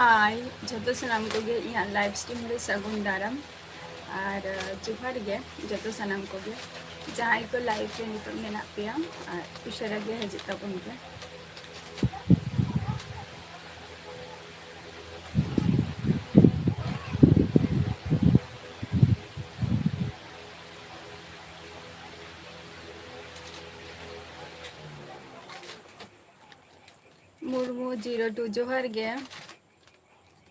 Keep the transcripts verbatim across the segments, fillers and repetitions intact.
ᱦᱟᱭ, ᱡᱷᱚᱛᱚ ᱥᱟᱱᱟᱢ ᱠᱚᱜᱮ ᱤᱧᱟᱹᱜ live stream ᱨᱮ ᱥᱟᱹᱜᱩᱱ ᱫᱟᱨᱟᱢ᱾ ᱟᱨ, ᱟᱸ, ᱡᱚᱦᱟᱨ ᱜᱮ ᱡᱷᱚᱛᱚ ᱥᱟᱱᱟᱢ ᱠᱚᱜᱮ, ᱡᱟᱦᱟᱸᱭ ᱠᱚ live ᱨᱮ ᱱᱤᱛᱚᱜ ᱢᱮᱱᱟᱜ ᱯᱮᱭᱟ, ᱟᱨ ᱩᱥᱟᱹᱨᱟ ᱜᱮ ᱦᱤᱡᱩᱜ ᱛᱟᱵᱚᱱ ᱯᱮ᱾ ᱢᱩᱨᱢᱩ zero two, ᱡᱚᱦᱟᱨ ᱜᱮ᱾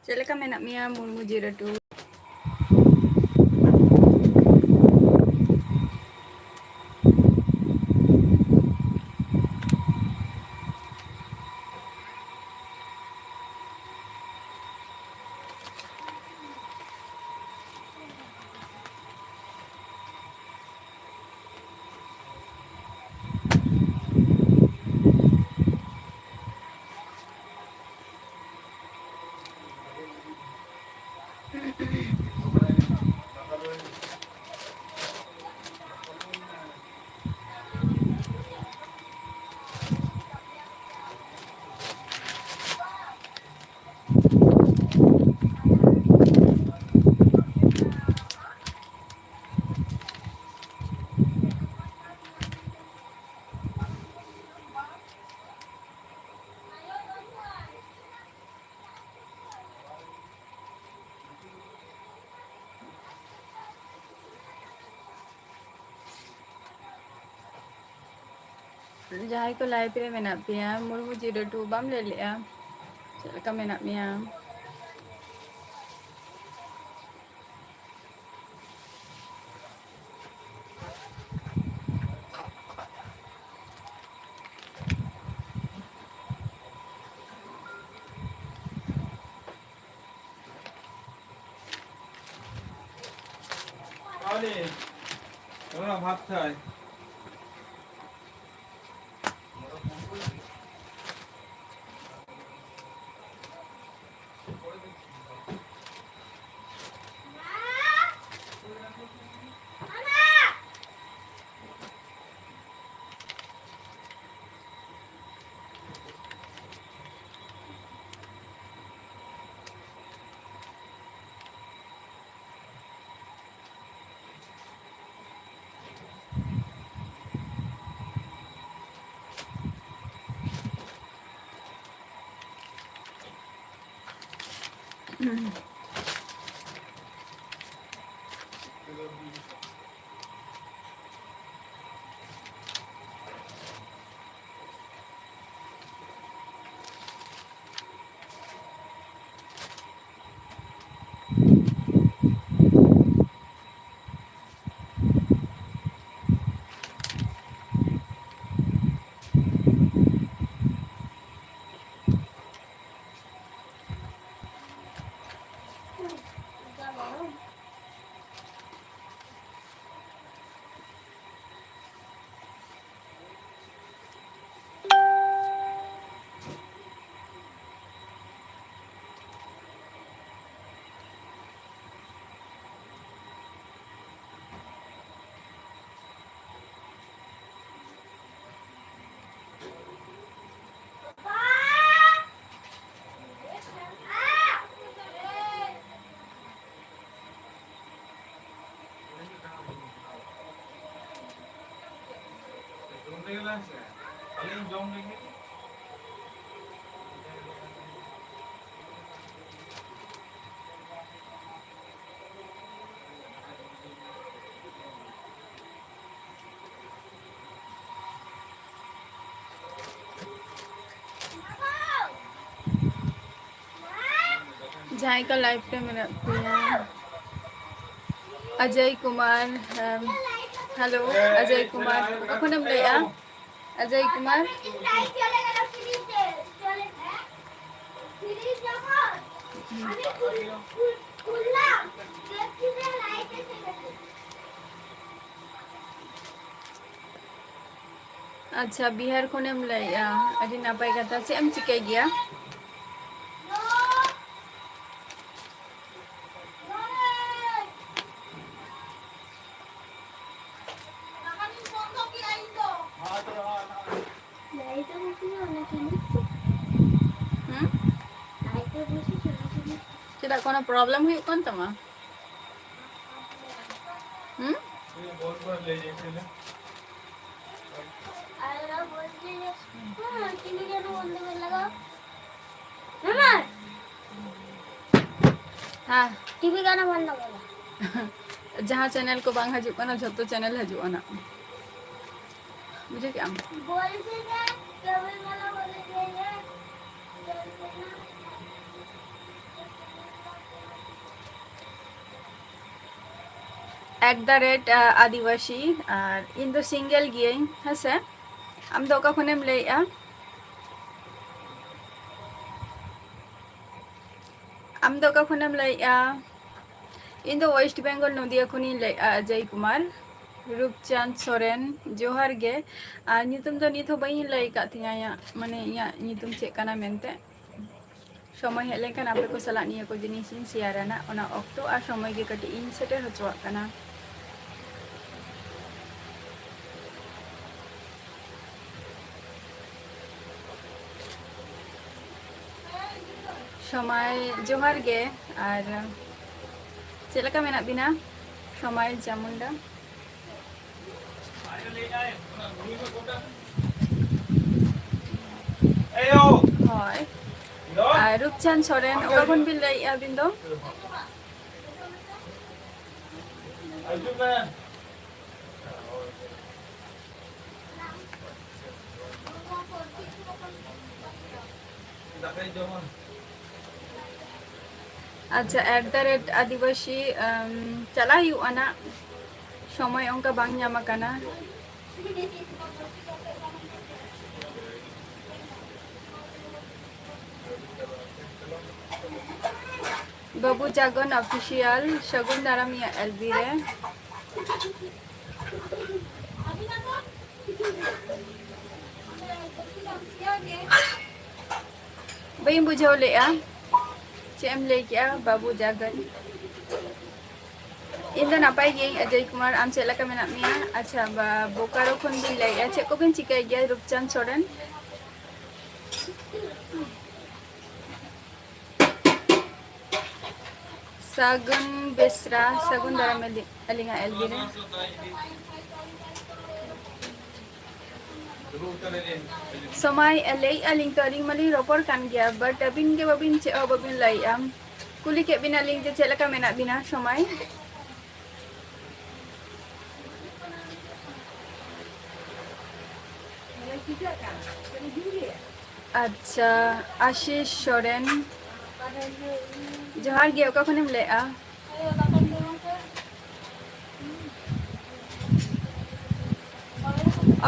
ᱪᱮᱫ ᱞᱮᱠᱟ ᱢᱮᱱᱟᱜ ᱢᱮᱭᱟ ᱢᱩᱨᱢᱩ zero two? ᱡᱟᱦᱟᱸᱭ ᱠᱚ live ᱨᱮ ᱢᱮᱱᱟᱜ ᱯᱮᱭᱟ, ᱢᱩᱨᱢᱩ zero two ᱵᱟᱢ ᱞᱟᱹᱭ ᱞᱮᱜᱼᱟ, ᱪᱮᱫ ᱞᱮᱠᱟ ᱢᱮᱱᱟᱜ ᱢᱮᱭᱟ? আরে, ওরা ভাত খায়। ᱡᱟᱦᱟᱸᱭ ᱠᱚ live ᱨᱮ ᱢᱮᱱᱟᱜ ᱯᱮᱭᱟ, ᱚᱡᱚᱭ ᱠᱩᱢᱟᱨ, ᱦᱮᱞᱳ ᱚᱡᱚᱭ ᱠᱩᱢᱟᱨ, ᱚᱠᱟ ᱠᱷᱚᱱᱮᱢ ᱞᱟᱹᱭᱮᱜᱼᱟ? ᱚᱡᱚᱭ ᱠᱩᱢᱟᱨ᱾ ᱟᱪᱪᱷᱟ, ᱵᱤᱦᱟᱨ ᱠᱷᱚᱱᱮᱢ ᱞᱟᱹᱭᱮᱜᱼᱟ, ᱟᱹᱰᱤ ᱱᱟᱯᱟᱭ ᱠᱟᱛᱷᱟ᱾ ᱪᱮᱫ ᱮᱢ ᱪᱤᱠᱟᱹᱭ ᱜᱮᱭᱟ? ᱦᱩᱸ? ᱪᱮᱫᱟᱜ, ᱠᱳᱱᱳ problem ᱦᱩᱭᱩᱜ ᱠᱟᱱ ᱛᱟᱢᱟ? ᱦᱩᱸ? ᱦᱮᱸ᱾ ᱴᱤᱵᱷᱤ ᱜᱟᱱᱟ ᱵᱚᱱᱫᱚ ᱠᱚᱨᱚ᱾ ᱡᱟᱦᱟᱸ ᱪᱮᱱᱮᱞ ᱠᱚ ᱵᱟᱝ ᱦᱤᱡᱩᱜ ᱠᱟᱱᱟ, ᱡᱷᱚᱛᱚ ᱪᱮᱱᱮᱞ ᱦᱤᱡᱩᱜᱼᱟ ᱱᱟᱜ᱾ ᱵᱩᱡᱷᱟᱹᱣ ᱠᱮᱜ ᱟᱢ? ᱵᱚᱞ ᱥᱮ ᱡᱟ ᱴᱤᱵᱷᱤ ᱜᱟᱱᱟ ᱵᱚᱞ ᱥᱮ ᱡᱟ ᱮᱴ ᱫᱟ ᱨᱮᱴ ᱟᱹᱫᱤᱵᱟᱹᱥᱤ᱾ ᱟᱨ ᱤᱧ ᱫᱚ ᱥᱤᱝᱜᱮᱞ ᱜᱤᱭᱟᱹᱧ, ᱦᱮᱸ ᱥᱮ? ᱟᱢ ᱫᱚ ᱚᱠᱟ ᱠᱷᱚᱱᱮᱢ ᱞᱟᱹᱭᱮᱜᱼᱟ? ᱟᱢ ᱫᱚ ᱚᱠᱟ ᱠᱷᱚᱱᱮᱢ ᱞᱟᱹᱭᱮᱜᱼᱟ? ᱤᱧ ᱫᱚ ᱳᱭᱮᱥᱴ ᱵᱮᱝᱜᱚᱞ, ᱱᱚᱫᱤᱭᱟ ᱠᱷᱚᱱᱤᱧ ᱞᱟᱹᱭᱮᱜᱼᱟ, ᱚᱡᱚᱭ ᱠᱩᱢᱟᱨ᱾ ᱨᱩᱯᱪᱟᱸᱫᱽ ᱥᱚᱨᱮᱱ, ᱡᱚᱦᱟᱨ ᱜᱮ᱾ ᱟᱨ ᱧᱩᱛᱩᱢ ᱫᱚ ᱱᱤᱛ ᱦᱚᱸ ᱵᱟᱹᱧ ᱞᱟᱹᱭ ᱟᱠᱟᱫ ᱛᱤᱧᱟᱹ, ᱤᱧᱟᱹᱜ, ᱢᱟᱱᱮ, ᱤᱧᱟᱹᱜ ᱧᱩᱛᱩᱢ ᱪᱮᱫ ᱠᱟᱱᱟ ᱢᱮᱱᱛᱮ᱾ ᱥᱚᱢᱚᱭ ᱦᱮᱡ ᱞᱮᱱᱠᱷᱟᱱ ᱟᱯᱮ ᱠᱚ ᱥᱟᱞᱟᱜ ᱱᱤᱭᱟᱹ ᱠᱚ ᱡᱤᱱᱤᱥ ᱤᱧ ᱥᱮᱭᱟᱨᱟ ᱱᱟᱜ, ᱚᱱᱟ ᱚᱠᱛᱚ ᱟᱨ ᱥᱚᱢᱚᱭ ᱜᱮ ᱠᱟᱹᱴᱤᱡ ᱤᱧ ᱥᱮᱴᱮᱨ ᱦᱚᱪᱚᱣᱟᱜ ᱠᱟᱱᱟ᱾ ᱥᱚᱢᱟᱭ, ᱡᱚᱦᱟᱨ ᱜᱮ᱾ ᱟᱨ ᱪᱮᱫ ᱞᱮᱠᱟ ᱢᱮᱱᱟᱜ ᱵᱤᱱᱟ? ᱥᱚᱢᱟᱭ ᱪᱟᱢᱩᱱᱰᱟ᱾ ᱦᱳᱭ᱾ ᱟᱨ ᱨᱩᱯᱪᱟᱸᱫᱽ ᱥᱚᱨᱮᱱ, ᱚᱠᱟ ᱠᱷᱚᱱ ᱵᱤᱱ ᱞᱟᱹᱭᱮᱫᱼᱟ ᱟᱹᱵᱤᱱ ᱫᱚ? ᱟᱪᱪᱷᱟ, at the rate ᱟᱹᱫᱤᱵᱟᱹᱥᱤ, ᱟᱢ, ᱪᱟᱞᱟᱜ ᱦᱩᱭᱩᱜᱼᱟ ᱱᱟᱜ, ᱥᱚᱢᱚᱭ ᱚᱱᱠᱟ ᱵᱟᱝ ᱧᱟᱢ ᱟᱠᱟᱱᱟ᱾ ᱵᱟᱹᱵᱩ ᱡᱟᱜᱚᱱ ᱚᱯᱷᱤᱥᱤᱭᱟᱞ, ᱥᱟᱹᱜᱩᱱ ᱫᱟᱨᱟᱢ ᱤᱧᱟᱹᱜ ᱮᱞ ᱵᱤ ᱨᱮ᱾ ᱵᱟᱹᱧ ᱵᱩᱡᱷᱟᱹᱣ ᱞᱮᱜᱼᱟ, ᱪᱮᱫ ᱮᱢ ᱞᱟᱹᱭ ᱠᱮᱜᱼᱟ ᱵᱟᱹᱵᱩ ᱡᱟᱜᱚᱱ? ᱤᱧ ᱫᱚ ᱱᱟᱯᱟᱭ ᱜᱤᱭᱟᱹᱧ ᱚᱡᱚᱭ ᱠᱩᱢᱟᱨ, ᱟᱢ ᱪᱮᱫ ᱞᱮᱠᱟ ᱢᱮᱱᱟᱜ ᱢᱮᱭᱟ? ᱟᱪᱪᱷᱟ, ᱵᱟ-, ᱵᱳᱠᱟᱨᱳ ᱠᱷᱚᱱ ᱵᱤᱱ ᱞᱟᱹᱭᱮᱜᱼᱟ, ᱪᱮᱫ ᱠᱚᱵᱤᱱ ᱪᱤᱠᱟᱹᱭ ᱜᱮᱭᱟ ᱨᱩᱯᱪᱟᱸᱫᱽ ᱥᱚᱨᱮᱱ? ᱥᱟᱹᱜᱩᱱ ᱵᱮᱥᱨᱟ, ᱥᱟᱹᱜᱩᱱ ᱫᱟᱨᱟᱢ ᱟᱹᱞᱤ-, ᱟᱹᱞᱤᱧᱟᱜ ᱮᱞ ᱵᱤ ᱨᱮ᱾ ᱥᱚᱢᱟᱭ, ᱞᱟᱹᱭᱮᱜᱼᱟ ᱞᱤᱧ ᱛᱚ, ᱟᱹᱞᱤᱧ ᱢᱟᱞᱤᱧ ᱨᱚᱯᱚᱲ ᱠᱟᱱ ᱜᱮᱭᱟ, but ᱟᱹᱵᱤᱱ ᱜᱮ ᱵᱟᱹᱵᱤᱱ, ᱪᱮᱫ ᱦᱚᱸ ᱵᱟᱹᱵᱤᱱ ᱞᱟᱹᱭᱮᱜᱼᱟ᱾ ᱠᱩᱞᱤ ᱠᱮᱫ ᱵᱤᱱᱟᱞᱤᱧ ᱡᱮ ᱪᱮᱫ ᱞᱮᱠᱟ ᱢᱮᱱᱟᱜ ᱵᱤᱱᱟ ᱥᱚᱢᱟᱭ? ᱟᱪᱪᱷᱟ, ᱟᱥᱤᱥ ᱥᱚᱨᱮᱱ, ᱡᱚᱦᱟᱨ ᱜᱮ, ᱚᱠᱟ ᱠᱷᱚᱱᱮᱢ ᱞᱟᱹᱭᱮᱜᱼᱟ?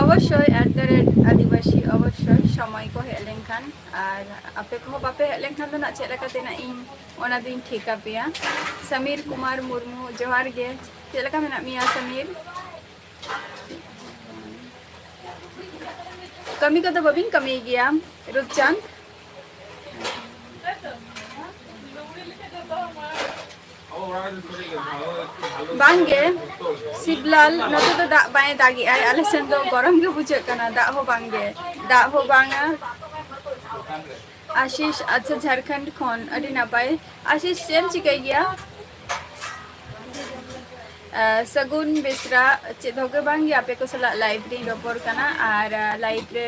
ᱚᱵᱚᱥᱥᱳᱭ, at the rate ᱟᱹᱫᱤᱵᱟᱹᱥᱤ, ᱚᱵᱚᱥᱥᱳᱭ, ᱥᱚᱢᱚᱭ ᱠᱚ ᱦᱮᱡ ᱞᱮᱱᱠᱷᱟᱱ᱾ ᱟᱨ ᱟᱯᱮ ᱠᱚᱦᱚᱸ ᱵᱟᱯᱮ ᱦᱮᱡ ᱞᱮᱱᱠᱷᱟᱱ ᱫᱚ ᱱᱟᱜ ᱪᱮᱫ ᱞᱮᱠᱟᱛᱮ ᱱᱟᱜ ᱤᱧ ᱚᱱᱟ ᱫᱩᱧ ᱴᱷᱤᱠ ᱟᱯᱮᱭᱟ᱾ ᱥᱟᱢᱤᱨ ᱠᱩᱢᱟᱨ ᱢᱩᱨᱢᱩ, ᱡᱚᱦᱟᱨ ᱜᱮ, ᱪᱮᱫ ᱞᱮᱠᱟ ᱢᱮᱱᱟᱜ ᱢᱮᱭᱟ ᱥᱟᱢᱤᱨ? ᱠᱟᱹᱢᱤ ᱠᱚᱫᱚ ᱵᱟᱹᱵᱤᱱ ᱠᱟᱹᱢᱤᱭ ᱜᱮᱭᱟ ᱨᱩᱯᱪᱟᱸᱫᱽ? ᱵᱟᱝᱜᱮ ᱥᱤᱵᱞᱟᱞ, ᱱᱚᱛᱮ ᱫᱚ ᱫᱟᱜ ᱵᱟᱭ ᱫᱟᱜᱮᱜᱼᱟᱭ, ᱟᱞᱮ ᱥᱮᱱ ᱫᱚ ᱜᱚᱨᱚᱢ ᱜᱮ ᱵᱩᱡᱷᱟᱹᱜ ᱠᱟᱱᱟ, ᱫᱟᱜ ᱦᱚᱸ ᱵᱟᱝᱜᱮ, ᱫᱟᱜ ᱦᱚᱸ ᱵᱟᱝᱟ᱾ ᱟᱥᱤᱥ, ᱟᱪᱪᱷᱟ, ᱡᱷᱟᱲᱠᱷᱚᱸᱰ ᱠᱷᱚᱱ, ᱟᱹᱰᱤ ᱱᱟᱯᱟᱭ᱾ ᱟᱥᱤᱥ, ᱪᱮᱫ ᱮᱢ ᱪᱤᱠᱟᱹᱭ ᱜᱮᱭᱟ? ᱟᱨ ᱥᱟᱹᱜᱩᱱ ᱵᱮᱥᱨᱟ, ᱪᱮᱫ ᱦᱚᱸ ᱜᱮ ᱵᱟᱝ ᱜᱮ, ᱟᱯᱮ ᱠᱚ ᱥᱟᱞᱟᱜ live ᱨᱤᱧ ᱨᱚᱯᱚᱲ ᱠᱟᱱᱟ᱾ ᱟᱨ, ᱟᱨ, live ᱨᱮ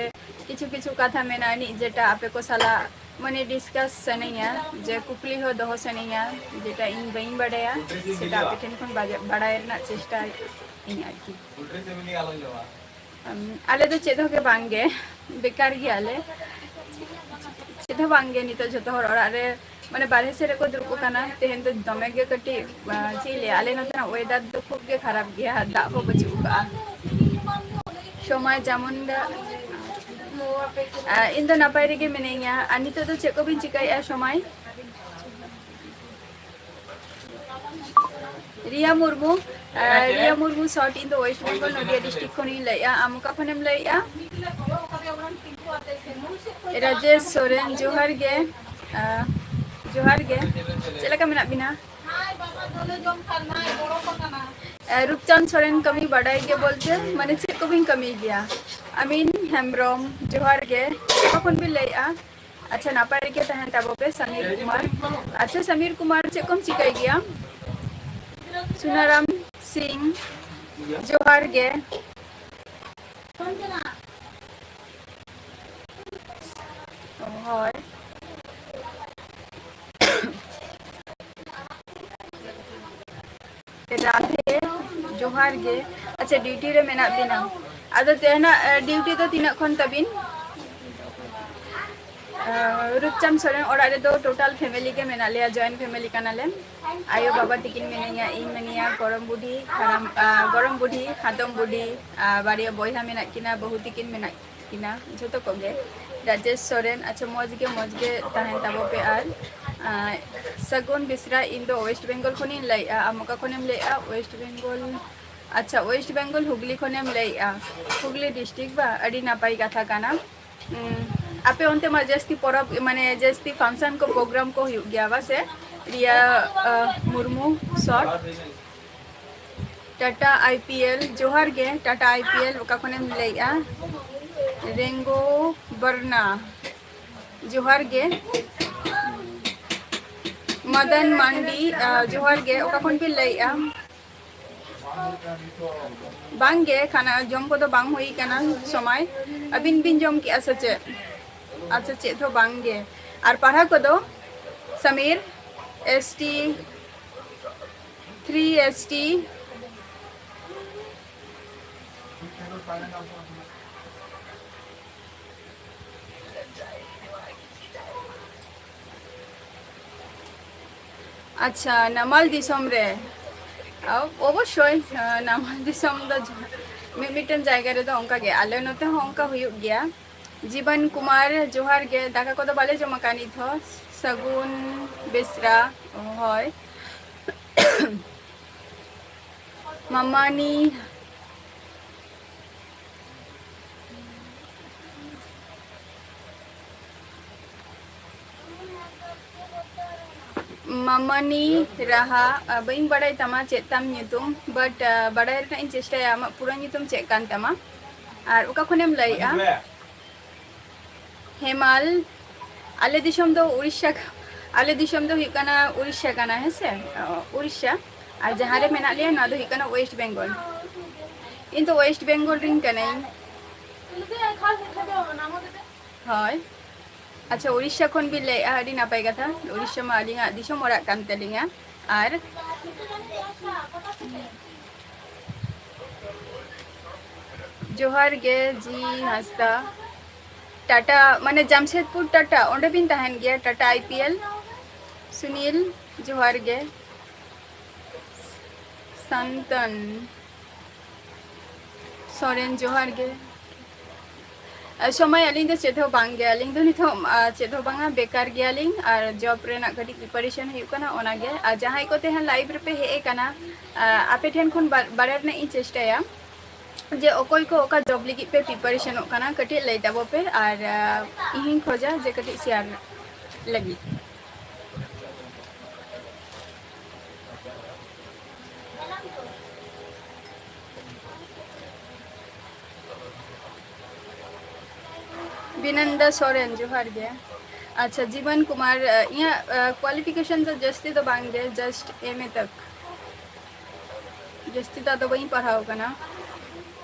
ᱠᱤᱪᱷᱩ ᱠᱤᱪᱷᱩ ᱠᱟᱛᱷᱟ ᱢᱮᱱᱟᱜ ᱟᱹᱱᱤᱡ, ᱡᱮᱴᱟ ᱟᱯᱮ ᱠᱚ ᱥᱟᱞᱟᱜ ᱢᱟᱱᱮ discuss ᱥᱟᱱᱟᱧᱟ, ᱡᱮ ᱠᱩᱠᱞᱤ ᱦᱚᱸ ᱫᱚᱦᱚ ᱥᱟᱱᱟᱧᱟ, ᱡᱮᱴᱟ ᱤᱧ ᱵᱟᱹᱧ ᱵᱟᱰᱟᱭᱟ, ᱥᱮᱴᱟ ᱟᱯᱮ ᱴᱷᱮᱱ ᱠᱷᱚᱱ ᱵᱟᱡᱟ-, ᱵᱟᱰᱟᱭ ᱨᱮᱱᱟᱜ ᱪᱮᱥᱴᱟ ᱤᱧ ᱟᱨᱠᱤ᱾ ᱟᱢ, ᱟᱞᱮ ᱫᱚ ᱪᱮᱫ ᱦᱚᱸ ᱜᱮ ᱵᱟᱝ ᱜᱮ, ᱵᱮᱠᱟᱨ ᱜᱮᱭᱟᱞᱮ᱾ ᱪᱮᱫ ᱦᱚᱸ ᱵᱟᱝ ᱜᱮ, ᱱᱤᱛᱚᱜ ᱡᱷᱚᱛᱚ ᱦᱚᱲ ᱚᱲᱟᱜ ᱨᱮ, ᱢᱟᱱᱮ, ᱵᱟᱨᱦᱮ ᱥᱮᱫ ᱨᱮᱠᱚ ᱫᱩᱲᱩᱵ ᱟᱠᱟᱱᱟ᱾ ᱛᱮᱦᱮᱧ ᱫᱚ ᱫᱚᱢᱮ ᱜᱮ ᱠᱟᱹᱴᱤᱡ, ᱟ, ᱪᱮᱫ ᱤᱧ ᱞᱟᱹᱭᱟ, ᱟᱞᱮ ᱱᱚᱛᱮᱱᱟᱜ weather ᱫᱚ ᱠᱷᱩᱵ ᱜᱮ ᱠᱷᱟᱨᱟᱯ ᱜᱮᱭᱟ, ᱫᱟᱜ ᱦᱚᱸ ᱵᱟᱹᱪᱩᱜ ᱟᱠᱟᱜᱼᱟ᱾ ᱥᱚᱢᱚᱭ ᱡᱮᱢᱚᱱ ᱫᱚ, ᱟ, ᱤᱧ ᱫᱚ ᱱᱟᱯᱟᱭ ᱨᱮᱜᱮ ᱢᱤᱱᱟᱹᱧᱟ᱾ ᱟᱨ ᱱᱤᱛᱚᱜ ᱫᱚ ᱪᱮᱫ ᱠᱚᱵᱤᱱ ᱪᱤᱠᱟᱹᱭᱮᱫᱼᱟ ᱥᱚᱢᱚᱭ? ᱨᱤᱭᱟ ᱢᱩᱨᱢᱩ, ᱟᱨ ᱨᱤᱭᱟ ᱢᱩᱨᱢᱩ short, ᱤᱧ ᱫᱚ West Bengal ᱱᱚᱫᱤᱭᱟ district ᱠᱷᱚᱱᱤᱧ ᱞᱟᱹᱭᱮᱜᱼᱟ᱾ ᱟᱢ ᱚᱠᱟ ᱠᱷᱚᱱᱮᱢ ᱞᱟᱹᱭᱮᱜᱼᱟ? ᱨᱟᱡᱮᱥ ᱥᱚᱨᱮᱱ, ᱡᱚᱦᱟᱨ ᱜᱮ᱾ ᱟᱸ, ᱡᱚᱦᱟᱨ ᱜᱮ᱾ ᱪᱮᱫ ᱞᱮᱠᱟ ᱢᱮᱱᱟᱜ ᱵᱤᱱᱟ? ᱟᱸ, ᱨᱩᱯᱪᱟᱸᱫᱽ ᱥᱚᱨᱮᱱ, ᱠᱟᱹᱢᱤ ᱵᱟᱰᱟᱭ ᱜᱮ ᱵᱚᱞᱛᱮ, ᱢᱟᱱᱮ, ᱪᱮᱫ ᱠᱚᱵᱤᱱ ᱠᱟᱹᱢᱤᱭ ᱜᱮᱭᱟ? ᱟᱢᱤᱱ ᱦᱮᱢᱵᱨᱚᱢ, ᱡᱚᱦᱟᱨ ᱜᱮ᱾ ᱚᱠᱟ ᱠᱷᱚᱱ ᱵᱤᱱ ᱞᱟᱹᱭᱮᱜᱼᱟ? ᱟᱪᱪᱷᱟ, ᱱᱟᱯᱟᱭ ᱨᱮᱜᱮ ᱛᱟᱦᱮᱱ ᱛᱟᱵᱚ ᱯᱮ, ᱥᱟᱢᱤᱨ ᱠᱩᱢᱟᱨ᱾ ᱟᱪᱪᱷᱟ, ᱥᱟᱢᱤᱨ ᱠᱩᱢᱟᱨ, ᱪᱮᱫ ᱠᱚᱢ ᱪᱤᱠᱟᱹᱭ ᱜᱮᱭᱟ? ᱥᱩᱱᱟᱨᱟᱢ ᱥᱤᱝ, ᱡᱚᱦᱟᱨ ᱜᱮ᱾ ᱦᱳᱭ᱾ ᱡᱚᱦᱟᱨ ᱜᱮ᱾ ᱟᱪᱪᱷᱟ, ᱰᱤᱭᱩᱴᱤ ᱨᱮ ᱢᱮᱱᱟᱜ ᱵᱤᱱᱟ? ᱟᱫᱚ ᱛᱮᱦᱮᱧᱟᱜ, ᱮ, ᱰᱤᱭᱩᱴᱤ ᱫᱚ ᱛᱤᱱᱟᱹᱜ ᱠᱷᱚᱱ ᱛᱟᱵᱤᱱ? ᱮ, ᱨᱩᱯᱪᱟᱸᱫᱽ ᱥᱚᱨᱮᱱ ᱚᱲᱟᱜ ᱨᱮᱫᱚ ᱴᱳᱴᱟᱞ ᱯᱷᱮᱢᱮᱞᱤ ᱜᱮ ᱢᱮᱱᱟᱜ ᱞᱮᱭᱟ, ᱡᱚᱭᱮᱱᱴ ᱯᱷᱮᱢᱮᱞᱤ ᱠᱟᱱᱟᱞᱮ᱾ ᱟᱭᱳ ᱵᱟᱵᱟ ᱛᱤᱠᱤᱱ ᱢᱮᱱᱟᱧᱟ, ᱤᱧ ᱢᱮᱱᱟᱧᱟ, ᱜᱚᱲᱚᱢ ᱵᱩᱰᱷᱤ, ᱦᱟᱲᱟᱢ, ᱟ, ᱜᱚᱲᱚᱢ ᱵᱩᱰᱷᱤ, ᱦᱟᱛᱚᱢ ᱵᱩᱰᱷᱤ, ᱟ, ᱵᱟᱨᱭᱟ ᱵᱚᱭᱦᱟ ᱢᱮᱱᱟᱜ ᱠᱤᱱᱟ, ᱵᱟᱹᱦᱩ ᱛᱤᱠᱤᱱ ᱢᱮᱱᱟᱜ ᱠᱤᱱᱟ, ᱡᱷᱚᱛᱚ ᱠᱚᱜᱮ᱾ ᱨᱟᱡᱮᱥ ᱥᱚᱨᱮᱱ, ᱟᱪᱪᱷᱟ, ᱢᱚᱡᱽ ᱜᱮ, ᱢᱚᱡᱽ ᱜᱮ ᱛᱟᱦᱮᱱ ᱛᱟᱵᱚ ᱯᱮ᱾ ᱟᱨ, ᱟ, ᱥᱟᱹᱜᱩᱱ ᱵᱮᱥᱨᱟ, ᱤᱧ ᱫᱚ ᱳᱭᱮᱥᱴ ᱵᱮᱝᱜᱚᱞ ᱠᱷᱚᱱᱤᱧ ᱞᱟᱹᱭᱮᱫᱼᱟ᱾ ᱟᱢ ᱚᱠᱟ ᱠᱷᱚᱱᱮᱢ ᱞᱟᱹᱭᱮᱫᱼᱟ? ᱳᱭᱮᱥᱴ ᱵᱮᱝᱜᱚᱞ᱾ ᱟᱪᱪᱷᱟ, ᱳᱭᱮᱥᱴ ᱵᱮᱝᱜᱚᱞ ᱦᱩᱜᱽᱞᱤ ᱠᱷᱚᱱᱮᱢ ᱞᱟᱹᱭᱮᱫᱼᱟ? ᱦᱩᱜᱽᱞᱤ ᱰᱤᱥᱴᱨᱤᱠᱴ ᱵᱟ? ᱟᱹᱰᱤ ᱱᱟᱯᱟᱭ ᱠᱟᱛᱷᱟ ᱠᱟᱱᱟ᱾ ᱩᱸ, ᱟᱯᱮ ᱚᱱᱛᱮ ᱢᱟ ᱡᱟᱹᱥᱛᱤ ᱯᱚᱨᱚᱵᱽ, ᱢᱟᱱᱮ, ᱡᱟᱹᱥᱛᱤ ᱯᱷᱟᱱᱥᱚᱱ ᱠᱚ, ᱯᱨᱳᱜᱨᱟᱢ ᱠᱚ ᱦᱩᱭᱩᱜ ᱜᱮᱭᱟ ᱵᱟ ᱥᱮ? ᱨᱤᱭᱟ, ᱟ, ᱢᱩᱨᱢᱩ ᱥᱚᱨ᱾ ᱴᱟᱴᱟ ᱟᱭ ᱯᱤ ᱮᱞ, ᱡᱚᱦᱟᱨ ᱜᱮ᱾ ᱴᱟᱴᱟ ᱟᱭ ᱯᱤ ᱮᱞ, ᱚᱠᱟ ᱠᱷᱚᱱᱮᱢ ᱞᱟᱹᱭᱮᱫᱼᱟ? ᱨᱮᱝᱜᱳ ᱵᱟᱨᱱᱟ, ᱡᱚᱦᱟᱨ ᱜᱮ᱾ ᱢᱟᱫᱟᱱ ᱢᱟᱱᱰᱤ, ᱟ, ᱡᱚᱦᱟᱨ ᱜᱮ᱾ ᱚᱠᱟ ᱠᱷᱚᱱ ᱵᱤᱱ ᱞᱟᱹᱭᱮᱫᱼᱟ? ᱵᱟᱝ ᱜᱮ, ᱠᱷᱟᱱᱟ ᱡᱚᱢ ᱠᱚᱫᱚ ᱵᱟᱝ ᱦᱩᱭ ᱠᱟᱱᱟ ᱥᱚᱢᱚᱭ᱾ ᱟᱹᱵᱤᱱ ᱵᱤᱱ ᱡᱚᱢ ᱠᱮᱜᱼᱟ ᱥᱮ ᱪᱮᱫ? ᱟᱪᱪᱷᱟ, ᱪᱮᱫ ᱦᱚᱸ ᱵᱟᱝ ᱜᱮ᱾ ᱟᱨ ᱯᱟᱲᱦᱟᱣ ᱠᱚᱫᱚ? ᱥᱟᱢᱤᱨ, S T, three S T. ᱟᱪᱪᱷᱟ, ᱱᱟᱢᱟᱞ ᱫᱤᱥᱚᱢ ᱨᱮ᱾ ᱚ-, ᱚᱵᱚᱥᱥᱳᱭ, ᱱᱟᱢᱟᱞ ᱫᱤᱥᱚᱢ ᱫᱚ ᱡᱟ-, ᱢᱤᱫ ᱢᱤᱫᱴᱮᱱ ᱡᱟᱭᱜᱟ ᱨᱮᱫᱚ ᱚᱱᱠᱟ ᱜᱮ᱾ ᱟᱞᱮ ᱱᱚᱛᱮ ᱦᱚᱸ ᱚᱱᱠᱟ ᱦᱩᱭᱩᱜ ᱜᱮᱭᱟ᱾ ᱡᱤᱵᱚᱱ ᱠᱩᱢᱟᱨ, ᱡᱚᱦᱟᱨ ᱜᱮ᱾ ᱫᱟᱠᱟ ᱠᱚᱫᱚ ᱵᱟᱞᱮ ᱡᱚᱢ ᱟᱠᱟᱫ ᱱᱤᱛ ᱦᱚᱸ᱾ ᱥᱟᱹᱜᱩᱱ ᱵᱮᱥᱨᱟ, ᱦᱳᱭ᱾ ᱢᱟᱢᱟᱱᱤ᱾ ᱢᱟᱢᱟᱱᱤ ᱨᱟᱦᱟ, ᱟ, ᱵᱟᱹᱧ ᱵᱟᱲᱟᱭ ᱛᱟᱢᱟ ᱪᱮᱫ ᱛᱟᱢ ᱧᱩᱛᱩᱢ, but, ᱟ, ᱵᱟᱲᱟᱭ ᱨᱮᱱᱟᱜ ᱤᱧ ᱪᱮᱥᱴᱟᱭᱟ ᱟᱢᱟᱜ ᱯᱩᱨᱟᱹ ᱧᱩᱛᱩᱢ ᱪᱮᱫ ᱠᱟᱱ ᱛᱟᱢᱟ᱾ ᱟᱨ ᱚᱠᱟ ᱠᱷᱚᱱᱮᱢ ᱞᱟᱹᱭᱮᱜᱼᱟ? ᱦᱮᱢᱟᱞ, ᱟᱞᱮ ᱫᱤᱥᱚᱢ ᱫᱚ ᱩᱲᱤᱥᱥᱟ, ᱟᱞᱮ ᱫᱤᱥᱚᱢ ᱫᱚ ᱦᱩᱭᱩᱜ ᱠᱟᱱᱟ ᱩᱲᱤᱥᱥᱟ ᱠᱟᱱᱟ, ᱦᱮᱸ ᱥᱮ? ᱚ, ᱩᱲᱤᱥᱥᱟ᱾ ᱟᱨ ᱡᱟᱦᱟᱸ ᱨᱮ ᱢᱮᱱᱟᱜ ᱞᱮᱭᱟ, ᱱᱚᱣᱟ ᱫᱚ ᱦᱩᱭᱩᱜ ᱠᱟᱱᱟ ᱳᱭᱮᱥᱴ ᱵᱮᱝᱜᱚᱞ᱾ ᱤᱧ ᱫᱚ ᱳᱭᱮᱥᱴ ᱵᱮᱝᱜᱚᱞ ᱨᱤᱧ ᱠᱟᱹᱱᱟᱹᱧ᱾ ᱦᱳᱭ᱾ ᱟᱪᱪᱷᱟ, ᱩᱲᱤᱥᱥᱟ ᱠᱷᱚᱱ ᱵᱤᱱ ᱞᱟᱹᱭᱮᱫᱼᱟ, ᱟᱹᱰᱤ ᱱᱟᱯᱟᱭ ᱠᱟᱛᱷᱟ᱾ ᱩᱲᱤᱥᱥᱟ ᱢᱟ ᱟᱹᱞᱤᱧᱟᱜ ᱫᱤᱥᱚᱢ ᱚᱲᱟᱜ ᱠᱟᱱ ᱛᱟᱹᱞᱤᱧᱟ᱾ ᱟᱨ ᱡᱚᱦᱟᱨ ᱜᱮ ᱡᱤ ᱦᱟᱸᱥᱫᱟ᱾ ᱴᱟᱴᱟ, ᱢᱟᱱᱮ ᱡᱟᱢᱥᱮᱫᱽᱯᱩᱨ ᱴᱟᱴᱟ, ᱚᱸᱰᱮ ᱵᱤᱱ ᱛᱟᱦᱮᱱ ᱜᱮᱭᱟ? Tata I P L. Sunil, ᱡᱚᱦᱟᱨ ᱜᱮ᱾ ᱥᱟᱱᱛᱚᱱ ᱥᱚᱨᱮᱱ, ᱡᱚᱦᱟᱨ ᱜᱮ᱾ ᱟᱨ ᱥᱚᱢᱚᱭ, ᱟᱹᱞᱤᱧ ᱫᱚ ᱪᱮᱫ ᱦᱚᱸ ᱵᱟᱝ ᱜᱮ, ᱟᱹᱞᱤᱧ ᱫᱚ ᱱᱤᱛᱚᱜ, ᱟᱨ, ᱪᱮᱫ ᱦᱚᱸ ᱵᱟᱝᱟ, ᱵᱮᱠᱟᱨ ᱜᱮᱭᱟᱞᱤᱧ ᱟᱨ ᱡᱚᱵ ᱨᱮᱱᱟᱜ ᱠᱟᱹᱴᱤᱡ ᱯᱨᱤᱯᱟᱨᱮᱥᱚᱱ ᱦᱩᱭᱩᱜ ᱠᱟᱱᱟ, ᱚᱱᱟᱜᱮ᱾ ᱟᱨ ᱡᱟᱦᱟᱸᱭ ᱠᱚ ᱛᱮᱦᱮᱧ ᱞᱟᱭᱤᱵᱷ ᱨᱮᱯᱮ ᱦᱮᱡ ᱟᱠᱟᱱᱟ, ᱟᱨ, ᱟᱯᱮ ᱴᱷᱮᱱ ᱠᱷᱚᱱ ᱵᱟ-, ᱵᱟᱲᱟᱭ ᱨᱮᱱᱟᱜ ᱤᱧ ᱪᱮᱥᱴᱟᱭᱟ ᱡᱮ ᱚᱠᱚᱭ ᱠᱚ ᱚᱠᱟ ᱡᱚᱵ ᱞᱟᱹᱜᱤᱫ ᱯᱮ ᱯᱨᱤᱯᱟᱨᱮᱥᱚᱱᱚᱜ ᱠᱟᱱᱟ, ᱠᱟᱹᱴᱤᱡ ᱞᱟᱹᱭ ᱛᱟᱵᱚ ᱯᱮ᱾ ᱟᱨ, ᱟᱨ, ᱤᱧ ᱦᱚᱧ ᱠᱷᱚᱡᱟ ᱡᱮ ᱠᱟᱹᱴᱤᱡ ᱥᱮᱭᱟᱨ ᱞᱟᱹᱜᱤᱫ᱾ ᱵᱤᱱᱟᱱᱫᱟ ᱥᱚᱨᱮᱱ, ᱡᱚᱦᱟᱨ ᱜᱮ᱾ ᱟᱪᱪᱷᱟ, ᱡᱤᱵᱚᱱ ᱠᱩᱢᱟᱨ, ᱤᱧᱟᱹᱜ ᱠᱳᱣᱟᱞᱤᱯᱷᱤᱠᱮᱥᱚᱱ ᱫᱚ ᱡᱟᱹᱥᱛᱤ ᱫᱚ ᱵᱟᱝ ᱜᱮ, ᱡᱟᱥᱴ ᱮᱢ ᱮ ᱛᱚᱠ, ᱡᱟᱹᱥᱛᱤ ᱫᱚ ᱟᱫᱚ ᱵᱟᱹᱧ ᱯᱟᱲᱦᱟᱣ ᱠᱟᱱᱟ᱾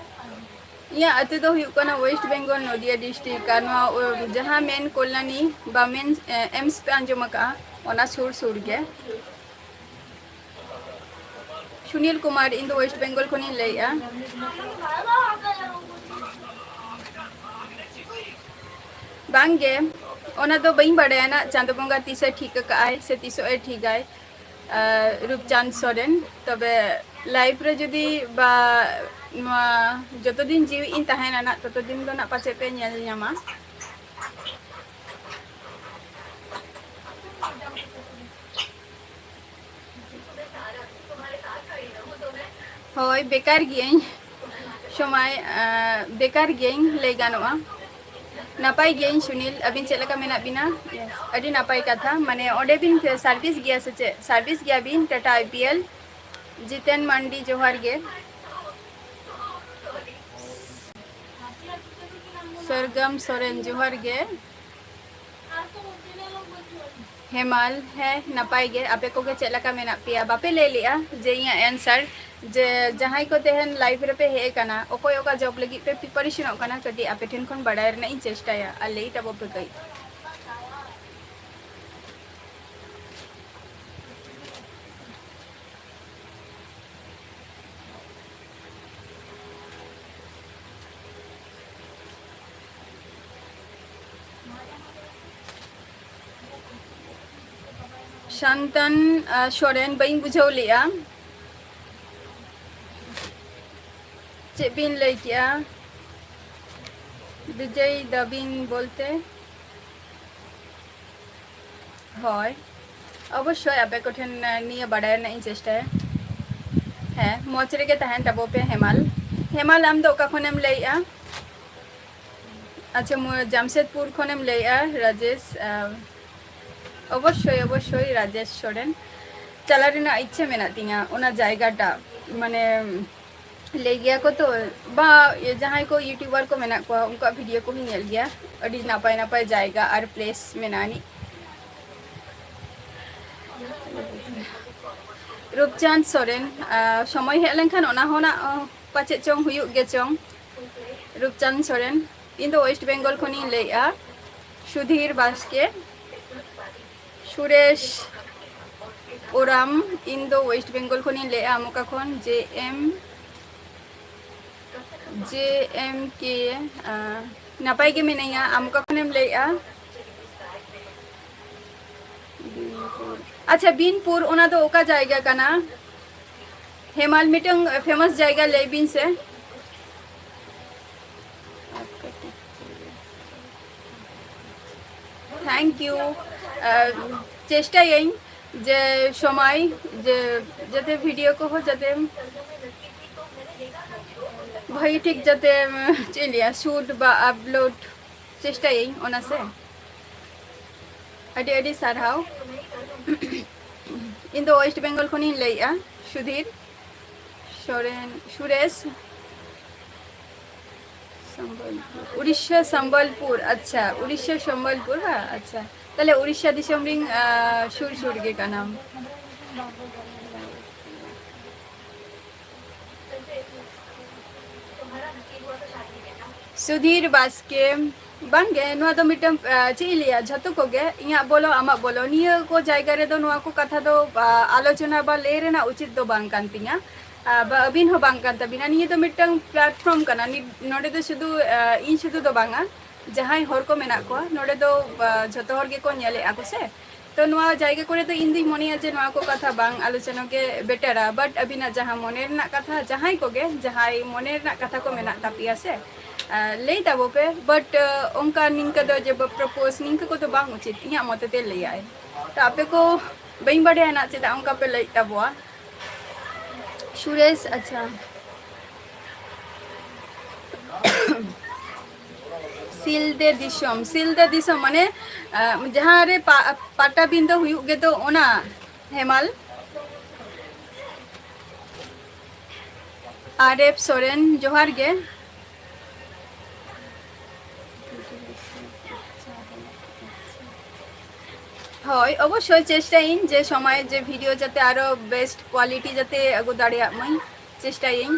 ᱤᱧᱟᱹᱜ ᱟᱹᱛᱩ ᱫᱚ ᱦᱩᱭᱩᱜ ᱠᱟᱱᱟ ᱳᱭᱮᱥᱴ ᱵᱮᱝᱜᱚᱞ, ᱱᱚᱫᱤᱭᱟ ᱰᱤᱥᱴᱨᱤᱠᱴ, ᱟᱨ ᱱᱚᱣᱟ, ᱚ, ᱡᱟᱦᱟᱸ ᱢᱮᱱ ᱠᱚᱞᱞᱟᱱᱤ ᱵᱟ ᱢᱮᱱ, ᱮ, ᱮᱢᱥ ᱯᱮ ᱟᱸᱡᱚᱢ ᱟᱠᱟᱫᱼᱟ, ᱚᱱᱟ ᱥᱩᱨ ᱥᱩᱨ ᱜᱮ᱾ ᱥᱩᱱᱤᱞ ᱠᱩᱢᱟᱨ, ᱤᱧ ᱫᱚ ᱳᱭᱮᱥᱴ ᱵᱮᱝᱜᱚᱞ ᱠᱷᱚᱱᱤᱧ ᱞᱟᱹᱭᱮᱫᱼᱟ᱾ ᱵᱟᱝ ᱜᱮ, ᱚᱱᱟ ᱫᱚ ᱵᱟᱹᱧ ᱵᱟᱲᱟᱭᱟ ᱱᱟᱜ, ᱪᱟᱸᱫᱚ ᱵᱚᱸᱜᱟ ᱛᱤᱥᱮ ᱴᱷᱤᱠ ᱟᱠᱟᱫ ᱟᱭ ᱥᱮ ᱛᱤᱥᱚᱜ ᱮ ᱴᱷᱤᱠᱟᱭ᱾ ᱟᱨ ᱨᱩᱯᱪᱟᱸᱫᱽ ᱥᱚᱨᱮᱱ, ᱛᱚᱵᱮ ᱞᱟᱭᱤᱯᱷ ᱨᱮ ᱡᱩᱫᱤ ᱵᱟ ᱱᱚᱣᱟ ᱡᱚᱛᱚ ᱫᱤᱱ ᱡᱤᱣᱤᱫ ᱤᱧ ᱛᱟᱦᱮᱱᱟ ᱱᱟᱜ, ᱛᱚᱛᱚ ᱫᱤᱱ ᱫᱚ ᱱᱟᱜ ᱯᱟᱪᱮᱫ ᱯᱮ ᱧᱮᱞ ᱧᱟᱢᱟ᱾ ᱦᱳᱭ, ᱵᱮᱠᱟᱨ ᱜᱤᱭᱟᱹᱧ, ᱥᱚᱢᱟᱭ, ᱟᱸ, ᱵᱮᱠᱟᱨ ᱜᱤᱭᱟᱹᱧ, ᱞᱟᱹᱭ ᱜᱟᱱᱚᱜᱼᱟ᱾ ᱱᱟᱯᱟᱭ ᱜᱤᱭᱟᱹᱧ ᱥᱩᱱᱤᱞ, ᱟᱹᱵᱤᱱ ᱪᱮᱫ ᱞᱮᱠᱟ ᱢᱮᱱᱟᱜ ᱵᱤᱱᱟ? ᱟᱹᱰᱤ ᱱᱟᱯᱟᱭ ᱠᱟᱛᱷᱟ᱾ ᱢᱟᱱᱮ, ᱚᱸᱰᱮ ᱵᱤᱱ ᱥᱟᱨᱵᱷᱤᱥ ᱜᱮᱭᱟ ᱥᱮ ᱪᱮᱫ? ᱥᱟᱨᱵᱷᱤᱥ ᱜᱮᱭᱟ ᱵᱤᱱ ᱴᱟᱴᱟ ᱟᱭ ᱯᱤ ᱮᱞ? ᱡᱤᱛᱮᱱ ᱢᱟᱱᱰᱤ, ᱡᱚᱦᱟᱨ ᱜᱮ᱾ ᱥᱟᱨᱜᱟᱢ ᱥᱚᱨᱮᱱ, ᱡᱚᱦᱟᱨ ᱜᱮ᱾ ᱦᱮᱢᱟᱞ, ᱦᱮᱸ, ᱱᱟᱯᱟᱭ ᱜᱮ᱾ ᱟᱯᱮ ᱠᱚᱜᱮ ᱪᱮᱫ ᱞᱮᱠᱟ ᱢᱮᱱᱟᱜ ᱯᱮᱭᱟ? ᱵᱟᱯᱮ ᱞᱟᱹᱭ ᱞᱮᱜᱼᱟ ᱡᱮ ᱤᱧᱟᱹᱜ ᱮᱱᱥᱟᱨ, ᱡᱮ ᱡᱟᱦᱟᱸᱭ ᱠᱚ ᱛᱮᱦᱮᱧ ᱞᱟᱭᱤᱵᱷ ᱨᱮᱯᱮ ᱦᱮᱡ ᱟᱠᱟᱱᱟ, ᱚᱠᱚᱭ ᱚᱠᱟ ᱡᱚᱵ ᱞᱟᱹᱜᱤᱫ ᱯᱮ ᱯᱨᱤᱯᱟᱨᱮᱥᱚᱱᱚᱜ ᱠᱟᱱᱟ, ᱠᱟᱹᱴᱤᱡ ᱟᱯᱮ ᱴᱷᱮᱱ ᱠᱷᱚᱱ ᱵᱟᱲᱟᱭ ᱨᱮᱱᱟᱜ ᱤᱧ ᱪᱮᱥᱴᱟᱭᱟ, ᱟᱨ ᱞᱟᱹᱭ ᱛᱟᱵᱚ ᱯᱮ ᱠᱟᱹᱡ᱾ ᱥᱟᱱᱛᱟᱱ, ᱟᱸ, ᱥᱚᱨᱮᱱ, ᱵᱟᱹᱧ ᱵᱩᱡᱷᱟᱹᱣ ᱞᱮᱜᱼᱟ᱾ ᱪᱮᱫ ᱵᱤᱱ ᱞᱟᱹᱭ ᱠᱮᱜᱼᱟ? ᱵᱤᱡᱚᱭ ᱫᱟᱵᱤᱱ ᱵᱚᱞᱛᱮ? ᱦᱳᱭ, ᱚᱵᱚᱥᱥᱳᱭ ᱟᱯᱮ ᱠᱚᱴᱷᱮᱱ, ᱟᱸ, ᱱᱤᱭᱟᱹ ᱵᱟᱰᱟᱭ ᱨᱮᱱᱟᱜ ᱤᱧ ᱪᱮᱥᱴᱟᱭᱟ᱾ ᱦᱮᱸ, ᱢᱚᱡᱽ ᱨᱮᱜᱮ ᱛᱟᱦᱮᱱ ᱛᱟᱵᱚ ᱯᱮ ᱦᱮᱢᱟᱞ᱾ ᱦᱮᱢᱟᱞ, ᱟᱢ ᱫᱚ ᱚᱠᱟ ᱠᱷᱚᱱᱮᱢ ᱞᱟᱹᱭᱮᱜᱼᱟ? ᱟᱪᱪᱷᱟ, ᱢᱚ-, ᱡᱟᱢᱥᱮᱫᱽᱯᱩᱨ ᱠᱷᱚᱱᱮᱢ ᱞᱟᱹᱭᱮᱜᱼᱟ, ᱨᱟᱡᱮᱥ? ᱟᱸ, ᱚᱵᱚᱥᱥᱳᱭ, ᱚᱵᱚᱥᱥᱳᱭ, ᱨᱟᱡᱮᱥ ᱥᱚᱨᱮᱱ᱾ ᱪᱟᱞᱟᱜ ᱨᱮᱱᱟᱜ ᱤᱪᱪᱷᱟᱹ ᱢᱮᱱᱟᱜ ᱛᱤᱧᱟᱹ ᱚᱱᱟ ᱡᱟᱭᱜᱟᱴᱟᱜ, ᱢᱟᱱᱮ, ᱞᱟᱹᱭ ᱜᱮᱭᱟ ᱠᱚ ᱛᱚ, ᱵᱟ, ᱡᱟᱦᱟᱸᱭ ᱠᱚ YouTuber ᱠᱚ ᱢᱮᱱᱟᱜ ᱠᱚᱣᱟ, ᱩᱱᱠᱩᱣᱟᱜ video ᱠᱚᱦᱚᱸᱧ ᱧᱮᱞ ᱜᱮᱭᱟ, ᱟᱹᱰᱤ ᱱᱟᱯᱟᱭ ᱱᱟᱯᱟᱭ ᱡᱟᱭᱜᱟ ᱟᱨ place ᱢᱮᱱᱟᱜ ᱟᱹᱱᱤᱡ᱾ ᱨᱩᱯᱪᱟᱸᱫᱽ ᱥᱚᱨᱮᱱ, ᱟᱸ, ᱥᱚᱢᱚᱭ ᱦᱮᱡ ᱞᱮᱱᱠᱷᱟᱱ ᱚᱱᱟ ᱦᱚᱸ ᱱᱟᱜ, ᱚ, ᱯᱟᱪᱮᱫ ᱪᱚᱝ ᱦᱩᱭᱩᱜ ᱜᱮ ᱪᱚᱝ᱾ ᱨᱩᱯᱪᱟᱸᱫᱽ ᱥᱚᱨᱮᱱ, ᱤᱧ ᱫᱚ West Bengal ᱠᱷᱚᱱᱤᱧ ᱞᱟᱹᱭᱮᱜᱼᱟ᱾ ᱥᱩᱫᱷᱤᱨ ᱵᱟᱥᱠᱮ, ᱥᱩᱨᱮᱥ ᱳᱨᱟᱢ, ᱤᱧ ᱫᱚ West Bengal ᱠᱷᱚᱱᱤᱧ ᱞᱟᱹᱭᱮᱜᱼᱟ, ᱟᱢ ᱚᱠᱟ ᱠᱷᱚᱱ? JM, JMK, ᱟᱸ, ᱱᱟᱯᱟᱭ ᱜᱮ ᱢᱤᱱᱟᱹᱧᱟ, ᱟᱢ ᱚᱠᱟ ᱠᱷᱚᱱᱮᱢ ᱞᱟᱹᱭᱮᱜᱼᱟ? ᱟᱪᱪᱷᱟ, ᱵᱤᱱᱯᱩᱨ, ᱚᱱᱟ ᱫᱚ ᱚᱠᱟ ᱡᱟᱭᱜᱟ ᱠᱟᱱᱟ? ᱦᱮᱢᱟᱞ, ᱢᱤᱫᱴᱟᱝ famous ᱡᱟᱭᱜᱟ ᱞᱟᱹᱭ ᱵᱤᱱ ᱥᱮ᱾ Thank you. ᱟᱨ ᱪᱮᱥᱴᱟᱭᱟᱹᱧ ᱡᱮ ᱥᱚᱢᱚᱭ ᱡᱮ ᱡᱟᱛᱮ video ᱠᱚᱦᱚᱸ ᱡᱟᱛᱮ ᱵᱷᱟᱹᱜᱤ ᱴᱷᱤᱠ ᱡᱟᱛᱮ, ᱪᱮᱫ ᱤᱧ ᱞᱟᱹᱭᱟ, shoot ᱵᱟ upload ᱪᱮᱥᱴᱟᱭᱟᱹᱧ ᱚᱱᱟ ᱥᱮ᱾ ᱟᱹᱰᱤ ᱟᱹᱰᱤ ᱥᱟᱨᱦᱟᱣ᱾ ᱤᱧ ᱫᱚ West Bengal ᱠᱷᱚᱱᱤᱧ ᱞᱟᱹᱭᱮᱜᱼᱟ, ᱥᱩᱫᱷᱤᱨ ᱥᱚᱨᱮᱱ, ᱥᱩᱨᱮᱥ᱾ ᱥᱚᱢᱵᱚᱞᱯᱩᱨ, ᱩᱲᱤᱥᱥᱟ ᱥᱚᱢᱵᱚᱞᱯᱩᱨ, ᱟᱪᱪᱷᱟ, ᱩᱲᱤᱥᱥᱟ ᱥᱚᱢᱵᱚᱞᱯᱩᱨ, ᱵᱟ? ᱟᱪᱪᱷᱟ, ᱛᱟᱦᱞᱮ ᱩᱲᱤᱥᱥᱟ ᱫᱤᱥᱚᱢ ᱨᱤᱧ, ᱟᱸ, ᱥᱩᱨ ᱥᱩᱨ ᱜᱮ ᱠᱟᱱᱟᱢ᱾ ᱥᱩᱫᱷᱤᱨ ᱵᱟᱥᱠᱮ, ᱵᱟᱝᱜᱮ, ᱱᱚᱣᱟ ᱫᱚ ᱢᱤᱫᱴᱟᱝ, ᱟᱸ, ᱪᱮᱫ ᱤᱧ ᱞᱟᱹᱭᱟ, ᱡᱷᱚᱛᱚ ᱠᱚᱜᱮ, ᱤᱧᱟᱹᱜ ᱵᱚᱞᱚ, ᱟᱢᱟᱜ ᱵᱚᱞᱚ, ᱱᱤᱭᱟᱹ ᱠᱚ ᱡᱟᱭᱜᱟ ᱨᱮᱫᱚ ᱱᱚᱣᱟ ᱠᱚ ᱠᱟᱛᱷᱟ ᱫᱚ, ᱟᱸ, ᱟᱞᱳᱪᱚᱱᱟ ᱵᱟ ᱞᱟᱹᱭ ᱨᱮᱱᱟᱜ ᱩᱪᱤᱛ ᱫᱚ ᱵᱟᱝ ᱠᱟᱱ ᱛᱤᱧᱟ᱾ ᱟᱸ, ᱵᱟ ᱟᱹᱵᱤᱱ ᱦᱚᱸ ᱵᱟᱝ ᱠᱟᱱ ᱛᱟᱹᱵᱤᱱᱟ᱾ ᱱᱤᱭᱟᱹ ᱫᱚ ᱢᱤᱫᱴᱟᱝ platform ᱠᱟᱱᱟ᱾ ᱱᱤ-, ᱱᱚᱰᱮ ᱫᱚ ᱥᱩᱫᱷᱩ, ᱟᱸ, ᱤᱧ ᱥᱩᱫᱷᱩ ᱫᱚ ᱵᱟᱝᱟ, ᱡᱟᱦᱟᱸᱭ ᱦᱚᱲ ᱠᱚ ᱢᱮᱱᱟᱜ ᱠᱚᱣᱟ, ᱱᱚᱰᱮ ᱫᱚ, ᱟᱸ, ᱡᱷᱚᱛᱚ ᱦᱚᱲ ᱜᱮᱠᱚ ᱧᱮᱞᱮᱫᱼᱟ ᱠᱚ ᱥᱮ᱾ ᱛᱚ ᱱᱚᱣᱟ ᱡᱟᱭᱜᱟ ᱠᱚᱨᱮ ᱫᱚ ᱤᱧ ᱫᱩᱧ ᱢᱚᱱᱮᱭᱟ ᱡᱮ ᱱᱚᱣᱟ ᱠᱚ ᱠᱟᱛᱷᱟ ᱵᱟᱝ ᱟᱞᱳᱪᱚᱱᱟ ᱜᱮ ᱵᱮᱴᱟᱨᱟ᱾ ᱵᱟᱴ ᱟᱹᱵᱤᱱᱟᱜ ᱡᱟᱦᱟᱸ ᱢᱚᱱᱮ ᱨᱮᱱᱟᱜ ᱠᱟᱛᱷᱟ, ᱡᱟᱦᱟᱸᱭ ᱠᱚᱜᱮ ᱡᱟᱦᱟᱸᱭ ᱢᱚᱱᱮ ᱨᱮᱱᱟᱜ ᱠᱟᱛᱷᱟ ᱠᱚ ᱢᱮᱱᱟᱜ ᱛᱟᱯᱮᱭᱟ ᱥᱮ, ᱟᱨ ᱞᱟᱹᱭ ᱛᱟᱵᱚ ᱯᱮ᱾ ᱵᱟᱴ ᱚᱱᱠᱟ ᱱᱤᱝᱠᱟᱹ ᱫᱚ ᱡᱮ ᱯᱨᱚᱯᱳᱡᱽ ᱱᱤᱝᱠᱟᱹ ᱠᱚᱫᱚ ᱵᱟᱝ ᱩᱪᱤᱛ, ᱤᱧᱟᱹᱜ ᱢᱚᱛᱮ ᱛᱮ ᱞᱟᱹᱭᱟᱭ᱾ ᱛᱚ ᱟᱯᱮ ᱠᱚ ᱵᱟᱹᱧ ᱵᱟᱰᱟᱭᱟ ᱱᱟᱜ ᱪᱮᱫᱟᱜ ᱚᱱᱠᱟ ᱯᱮ ᱞᱟᱹᱭᱮᱫ ᱛᱟᱵᱚᱣᱟ᱾ ᱥᱩᱨᱮᱥ, ᱟᱪᱪᱷᱟ᱾ ᱥᱤᱞᱫᱟᱹ ᱫᱤᱥᱚᱢ, ᱥᱤᱞᱫᱟᱹ ᱫᱤᱥᱚᱢ ᱢᱟᱱᱮ, ᱟᱸ, ᱡᱟᱦᱟᱸ ᱨᱮ ᱯᱟ-, ᱯᱟᱴᱟᱵᱤᱸᱫᱟᱹ ᱦᱩᱭᱩᱜ ᱜᱮᱫᱚ ᱚᱱᱟ ᱦᱮᱢᱟᱞ᱾ ᱟᱨ ᱮᱯᱷ ᱥᱚᱨᱮᱱ, ᱡᱚᱦᱟᱨ ᱜᱮ᱾ ᱦᱳᱭ, ᱚᱵᱚᱥᱥᱳᱭ ᱪᱮᱥᱴᱟᱭᱟᱹᱧ ᱡᱮ ᱥᱚᱢᱚᱭ ᱡᱮ ᱵᱷᱤᱰᱤᱭᱳ ᱡᱟᱛᱮ ᱟᱨᱚ ᱵᱮᱥᱴ ᱠᱳᱣᱟᱞᱤᱴᱤ ᱡᱟᱛᱮ ᱟᱹᱜᱩ ᱫᱟᱲᱮᱭᱟᱜ ᱢᱟᱹᱧ, ᱪᱮᱥᱴᱟᱭᱟᱹᱧ᱾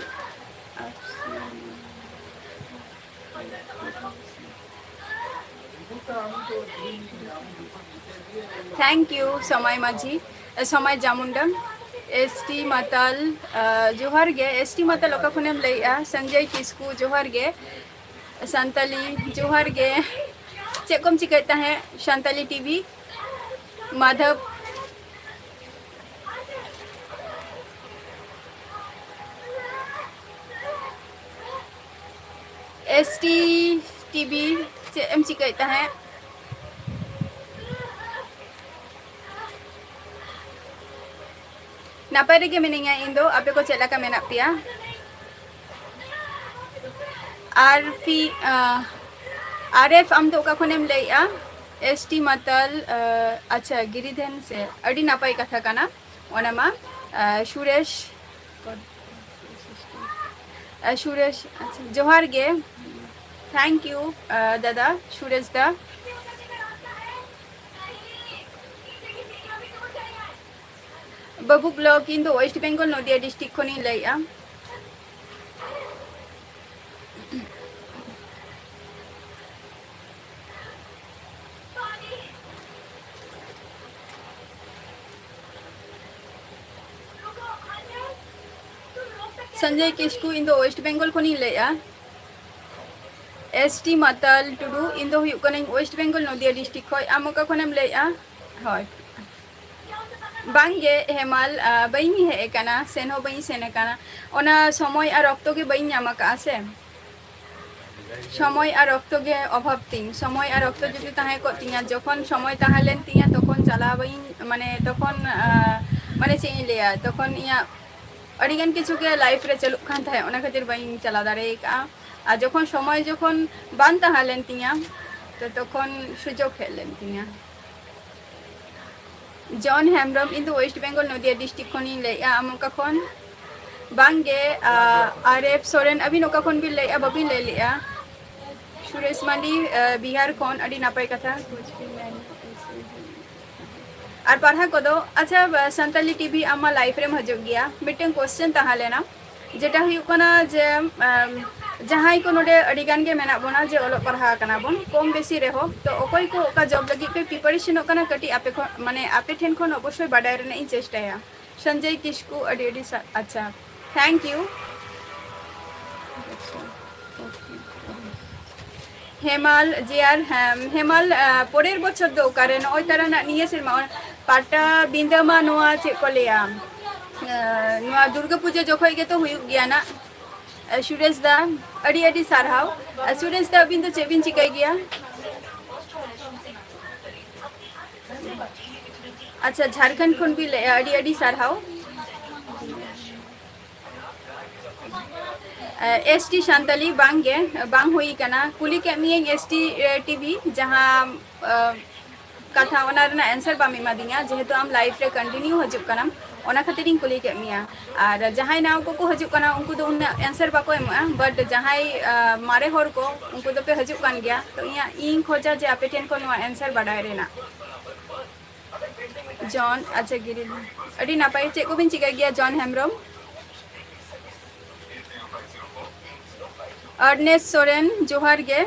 Thank you ᱥᱚᱢᱟᱭ ᱢᱟᱹᱡᱷᱤ, ᱥᱚᱢᱟᱭ ᱡᱟᱢᱩᱱᱰᱟᱝ᱾ ᱮᱥ ᱴᱤ ᱢᱟᱛᱟᱞ, ᱟᱸ, ᱡᱚᱦᱟᱨ ᱜᱮ᱾ ᱮᱥ ᱴᱤ ᱢᱟᱛᱟᱞ ᱚᱠᱟ ᱠᱷᱚᱱᱮᱢ ᱞᱟᱹᱭᱮᱜᱼᱟ? ᱥᱚᱧᱡᱚᱭ ᱠᱤᱥᱠᱩ, ᱡᱚᱦᱟᱨ ᱜᱮ᱾ ᱥᱟᱱᱛᱟᱞᱤ, ᱡᱚᱦᱟᱨ ᱜᱮ᱾ ᱪᱮᱫ ᱠᱚᱢ ᱪᱤᱠᱟᱹᱭᱮᱫ ᱛᱟᱦᱮᱸᱫ ᱥᱟᱱᱛᱟᱞᱤ ᱴᱤ ᱵᱷᱤ? ᱢᱟᱫᱷᱚᱵ᱾ ᱮᱥ ᱴᱤ ᱴᱤ ᱵᱷᱤ, ᱪᱮᱫ ᱮᱢ ᱪᱤᱠᱟᱹᱭᱮᱫ ᱛᱟᱦᱮᱸᱫ? ᱱᱟᱯᱟᱭ ᱨᱮᱜᱮ ᱢᱤᱱᱟᱹᱧᱟ ᱤᱧ ᱫᱚ, ᱟᱯᱮ ᱠᱚ ᱪᱮᱫ ᱞᱮᱠᱟ ᱢᱮᱱᱟᱜ ᱯᱮᱭᱟ? ᱟᱨ ᱯᱷᱤ, ᱟᱸ, ᱟᱨ ᱮᱯᱷ, ᱟᱢ ᱫᱚ ᱚᱠᱟ ᱠᱷᱚᱱᱮᱢ ᱞᱟᱹᱭᱮᱜᱼᱟ? ᱮᱥ ᱴᱤ ᱢᱟᱛᱟᱞ, ᱟᱸ, ᱟᱪᱪᱷᱟ, ᱜᱤᱨᱤᱫᱷᱮᱱ ᱥᱮ, ᱟᱹᱰᱤ ᱱᱟᱯᱟᱭ ᱠᱟᱛᱷᱟ ᱠᱟᱱᱟ ᱚᱱᱟ ᱢᱟ᱾ ᱟᱸ, ᱥᱩᱨᱮᱥ, ᱟᱸ, ᱥᱩᱨᱮᱥ, ᱟᱪᱪᱷᱟ, ᱡᱚᱦᱟᱨ ᱜᱮ᱾ Thank you, ᱟᱸ, ᱫᱟᱫᱟ, ᱥᱩᱨᱮᱥ ᱫᱟ᱾ ᱵᱟᱹᱵᱩ ᱵᱞᱚᱜ, ᱤᱧ ᱫᱚ ᱳᱭᱮᱥᱴ ᱵᱮᱝᱜᱚᱞ ᱱᱚᱫᱤᱭᱟ ᱰᱤᱥᱴᱨᱤᱠᱴ ᱠᱷᱚᱱᱤᱧ ᱞᱟᱹᱭᱮᱜᱼᱟ᱾ ᱥᱚᱧᱡᱚᱭ ᱠᱤᱥᱠᱩ, ᱤᱧ ᱫᱚ ᱳᱭᱮᱥᱴ ᱵᱮᱝᱜᱚᱞ ᱠᱷᱚᱱᱤᱧ ᱞᱟᱹᱭᱮᱜᱼᱟ᱾ ᱮᱥ ᱴᱤ ᱢᱟᱛᱟᱞ ᱴᱩᱰᱩ, ᱤᱧ ᱫᱚ ᱦᱩᱭᱩᱜ ᱠᱟᱹᱱᱟᱹᱧ ᱳᱭᱮᱥᱴ ᱵᱮᱝᱜᱚᱞ ᱱᱚᱫᱤᱭᱟ ᱰᱤᱥᱴᱨᱤᱠᱴ ᱠᱷᱚᱱ᱾ ᱟᱢ ᱚᱠᱟ ᱠᱷᱚᱱᱮᱢ ᱞᱟᱹᱭᱮᱜᱼᱟ? ᱦᱳᱭ᱾ ᱵᱟᱝᱜᱮ ᱦᱮᱢᱟᱞ, ᱟ, ᱵᱟᱹᱧ ᱦᱮᱡ ᱟᱠᱟᱱᱟ, ᱥᱮᱱ ᱦᱚᱸ ᱵᱟᱹᱧ ᱥᱮᱱ ᱟᱠᱟᱱᱟ᱾ ᱚᱱᱟ ᱥᱚᱢᱚᱭ ᱟᱨ ᱚᱠᱛᱚ ᱜᱮ ᱵᱟᱹᱧ ᱧᱟᱢ ᱟᱠᱟᱫᱼᱟ ᱥᱮ᱾ ᱥᱚᱢᱚᱭ ᱟᱨ ᱚᱠᱛᱚ ᱜᱮ ᱚᱵᱷᱟᱵ ᱛᱤᱧ᱾ ᱥᱚᱢᱚᱭ ᱟᱨ ᱚᱠᱛᱚ ᱡᱩᱫᱤ ᱛᱟᱦᱮᱸ ᱠᱚᱜ ᱛᱤᱧᱟ, ᱡᱚᱠᱷᱚᱱ ᱥᱚᱢᱚᱭ ᱛᱟᱦᱮᱸ ᱞᱮᱱ ᱛᱤᱧᱟ, ᱛᱚᱠᱷᱚᱱ ᱪᱟᱞᱟᱣ ᱵᱟᱹᱧ, ᱢᱟᱱᱮ, ᱛᱚᱠᱷᱚᱱ, ᱟ, ᱢᱟᱱᱮ, ᱪᱮᱫ ᱤᱧ ᱞᱟᱹᱭᱟ, ᱛᱚᱠᱷᱚᱱ ᱤᱧᱟᱹᱜ ᱟᱹᱰᱤᱜᱟᱱ ᱠᱤᱪᱷᱩ ᱜᱮ life ᱨᱮ ᱪᱟᱹᱞᱩᱜ ᱠᱟᱱ ᱛᱟᱦᱮᱸᱫ, ᱚᱱᱟ ᱠᱷᱟᱹᱛᱤᱨ ᱵᱟᱹᱧ ᱪᱟᱞᱟᱣ ᱫᱟᱲᱮ ᱟᱠᱟᱫᱼᱟ᱾ ᱟᱨ ᱡᱚᱠᱷᱚᱱ ᱥᱚᱢᱚᱭ ᱡᱚᱠᱷᱚᱱ ᱵᱟᱝ ᱛᱟᱦᱮᱸ ᱞᱮᱱ ᱛᱤᱧᱟ, ᱛᱚ ᱛᱚᱠᱷᱚᱱ ᱥᱩᱡᱳᱜᱽ ᱦᱮᱡ ᱞᱮᱱ ᱛᱤᱧᱟ᱾ ᱡᱚᱱ ᱦᱮᱢᱵᱨᱚᱢ, ᱤᱧ ᱫᱚ West Bengal, ᱱᱚᱫᱤᱭᱟ district ᱠᱷᱚᱱᱤᱧ ᱞᱟᱹᱭᱮᱫᱼᱟ᱾ ᱟᱢ ᱚᱠᱟ ᱠᱷᱚᱱ? ᱵᱟᱝᱜᱮ, ᱟ, ᱟᱨ ᱮᱯᱷ ᱥᱚᱨᱮᱱ, ᱟᱹᱵᱤᱱ ᱚᱠᱟ ᱠᱷᱚᱱ ᱵᱤᱱ ᱞᱟᱹᱭᱮᱫᱼᱟ? ᱵᱟᱹᱵᱤᱱ ᱞᱟᱹᱭ ᱞᱮᱫᱼᱟ᱾ ᱥᱩᱨᱮᱥ ᱢᱟᱱᱰᱤ, ᱟ, ᱵᱤᱦᱟᱨ ᱠᱷᱚᱱ, ᱟᱹᱰᱤ ᱱᱟᱯᱟᱭ ᱠᱟᱛᱷᱟ᱾ ᱟᱨ ᱯᱟᱲᱦᱟᱣ ᱠᱚᱫᱚ, ᱟᱪᱪᱷᱟ, ᱥᱟᱱᱛᱟᱞᱤ ᱴᱤᱵᱷᱤ ᱟᱢ ᱢᱟ live ᱨᱮᱢ ᱦᱤᱡᱩᱜ ᱜᱮᱭᱟ, ᱢᱤᱫᱴᱮᱱ question ᱛᱟᱦᱮᱸ ᱞᱮᱱᱟ, ᱡᱮᱴᱟ ᱦᱩᱭᱩᱜ ᱠᱟᱱᱟ ᱡᱮ, ᱟᱢ, ᱡᱟᱦᱟᱸᱭ ᱠᱚ ᱱᱚᱰᱮ ᱟᱹᱰᱤ ᱜᱟᱱ ᱜᱮ ᱢᱮᱱᱟᱜ ᱵᱚᱱᱟ ᱡᱮ ᱚᱞᱚᱜ ᱯᱟᱲᱦᱟᱣ ᱠᱟᱱᱟ ᱵᱚᱱ ᱠᱚᱢ ᱵᱮᱥᱤ ᱨᱮᱦᱚᱸ, ᱛᱚ ᱚᱠᱚᱭ ᱠᱚ ᱚᱠᱟ job ᱞᱟᱹᱜᱤᱫ ᱯᱮ preparationᱚᱜ ᱠᱟᱱᱟ, ᱠᱟᱹᱴᱤᱡ ᱟᱯᱮ ᱠᱷᱚᱱ, ᱢᱟᱱᱮ ᱟᱯᱮ ᱴᱷᱮᱱ ᱠᱷᱚᱱ ᱚᱵᱚᱥᱥᱳᱭ ᱵᱟᱰᱟᱭ ᱨᱮᱱᱟᱜ ᱤᱧ ᱪᱮᱥᱴᱟᱭᱟ᱾ ᱥᱚᱧᱡᱚᱭ ᱠᱤᱥᱠᱩ, ᱟᱹᱰᱤ ᱟᱹᱰᱤ ᱥᱟ-, ᱟᱪᱪᱷᱟ, thank you᱾ ᱦᱮᱢᱟᱞ, ᱡᱮ ᱟᱨ ᱦᱮᱢ-, ᱦᱮᱢᱟᱞ, ᱟ, ᱯᱚᱨᱮᱨ ᱵᱚᱪᱷᱚᱨ ᱫᱚ ᱚᱠᱟᱨᱮ? ᱱᱚᱜᱼᱚᱭ ᱛᱟᱨᱟ ᱨᱮᱱᱟᱜ ᱱᱤᱭᱟᱹ ᱥᱮᱨᱢᱟ, ᱚ-, ᱯᱟᱴᱟᱵᱤᱸᱫᱟᱹ ᱢᱟ ᱱᱚᱣᱟ ᱪᱮᱫ ᱠᱚ ᱞᱟᱹᱭᱟ, ᱟ, ᱱᱚᱣᱟ ᱫᱩᱨᱜᱟᱹ ᱯᱩᱡᱟᱹ ᱡᱚᱠᱷᱚᱡ ᱜᱮᱛᱚ ᱦᱩᱭᱩᱜ ᱜᱮᱭᱟ ᱱᱟᱜ᱾ ᱟ, ᱥᱩᱨᱮᱥ ᱫᱟ, ᱟᱹᱰᱤ ᱟᱹᱰᱤ ᱥᱟᱨᱦᱟᱣ᱾ ᱟ, ᱥᱩᱨᱮᱥ ᱫᱟ, ᱟᱹᱵᱤᱱ ᱫᱚ ᱪᱮᱫ ᱵᱤᱱ ᱪᱤᱠᱟᱹᱭ ᱜᱮᱭᱟ? ᱟᱪᱪᱷᱟ, ᱡᱷᱟᱲᱠᱷᱚᱸᱰ ᱠᱷᱚᱱ ᱵᱤᱱ ᱞᱟᱹᱭᱮᱜᱼᱟ, ᱟᱹᱰᱤ ᱟᱹᱰᱤ ᱥᱟᱨᱦᱟᱣ᱾ ᱮ, ᱮᱥ ᱴᱤ ᱥᱟᱱᱛᱟᱞᱤ ᱵᱟᱝ ᱜᱮ, ᱵᱟᱝ ᱦᱩᱭ ᱠᱟᱱᱟ᱾ ᱠᱩᱞᱤ ᱠᱮᱫ ᱢᱤᱭᱟᱹᱧ ᱮᱥ ᱴᱤ, ᱮ, ᱴᱤ ᱵᱷᱤ, ᱡᱟᱦᱟᱸ, ᱮ, ᱠᱟᱛᱷᱟ, ᱚᱱᱟ ᱨᱮᱱᱟᱜ answer ᱵᱟᱢ ᱮᱢᱟ ᱫᱤᱧᱟ, ᱡᱮᱦᱮᱛᱩ ᱟᱢ live ᱨᱮ continue ᱦᱤᱡᱩᱜ ᱠᱟᱱᱟᱢ, ᱚᱱᱟ ᱠᱷᱟᱹᱛᱤᱨ ᱤᱧ ᱠᱩᱞᱤ ᱠᱮᱫ ᱢᱮᱭᱟ᱾ ᱟᱨ ᱡᱟᱦᱟᱸᱭ ᱱᱟᱣᱟ ᱠᱚᱠᱚ ᱦᱤᱡᱩᱜ ᱠᱟᱱᱟ, ᱩᱱᱠᱩ ᱫᱚ ᱩᱱᱟᱹᱜ answer ᱵᱟᱠᱚ ᱮᱢᱚᱜᱼᱟ, but ᱡᱟᱦᱟᱸᱭ, ᱟ, ᱢᱟᱨᱮ ᱦᱚᱲ ᱠᱚ, ᱩᱱᱠᱩ ᱫᱚᱯᱮ ᱦᱤᱡᱩᱜ ᱠᱟᱱ ᱜᱮᱭᱟ, ᱛᱚ ᱤᱧᱟᱹᱜ, ᱤᱧ ᱠᱷᱚᱡᱟ ᱡᱮ ᱟᱯᱮ ᱴᱷᱮᱱ ᱠᱷᱚᱱ ᱱᱚᱣᱟ answer ᱵᱟᱰᱟᱭ ᱨᱮᱱᱟᱜ᱾ ᱡᱚᱱ, ᱟᱪᱪᱷᱟ, ᱜᱤᱨᱤ, ᱟᱹᱰᱤ ᱱᱟᱯᱟᱭ᱾ ᱪᱮᱫ ᱠᱚᱵᱤᱱ ᱪᱤᱠᱟᱹᱭ ᱜᱮᱭᱟ, ᱡᱚᱱ ᱦᱮᱢᱵᱨᱚᱢ? ᱟᱨᱱᱮᱥ ᱥᱚᱨᱮᱱ, ᱡᱚᱦᱟᱨ ᱜᱮ᱾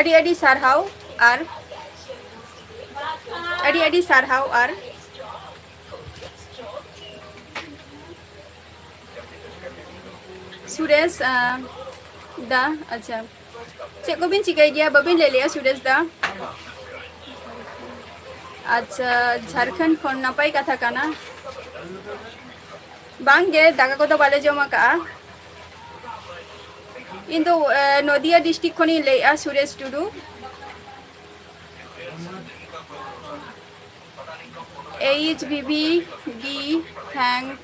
ᱟᱹᱰᱤ ᱟᱹᱰᱤ ᱥᱟᱨᱦᱟᱣ ᱟᱨ ᱟᱹᱰᱤ ᱟᱹᱰᱤ ᱥᱟᱨᱦᱟᱣ ᱟᱨ ᱥᱩᱨᱮᱥ, ᱟ, ᱫᱟ, ᱟᱪᱪᱷᱟ, ᱪᱮᱫ ᱠᱚᱵᱤᱱ ᱪᱤᱠᱟᱹᱭ ᱜᱮᱭᱟ? ᱵᱟᱹᱵᱤᱱ ᱞᱟᱹᱭ ᱞᱮᱜᱼᱟ ᱥᱩᱨᱮᱥ ᱫᱟ᱾ ᱟᱪᱪᱷᱟ, ᱡᱷᱟᱲᱠᱷᱚᱸᱰ ᱠᱷᱚᱱ, ᱱᱟᱯᱟᱭ ᱠᱟᱛᱷᱟ ᱠᱟᱱᱟ᱾ ᱵᱟᱝ ᱜᱮ, ᱫᱟᱠᱟ ᱠᱚᱫᱚ ᱵᱟᱞᱮ ᱡᱚᱢ ᱟᱠᱟᱜᱼᱟ᱾ ᱤᱧ ᱫᱚ, ᱮ, ᱱᱚᱫᱤᱭᱟ district ᱠᱷᱚᱱᱤᱧ ᱞᱟᱹᱭᱮᱜᱼᱟ, ᱥᱩᱨᱮᱥ ᱴᱩᱰᱩ᱾ H B B D, thank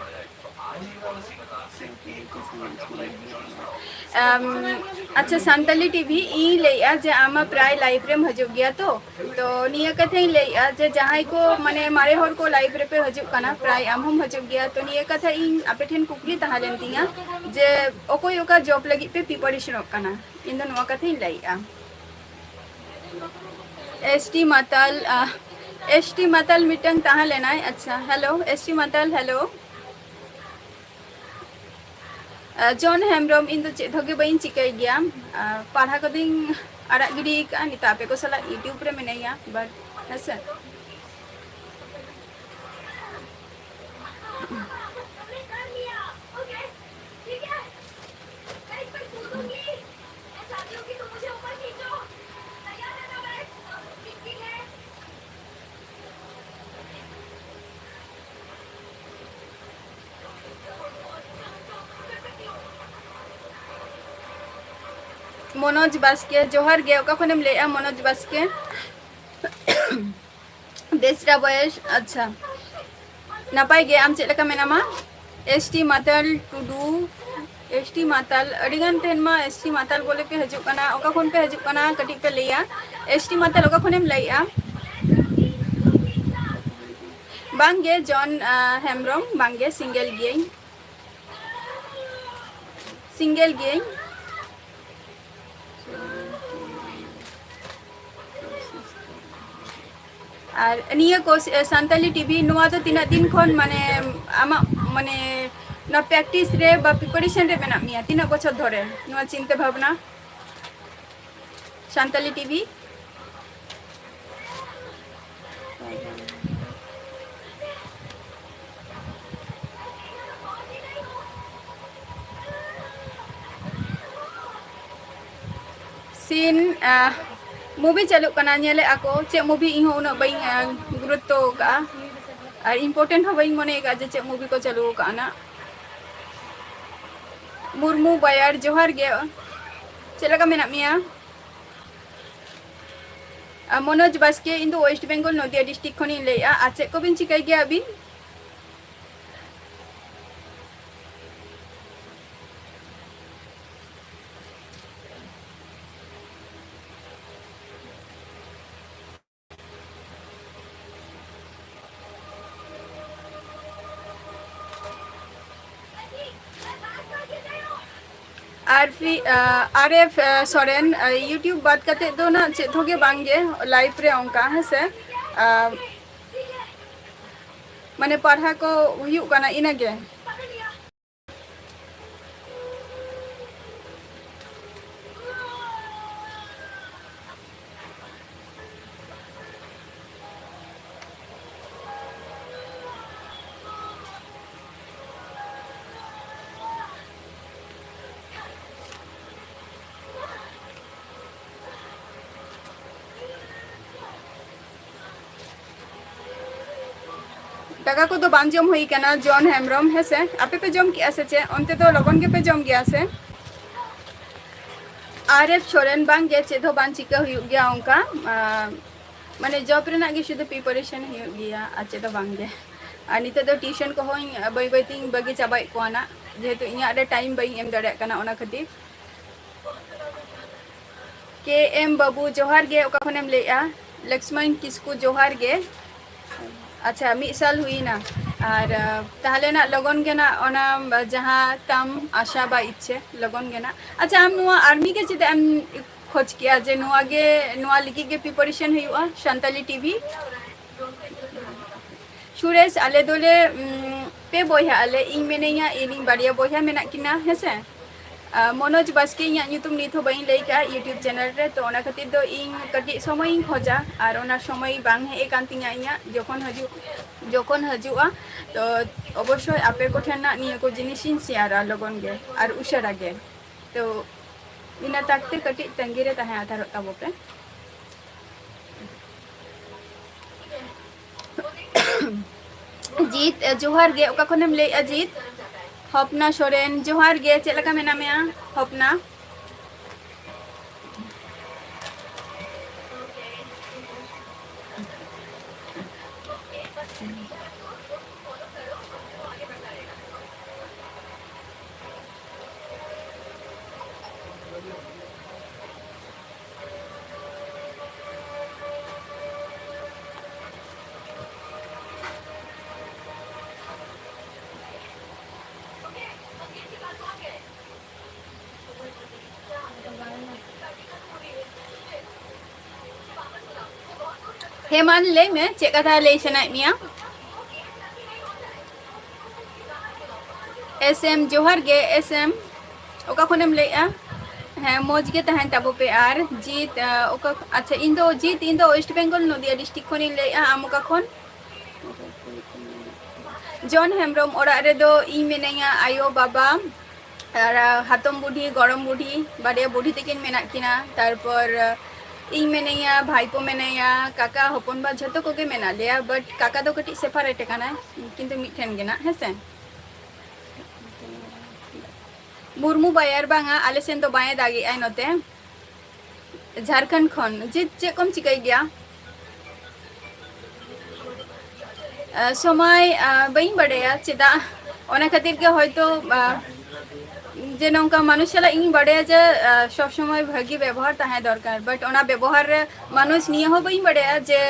ᱟᱢ, ᱟᱪᱪᱷᱟ, ᱥᱟᱱᱛᱟᱞᱤ ᱴᱤᱵᱷᱤ, ᱤᱧ ᱞᱟᱹᱭᱮᱜᱼᱟ ᱡᱮ ᱟᱢ ᱢᱟ ᱯᱨᱟᱭ live ᱨᱮᱢ ᱦᱤᱡᱩᱜ ᱜᱮᱭᱟ ᱛᱚ, ᱛᱚ ᱱᱤᱭᱟᱹ ᱠᱟᱛᱷᱟᱧ ᱞᱟᱹᱭᱮᱜᱼᱟ ᱡᱮ ᱡᱟᱦᱟᱸᱭ ᱠᱚ ᱢᱟᱱᱮ ᱢᱟᱨᱮ ᱦᱚᱲ ᱠᱚ live ᱨᱮᱯᱮ ᱦᱤᱡᱩᱜ ᱠᱟᱱᱟ, ᱯᱨᱟᱭ ᱟᱢ ᱦᱚᱸᱢ ᱦᱤᱡᱩᱜ ᱜᱮᱭᱟ, ᱛᱚ ᱱᱤᱭᱟᱹ ᱠᱟᱛᱷᱟ ᱤᱧ ᱟᱯᱮ ᱴᱷᱮᱱ ᱠᱩᱠᱞᱤ ᱛᱟᱦᱮᱸ ᱞᱮᱱ ᱛᱤᱧᱟ ᱡᱮ ᱚᱠᱚᱭ ᱚᱠᱟ job ᱞᱟᱹᱜᱤᱫ ᱯᱮ preparationᱚᱜ ᱠᱟᱱᱟ, ᱤᱧ ᱫᱚ ᱱᱚᱣᱟ ᱠᱟᱛᱷᱟᱧ ᱞᱟᱹᱭᱮᱜᱼᱟ᱾ S T ᱢᱟᱛᱟᱞ, ᱟ, S T ᱢᱟᱛᱟᱞ ᱢᱤᱫᱴᱟᱝ ᱛᱟᱦᱮᱸ ᱞᱮᱱᱟᱭ᱾ ᱟᱪᱪᱷᱟ, hello, S T ᱢᱟᱛᱟᱞ, hello᱾ ᱟ, ᱡᱚᱱ ᱦᱮᱢᱵᱨᱚᱢ, ᱤᱧ ᱫᱚ ᱪᱮᱫ ᱦᱚᱸ ᱜᱮ ᱵᱟᱹᱧ ᱪᱤᱠᱟᱹᱭ ᱜᱮᱭᱟ᱾ ᱟ, ᱯᱟᱲᱦᱟᱣ ᱠᱚᱫᱚᱧ ᱟᱲᱟᱜ ᱜᱤᱰᱤ ᱟᱠᱟᱫᱼᱟ, ᱱᱤᱛᱚᱜ ᱟᱯᱮ ᱠᱚ ᱥᱟᱞᱟᱜ YouTube ᱨᱮ ᱢᱤᱱᱟᱹᱧᱟ, but ᱦᱮᱸᱥᱮ᱾ ᱢᱚᱱᱳᱡᱽ ᱵᱟᱥᱠᱮ, ᱡᱚᱦᱟᱨ ᱜᱮ᱾ ᱚᱠᱟ ᱠᱷᱚᱱᱮᱢ ᱞᱟᱹᱭᱮᱜᱼᱟ, ᱢᱚᱱᱳᱡᱽ ᱵᱟᱥᱠᱮ? ᱵᱮᱥᱨᱟ ᱵᱚᱭᱮᱥ, ᱟᱪᱪᱷᱟ᱾ ᱱᱟᱯᱟᱭ ᱜᱮ, ᱟᱢ ᱪᱮᱫ ᱞᱮᱠᱟ ᱢᱮᱱᱟᱢᱟ? S T ᱢᱟᱛᱟᱞ ᱴᱩᱰᱩ, S T ᱢᱟᱛᱟᱞ, ᱟᱹᱰᱤ ᱜᱟᱱ ᱛᱮᱦᱮᱧ ᱢᱟ S T ᱢᱟᱛᱟᱞ ᱵᱚᱞᱮ ᱯᱮ ᱦᱤᱡᱩᱜ ᱠᱟᱱᱟ᱾ ᱚᱠᱟ ᱠᱷᱚᱱ ᱯᱮ ᱦᱤᱡᱩᱜ ᱠᱟᱱᱟ, ᱠᱟᱹᱴᱤᱡ ᱯᱮ ᱞᱟᱹᱭᱟ᱾ S T ᱢᱟᱛᱟᱞ, ᱚᱠᱟ ᱠᱷᱚᱱᱮᱢ ᱞᱟᱹᱭᱮᱜᱼᱟ? ᱵᱟᱝ ᱜᱮ, ᱡᱚᱱ, ᱟ, ᱦᱮᱢᱵᱨᱚᱢ, ᱵᱟᱝ ᱜᱮ, single ᱜᱤᱭᱟᱹᱧ, single ᱜᱤᱭᱟᱹᱧ᱾ ᱟᱨ ᱱᱤᱭᱟᱹ ᱠᱳᱨᱥ, ᱮ, ᱥᱟᱱᱛᱟᱞᱤ ᱴᱤᱵᱷᱤ, ᱱᱚᱣᱟ ᱫᱚ ᱛᱤᱱᱟᱹᱜ ᱫᱤᱱ ᱠᱷᱚᱱ, ᱢᱟᱱᱮ, ᱟᱢᱟᱜ, ᱢᱟᱱᱮ, ᱱᱚᱣᱟ practice ᱨᱮ ᱵᱟ preparation ᱨᱮ ᱢᱮᱱᱟᱜ ᱢᱮᱭᱟ? ᱛᱤᱱᱟᱹᱜ ᱵᱚᱪᱷᱚᱨ ᱫᱷᱚᱨᱮ ᱱᱚᱣᱟ ᱪᱤᱱᱛᱟᱹ ᱵᱷᱟᱵᱽᱱᱟ ᱥᱟᱱᱛᱟᱞᱤ ᱴᱤᱵᱷᱤ? ᱥᱤᱱ ᱢᱩᱵᱷᱤ ᱪᱟᱹᱞᱩᱜ ᱠᱟᱱᱟ, ᱧᱮᱞᱮᱫᱼᱟ ᱠᱚ ᱪᱮᱫ ᱢᱩᱵᱷᱤ, ᱤᱧ ᱦᱚᱸ ᱩᱱᱟᱹᱜ ᱵᱟᱹᱧ ᱜᱩᱨᱩᱛᱛᱚ ᱟᱠᱟᱫᱼᱟ ᱟᱨ ᱤᱢᱯᱚᱨᱴᱮᱱᱴ ᱦᱚᱸ ᱵᱟᱹᱧ ᱢᱚᱱᱮ ᱟᱠᱟᱫᱼᱟ ᱡᱮ ᱪᱮᱫ ᱢᱩᱵᱷᱤ ᱠᱚ ᱪᱟᱹᱞᱩ ᱟᱠᱟᱫᱼᱟ ᱱᱟᱜ᱾ ᱢᱩᱨᱢᱩ ᱵᱟᱭᱟᱨ, ᱡᱚᱦᱟᱨ ᱜᱮ, ᱪᱮᱫ ᱞᱮᱠᱟ ᱢᱮᱱᱟᱜ ᱢᱮᱭᱟ? ᱢᱚᱱᱳᱡᱽ ᱵᱟᱥᱠᱮ, ᱤᱧ ᱫᱚ ᱳᱭᱮᱥᱴ ᱵᱮᱝᱜᱚᱞ ᱱᱚᱫᱤᱭᱟ ᱰᱤᱥᱴᱨᱤᱠᱴ ᱠᱷᱚᱱᱤᱧ ᱞᱟᱹᱭᱮᱫᱼᱟ᱾ ᱟᱨ ᱪᱮᱫ ᱠᱚᱵᱤᱱ ᱪᱤᱠᱟᱹᱭ ᱜᱮᱭᱟ ᱟᱹᱵᱤᱱ? ᱟᱨ fee-, R F Soren, YouTube ᱵᱟᱫ ᱠᱟᱛᱮ ᱫᱚ ᱱᱟᱜ ᱪᱮᱫ ᱦᱚᱸ ᱜᱮ ᱵᱟᱝ ᱜᱮ, ᱞᱟᱭᱤᱯᱷ ᱨᱮ ᱚᱱᱠᱟ, ᱦᱮᱸ ᱥᱮ᱾ ᱢᱟᱱᱮ ᱯᱟᱲᱦᱟᱣ ᱠᱚ ᱦᱩᱭᱩᱜ ᱠᱟᱱᱟ, ᱤᱱᱟᱹᱜᱮ᱾ ᱫᱟᱠᱟ ᱠᱚᱫᱚ ᱵᱟᱝ ᱡᱚᱢ ᱦᱩᱭ ᱠᱟᱱᱟ, ᱡᱚᱱ ᱦᱮᱢᱵᱨᱚᱢ, ᱦᱮᱸ ᱥᱮ? ᱟᱯᱮ ᱯᱮ ᱡᱚᱢ ᱠᱮᱜᱼᱟ ᱥᱮ ᱪᱮᱫ? ᱚᱱᱛᱮ ᱫᱚ ᱞᱚᱜᱚᱱ ᱜᱮᱯᱮ ᱡᱚᱢ ᱜᱮᱭᱟ ᱥᱮ? ᱟᱨ ᱮᱯᱷ ᱥᱚᱨᱮᱱ, ᱵᱟᱝ ᱜᱮ, ᱪᱮᱫ ᱦᱚᱸ ᱵᱟᱝ ᱪᱤᱠᱟᱹ ᱦᱩᱭᱩᱜ ᱜᱮᱭᱟ ᱚᱱᱠᱟ᱾ ᱟᱸ, ᱢᱟᱱᱮ ᱡᱚᱵ ᱨᱮᱱᱟᱜ ᱜᱮ ᱥᱩᱫᱷᱩ ᱯᱨᱤᱯᱟᱨᱮᱥᱚᱱ ᱦᱩᱭᱩᱜ ᱜᱮᱭᱟ, ᱟᱨ ᱪᱮᱫ ᱦᱚᱸ ᱵᱟᱝ ᱜᱮ᱾ ᱟᱨ ᱱᱤᱛᱚᱜ ᱫᱚ ᱴᱤᱭᱩᱥᱚᱱ ᱠᱚᱦᱚᱸᱧ ᱵᱟᱹᱭ ᱵᱟᱹᱭ ᱛᱤᱧ ᱵᱟᱹᱜᱤ ᱪᱟᱵᱟᱭᱮᱫ ᱠᱚᱣᱟ ᱱᱟᱜ, ᱡᱮᱦᱮᱛᱩ ᱤᱧᱟᱹᱜ ᱨᱮ ᱴᱟᱭᱤᱢ ᱵᱟᱹᱧ ᱮᱢ ᱫᱟᱲᱮᱭᱟᱜ ᱠᱟᱱᱟ, ᱚᱱᱟ ᱠᱷᱟᱹᱛᱤᱨ᱾ ᱠᱮ ᱮᱢ ᱵᱟᱹᱵᱩ, ᱡᱚᱦᱟᱨ ᱜᱮ, ᱚᱠᱟ ᱠᱷᱚᱱᱮᱢ ᱞᱟᱹᱭᱮᱜᱼᱟ? ᱞᱚᱠᱥᱢᱚᱱ ᱠᱤᱥᱠᱩ, ᱡᱚᱦᱟᱨ ᱜᱮ᱾ ᱟᱪᱪᱷᱟ, ᱢᱤᱫ ᱥᱟᱞ ᱦᱩᱭᱱᱟ᱾ ᱟᱨ, ᱟᱸ, ᱛᱟᱦᱞᱮ ᱱᱟᱜ ᱞᱚᱜᱚᱱ ᱜᱮ ᱱᱟᱜ ᱚᱱᱟ, ᱟᱸ, ᱡᱟᱦᱟᱸ ᱛᱟᱢ ᱟᱥᱟ ᱵᱟ ᱤᱪᱪᱷᱟᱹ, ᱞᱚᱜᱚᱱ ᱜᱮ ᱱᱟᱜ᱾ ᱟᱪᱪᱷᱟ, ᱟᱢ ᱱᱚᱣᱟ ᱟᱨᱢᱤ ᱜᱮ ᱪᱮᱫᱟᱜ ᱮᱢ ᱠᱷᱚᱡᱽ ᱠᱮᱜᱼᱟ ᱡᱮ ᱱᱚᱣᱟ ᱜᱮ, ᱱᱚᱣᱟ ᱞᱟᱹᱜᱤᱫ ᱜᱮ ᱯᱨᱤᱯᱟᱨᱮᱥᱚᱱ ᱦᱩᱭᱩᱜᱼᱟ, ᱥᱟᱱᱛᱟᱞᱤ ᱴᱤᱵᱷᱤ? ᱥᱩᱨᱮᱥ, ᱟᱞᱮ ᱫᱚᱞᱮ, ᱩᱢ, ᱯᱮ ᱵᱚᱭᱦᱟᱜ ᱟᱞᱮ, ᱤᱧ ᱢᱤᱱᱟᱹᱧᱟ, ᱤᱧ ᱵᱟᱨᱭᱟ ᱵᱚᱭᱦᱟ ᱢᱮᱱᱟᱜ ᱠᱤᱱᱟ, ᱦᱮᱸᱥᱮ᱾ ᱟᱨ ᱢᱚᱱᱳᱡᱽ ᱵᱟᱥᱠᱮ, ᱤᱧᱟᱹᱜ ᱧᱩᱛᱩᱢ ᱱᱤᱛ ᱦᱚᱸ ᱵᱟᱹᱧ ᱞᱟᱹᱭ ᱠᱟᱜᱼᱟ YouTube ᱪᱮᱱᱮᱞ ᱨᱮ, ᱛᱚ ᱚᱱᱟ ᱠᱷᱟᱹᱛᱤᱨ ᱫᱚ ᱤᱧ ᱠᱟᱹᱴᱤᱡ ᱥᱚᱢᱚᱭᱤᱧ ᱠᱷᱚᱡᱟ, ᱟᱨ ᱚᱱᱟ ᱥᱚᱢᱚᱭ ᱵᱟᱝ ᱦᱮᱡ ᱟᱠᱟᱱ ᱛᱤᱧᱟᱹ ᱤᱧᱟᱹᱜ᱾ ᱡᱚᱠᱷᱚᱱ ᱦᱤᱡᱩᱜ, ᱡᱚᱠᱷᱚᱱ ᱦᱤᱡᱩᱜᱼᱟ, ᱛᱚ ᱚᱵᱚᱥᱥᱳᱭ ᱟᱯᱮ ᱠᱚᱴᱷᱮᱱ ᱱᱟᱜ ᱱᱤᱭᱟᱹ ᱠᱚ ᱡᱤᱱᱤᱥᱤᱧ ᱥᱮᱭᱟᱨᱟ ᱞᱚᱜᱚᱱ ᱜᱮ ᱟᱨ ᱩᱥᱟᱹᱨᱟ ᱜᱮ᱾ ᱛᱚ ᱤᱱᱟᱹ ᱛᱟᱠᱛᱮ ᱠᱟᱹᱴᱤᱡ ᱛᱟᱺᱜᱤ ᱨᱮ ᱛᱟᱦᱮᱸ ᱦᱟᱛᱟᱲᱚᱜ ᱛᱟᱵᱚ ᱯᱮ᱾ ᱡᱤᱛ, ᱡᱚᱦᱟᱨ ᱜᱮ, ᱚᱠᱟ ᱠᱷᱚᱱᱮᱢ ᱞᱟᱹᱭᱮᱜᱼᱟ ᱡᱤᱛ? ᱦᱚᱯᱱᱟ ᱥᱚᱨᱮᱱ, ᱡᱚᱦᱟᱨ ᱜᱮ, ᱪᱮᱫ ᱞᱮᱠᱟ ᱢᱮᱱᱟᱜ ᱢᱮᱭᱟ ᱦᱚᱯᱱᱟ? ᱦᱮᱸ, ᱢᱟ ᱞᱟᱹᱭ ᱢᱮ, ᱪᱮᱫ ᱠᱟᱛᱷᱟ ᱞᱟᱹᱭ ᱥᱟᱱᱟᱭᱮᱫ ᱢᱮᱭᱟ? ᱮᱥ ᱮᱢ, ᱡᱚᱦᱟᱨ ᱜᱮ ᱮᱥ ᱮᱢ, ᱚᱠᱟ ᱠᱷᱚᱱᱮᱢ ᱞᱟᱹᱭᱮᱜᱼᱟ? ᱦᱮᱸ, ᱢᱚᱡᱽ ᱜᱮ ᱛᱟᱦᱮᱱ ᱛᱟᱵᱚ ᱯᱮ᱾ ᱟᱨ ᱡᱤᱛ, ᱟᱸ, ᱚᱠᱟ, ᱟᱪᱪᱷᱟ, ᱤᱧ ᱫᱚ ᱡᱤᱛ, ᱤᱧ ᱫᱚ ᱳᱭᱮᱥᱴ ᱵᱮᱝᱜᱚᱞ ᱱᱚᱫᱤᱭᱟ ᱰᱤᱥᱴᱨᱤᱠᱴ ᱠᱷᱚᱱᱤᱧ ᱞᱟᱹᱭᱮᱜᱼᱟ᱾ ᱟᱢ ᱚᱠᱟ ᱠᱷᱚᱱ? ᱡᱚᱱ ᱦᱮᱢᱵᱨᱚᱢ, ᱚᱲᱟᱜ ᱨᱮᱫᱚ ᱤᱧ ᱢᱮᱱᱟᱹᱧᱟ, ᱟᱭᱳ, ᱵᱟᱵᱟ ᱟᱨ, ᱟᱸ, ᱦᱟᱛᱚᱢ ᱵᱩᱰᱷᱤ, ᱜᱚᱲᱚᱢ ᱵᱩᱰᱷᱤ, ᱵᱟᱨᱭᱟ ᱵᱩᱰᱷᱤ ᱛᱟᱹᱠᱤᱱ ᱢᱮᱱᱟᱜ ᱠᱤᱱᱟ᱾ ᱛᱟᱨᱯᱚᱨ, ᱟᱸ, ᱤᱧ ᱢᱮᱱᱟᱹᱧᱟ, ᱵᱷᱟᱭᱯᱳ ᱢᱮᱱᱟᱭᱟ, ᱠᱟᱠᱟ, ᱦᱚᱯᱚᱱ ᱵᱟ, ᱡᱷᱚᱛᱚ ᱠᱚᱜᱮ ᱢᱮᱱᱟᱜ ᱞᱮᱭᱟ᱾ But ᱠᱟᱠᱟ ᱫᱚ ᱠᱟᱹᱴᱤᱡ ᱥᱮᱯᱟᱨᱮᱴ ᱟᱠᱟᱱᱟᱭ, ᱠᱤᱱᱛᱩ ᱢᱤᱫᱴᱷᱮᱱ ᱜᱮ ᱱᱟᱜ, ᱦᱮᱸ ᱥᱮ? ᱢᱩᱨᱢᱩ ᱵᱟᱭᱟᱨ ᱵᱟᱝᱟ, ᱟᱞᱮ ᱥᱮᱱ ᱫᱚ ᱵᱟᱭ ᱫᱟᱜᱮᱜᱼᱟᱭ ᱱᱚᱛᱮ᱾ ᱡᱷᱟᱲᱠᱷᱚᱸᱰ ᱠᱷᱚᱱ᱾ ᱪᱮᱫ, ᱪᱮᱫ ᱠᱚᱢ ᱪᱤᱠᱟᱹᱭ ᱜᱮᱭᱟ? ᱟᱸ, ᱥᱚᱢᱚᱭ, ᱟᱸ, ᱵᱟᱹᱧ ᱵᱟᱰᱟᱭᱟ ᱪᱮᱫᱟᱜ, ᱚᱱᱟ ᱠᱷᱟᱹᱛᱤᱨ ᱜᱮ ᱦᱚᱭᱛᱳ, ᱟᱸ, ᱡᱮ ᱱᱚᱝᱠᱟ ᱢᱟᱱᱩᱥ ᱥᱟᱞᱟᱜ ᱤᱧ ᱵᱟᱰᱟᱭᱟ ᱡᱮ, ᱟᱸ, ᱥᱚᱵ ᱥᱚᱢᱚᱭ ᱵᱷᱟᱹᱜᱤ ᱵᱮᱵᱚᱦᱟᱨ ᱛᱟᱦᱮᱸ ᱫᱚᱨᱠᱟᱨ, but ᱚᱱᱟ ᱵᱮᱵᱚᱦᱟᱨ ᱨᱮ ᱢᱟᱱᱩᱥ ᱱᱤᱭᱟᱹ ᱦᱚᱸ ᱵᱟᱹᱧ ᱵᱟᱰᱟᱭᱟ ᱡᱮ,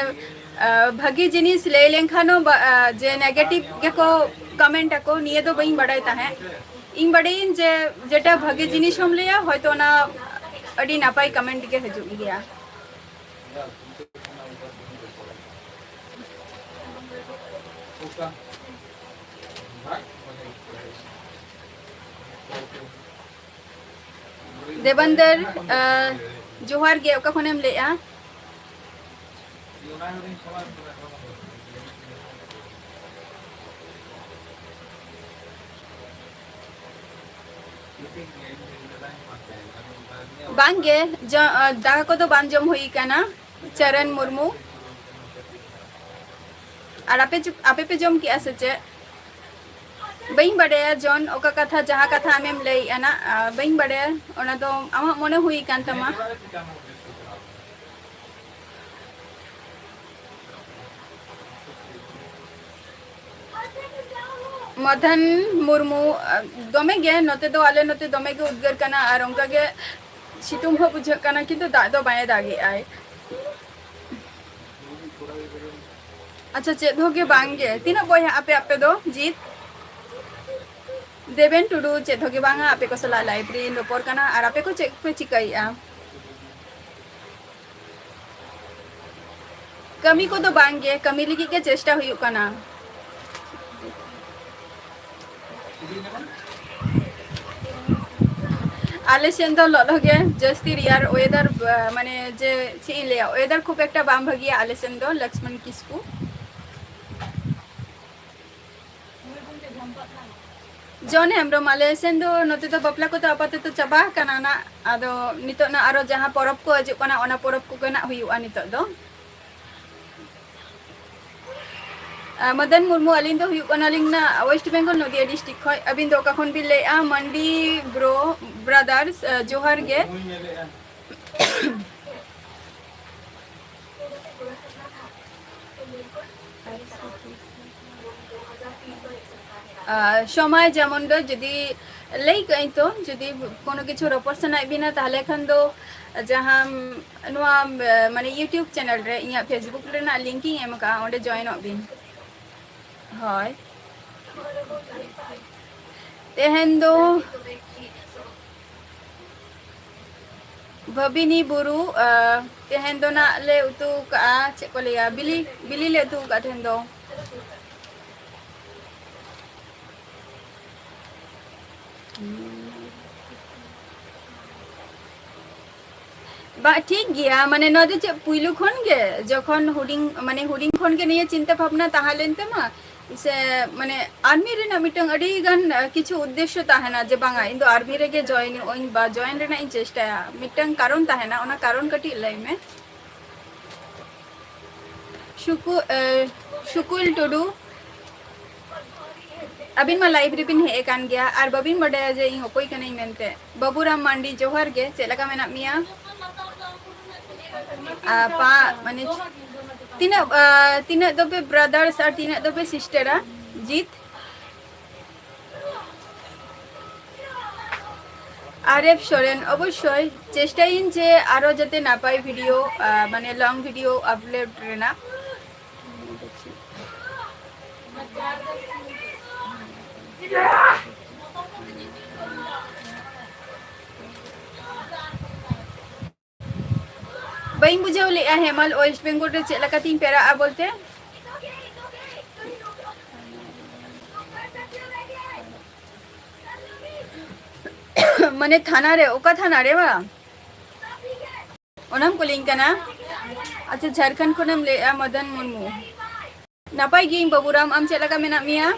ᱟᱸ, ᱵᱷᱟᱹᱜᱤ ᱡᱤᱱᱤᱥ ᱞᱟᱹᱭ ᱞᱮᱱᱠᱷᱟᱱ ᱦᱚᱸ ᱵᱟ-, ᱟᱸ, ᱡᱮ negative ᱜᱮᱠᱚ comment ᱟᱠᱚ, ᱱᱤᱭᱟᱹ ᱫᱚ ᱵᱟᱹᱧ ᱵᱟᱰᱟᱭ ᱛᱟᱦᱮᱸᱫ᱾ ᱤᱧ ᱵᱟᱰᱟᱭᱟᱹᱧ ᱡᱮ ᱡᱮᱴᱟ ᱵᱷᱟᱹᱜᱤ ᱡᱤᱱᱤᱥ ᱦᱚᱸᱢ ᱞᱟᱹᱭᱟ, ᱦᱚᱭᱛᱳ ᱚᱱᱟ ᱟᱹᱰᱤ ᱱᱟᱯᱟᱭ comment ᱜᱮ ᱦᱤᱡᱩᱜ ᱜᱮᱭᱟ᱾ ᱫᱮᱵᱟᱱᱫᱟᱨ, ᱟᱸ, ᱡᱚᱦᱟᱨ ᱜᱮ, ᱚᱠᱟ ᱠᱷᱚᱱᱮᱢ ᱞᱟᱹᱭᱮᱜᱼᱟ? ᱵᱟᱝᱜᱮ, ᱡᱚ-, ᱫᱟᱠᱟ ᱠᱚᱫᱚ ᱵᱟᱝ ᱡᱚᱢ ᱦᱩᱭ ᱠᱟᱱᱟ᱾ ᱪᱚᱨᱚᱱ ᱢᱩᱨᱢᱩ, ᱟᱨ ᱟᱯᱮ ᱪᱮ-, ᱟᱯᱮ ᱯᱮ ᱡᱚᱢ ᱠᱮᱜᱼᱟ ᱥᱮ ᱪᱮᱫ? ᱵᱟᱹᱧ ᱵᱟᱰᱟᱭᱟ ᱡᱚᱱ, ᱚᱠᱟ ᱠᱟᱛᱷᱟ, ᱡᱟᱦᱟᱸ ᱠᱟᱛᱷᱟ ᱟᱢᱮᱢ ᱞᱟᱹᱭᱮᱜᱼᱟ ᱱᱟᱜ, ᱟ, ᱵᱟᱹᱧ ᱵᱟᱰᱟᱭᱟ, ᱚᱱᱟ ᱫᱚ ᱟᱢᱟᱜ ᱢᱚᱱᱮ ᱦᱩᱭ ᱠᱟᱱ ᱛᱟᱢᱟ᱾ ᱢᱚᱫᱷᱟᱱ ᱢᱩᱨᱢᱩ, ᱟ, ᱫᱚᱢᱮ ᱜᱮ ᱱᱚᱛᱮ ᱫᱚ, ᱟᱞᱮ ᱱᱚᱛᱮ ᱫᱚᱢᱮ ᱜᱮ ᱩᱫᱽᱜᱟᱹᱨ ᱠᱟᱱᱟ ᱟᱨ ᱚᱱᱠᱟ ᱜᱮ ᱥᱤᱛᱩᱝ ᱦᱚᱸ ᱵᱩᱡᱷᱟᱹᱜ ᱠᱟᱱᱟ, ᱠᱤᱱᱛᱩ ᱫᱟᱜ ᱫᱚ ᱵᱟᱭ ᱫᱟᱜᱮᱜᱼᱟᱭ᱾ ᱟᱪᱪᱷᱟ, ᱪᱮᱫ ᱦᱚᱸ ᱜᱮ ᱵᱟᱝ ᱜᱮ᱾ ᱛᱤᱱᱟᱹᱜ ᱵᱚᱭᱦᱟ ᱟᱯᱮ, ᱟᱯᱮ ᱫᱚ ᱡᱤᱛ? ᱫᱮᱵᱮᱱ ᱴᱩᱰᱩ, ᱪᱮᱫ ᱦᱚᱸ ᱜᱮ ᱵᱟᱝᱟ, ᱟᱯᱮ ᱠᱚ ᱥᱟᱞᱟᱜ live ᱨᱮᱧ ᱨᱚᱯᱚᱲ ᱠᱟᱱᱟ᱾ ᱟᱨ ᱟᱯᱮ ᱠᱚ ᱪᱮᱫ ᱯᱮ ᱪᱤᱠᱟᱹᱭᱮᱫᱼᱟ? ᱠᱟᱹᱢᱤ ᱠᱚᱫᱚ ᱵᱟᱝ ᱜᱮ, ᱠᱟᱹᱢᱤ ᱞᱟᱹᱜᱤᱫ ᱜᱮ ᱪᱮᱥᱴᱟ ᱦᱩᱭᱩᱜ ᱠᱟᱱᱟ᱾ ᱟᱞᱮ ᱥᱮᱱ ᱫᱚ ᱞᱚᱞᱚ ᱜᱮ, ᱡᱟᱹᱥᱛᱤ ᱨᱮᱭᱟᱲ weather, ᱟ, ᱢᱟᱱᱮ ᱡᱮ ᱪᱮᱫ ᱤᱧ ᱞᱟᱹᱭᱟ, weather ᱠᱷᱩᱵ ᱮᱠᱴᱟ ᱵᱟᱝ ᱵᱷᱟᱹᱜᱤᱭᱟ ᱟᱞᱮ ᱥᱮᱱ ᱫᱚ᱾ ᱞᱚᱠᱥᱢᱚᱱ ᱠᱤᱥᱠᱩ᱾ ᱡᱚᱱ ᱦᱮᱢᱵᱨᱚᱢ, ᱟᱞᱮ ᱥᱮᱱ ᱫᱚ ᱱᱚᱛᱮ ᱫᱚ ᱵᱟᱯᱞᱟ ᱠᱚᱫᱚ ᱟᱯᱟᱛᱚᱛᱚ ᱪᱟᱵᱟ ᱟᱠᱟᱱᱟ ᱱᱟᱜ᱾ ᱟᱫᱚ ᱱᱤᱛᱚᱜ ᱱᱟᱜ ᱟᱨᱚ ᱡᱟᱦᱟᱸ ᱯᱚᱨᱚᱵᱽ ᱠᱚ ᱦᱤᱡᱩᱜ ᱠᱟᱱᱟ, ᱚᱱᱟ ᱯᱚᱨᱚᱵᱽ ᱠᱚᱜᱮ ᱱᱟᱜ ᱦᱩᱭᱩᱜᱼᱟ ᱱᱤᱛᱚᱜ ᱫᱚ᱾ ᱟᱨ ᱢᱚᱫᱚᱱ ᱢᱩᱨᱢᱩ, ᱟᱹᱞᱤᱧ ᱫᱚ ᱦᱩᱭᱩᱜ ᱠᱟᱱᱟᱞᱤᱧ ᱱᱟᱜ West Bengal, ᱱᱚᱫᱤᱭᱟ district ᱠᱷᱚᱱ᱾ ᱟᱹᱵᱤᱱ ᱫᱚ ᱚᱠᱟ ᱠᱷᱚᱱ ᱵᱤᱱ ᱞᱟᱹᱭᱮᱫᱼᱟ? ᱢᱟᱱᱰᱤ bro, brothers, ᱟᱸ, ᱡᱚᱦᱟᱨ ᱜᱮ᱾ ᱟᱨ ᱥᱚᱢᱟᱭ ᱡᱮᱢᱚᱱ ᱫᱚ ᱡᱩᱫᱤ ᱞᱟᱹᱭ ᱠᱟᱜ ᱟᱹᱧ ᱛᱚ, ᱡᱩᱫᱤ ᱠᱳᱱᱳ ᱠᱤᱪᱷᱩ ᱨᱚᱯᱚᱲ ᱥᱟᱱᱟᱭᱮᱫ ᱵᱤᱱᱟ, ᱛᱟᱦᱞᱮ ᱠᱷᱟᱱ ᱫᱚ ᱡᱟᱦᱟᱸ ᱱᱚᱣᱟ, ᱢᱟᱱᱮ YouTube channel ᱨᱮ ᱤᱧᱟᱹᱜ Facebook ᱨᱮᱱᱟᱜ link ᱤᱧ ᱮᱢ ᱠᱟᱜᱼᱟ, ᱚᱸᱰᱮ join ᱚᱜ ᱵᱤᱱ᱾ ᱦᱳᱭ᱾ ᱛᱮᱦᱮᱧ ᱫᱚ ᱵᱷᱟᱵᱤᱱᱤ ᱵᱩᱨᱩ, ᱟ, ᱛᱮᱦᱮᱧ ᱫᱚ ᱱᱟᱜ ᱞᱮ ᱩᱛᱩ ᱠᱟᱜᱼᱟ, ᱪᱮᱫ ᱠᱚ ᱞᱟᱹᱭᱟ, ᱵᱤᱞᱤ, ᱵᱤᱞᱤ ᱞᱮ ᱩᱛᱩ ᱠᱟᱜᱼᱟ ᱛᱮᱦᱮᱧ ᱫᱚ᱾ ᱵᱟ, ᱴᱷᱤᱠ ᱜᱮᱭᱟ, ᱢᱟᱱᱮ ᱱᱚᱣᱟ ᱫᱚ ᱪᱮᱫ ᱯᱩᱭᱞᱩ ᱠᱷᱚᱱ ᱜᱮ, ᱡᱚᱠᱷᱚᱱ ᱦᱩᱰᱤᱧ, ᱢᱟᱱᱮ ᱦᱩᱰᱤᱧ ᱠᱷᱚᱱ ᱜᱮ ᱱᱤᱭᱟᱹ ᱪᱤᱱᱛᱟᱹ ᱵᱷᱟᱵᱽᱱᱟ ᱛᱟᱦᱮᱸ ᱞᱮᱱ ᱛᱟᱢᱟ ᱥᱮ ᱢᱟᱱᱮ ᱟᱨᱢᱤ ᱨᱮᱱᱟᱜ ᱢᱤᱫᱴᱟᱝ ᱟᱹᱰᱤ ᱜᱟᱱ ᱠᱤᱪᱷᱩ ᱩᱫᱽᱫᱮᱥᱥᱚ ᱛᱟᱦᱮᱱᱟ ᱡᱮ ᱵᱟᱝᱟ, ᱤᱧ ᱫᱚ ᱟᱨᱢᱤ ᱨᱮᱜᱮ ᱡᱚᱭᱮᱱᱚᱜ ᱟᱹᱧ ᱵᱟ ᱡᱚᱭᱮᱱ ᱨᱮᱱᱟᱜ ᱤᱧ ᱪᱮᱥᱴᱟᱭᱟ, ᱢᱤᱫᱴᱟᱝ ᱠᱟᱨᱚᱱ ᱛᱟᱦᱮᱱᱟ, ᱚᱱᱟ ᱠᱟᱨᱚᱱ ᱠᱟᱹᱴᱤᱡ ᱞᱟᱹᱭ ᱢᱮ᱾ ᱥᱩᱠᱩ ᱥᱩᱠᱩᱞ ᱴᱩᱰᱩ, ᱟᱹᱵᱤᱱ ᱢᱟ ᱞᱟᱭᱤᱵᱷ ᱨᱮᱵᱤᱱ ᱦᱮᱡ ᱟᱠᱟᱱ ᱜᱮᱭᱟ ᱟᱨ ᱵᱟᱹᱵᱤᱱ ᱵᱟᱰᱟᱭᱟ ᱡᱮ ᱤᱧ ᱚᱠᱚᱭ ᱠᱟᱹᱱᱟᱹᱧ ᱢᱮᱱᱛᱮ᱾ ᱵᱟᱹᱵᱩᱨᱟᱢ ᱢᱟᱱᱰᱤ, ᱡᱚᱦᱟᱨ ᱜᱮ, ᱪᱮᱫ ᱞᱮᱠᱟ ᱢᱮᱱᱟᱜ ᱢᱮᱭᱟ? ᱟᱨ ᱯᱟ ᱢᱟᱱᱮ ᱛᱤᱱᱟᱹᱜ ᱟᱨ ᱛᱤᱱᱟᱹᱜ ᱫᱚᱯᱮ ᱵᱨᱟᱫᱟᱨᱥ ᱟᱨ ᱛᱤᱱᱟᱹᱜ ᱫᱚᱯᱮ ᱥᱤᱥᱴᱟᱨᱟ? ᱡᱤᱛ ᱟᱨ ᱮᱯᱷ ᱥᱚᱨᱮᱱ, ᱚᱵᱚᱥᱥᱳᱭ ᱪᱮᱥᱴᱟᱭᱟᱹᱧ ᱡᱮ ᱟᱨᱚ ᱡᱟᱛᱮ ᱱᱟᱯᱟᱭ ᱵᱷᱤᱰᱤᱭᱳ, ᱢᱟᱱᱮ ᱞᱚᱝ ᱵᱷᱤᱰᱤᱭᱳ ᱟᱯᱞᱳᱰ ᱨᱮᱱᱟᱜ᱾ ᱵᱟᱹᱧ ᱵᱩᱡᱷᱟᱹᱣ ᱞᱮᱫᱼᱟ ᱦᱮᱢᱟᱞ, ᱳᱭᱮᱥᱴ ᱵᱮᱝᱜᱚᱞ ᱨᱮ ᱪᱮᱫ ᱞᱮᱠᱟᱛᱤᱧ ᱯᱮᱲᱟᱜᱼᱟ ᱵᱚᱞᱛᱮ? ᱢᱟᱱᱮ ᱛᱷᱟᱱᱟ ᱨᱮ, ᱚᱠᱟ ᱛᱷᱟᱱᱟ ᱨᱮ ᱵᱟ? ᱚᱱᱟᱢ ᱠᱩᱞᱤᱧ ᱠᱟᱱᱟ? ᱟᱪᱪᱷᱟ, ᱡᱷᱟᱲᱠᱷᱚᱸᱰ ᱠᱷᱚᱱᱮᱢ ᱞᱟᱹᱭᱮᱜᱼᱟ, ᱢᱚᱫᱚᱱ ᱢᱩᱨᱢᱩ᱾ ᱱᱟᱯᱟᱭ ᱜᱤᱭᱟᱹᱧ ᱵᱟᱹᱵᱩᱨᱟᱢ, ᱟᱢ ᱪᱮᱫ ᱞᱮᱠᱟ ᱢᱮᱱᱟᱜ ᱢᱮᱭᱟ?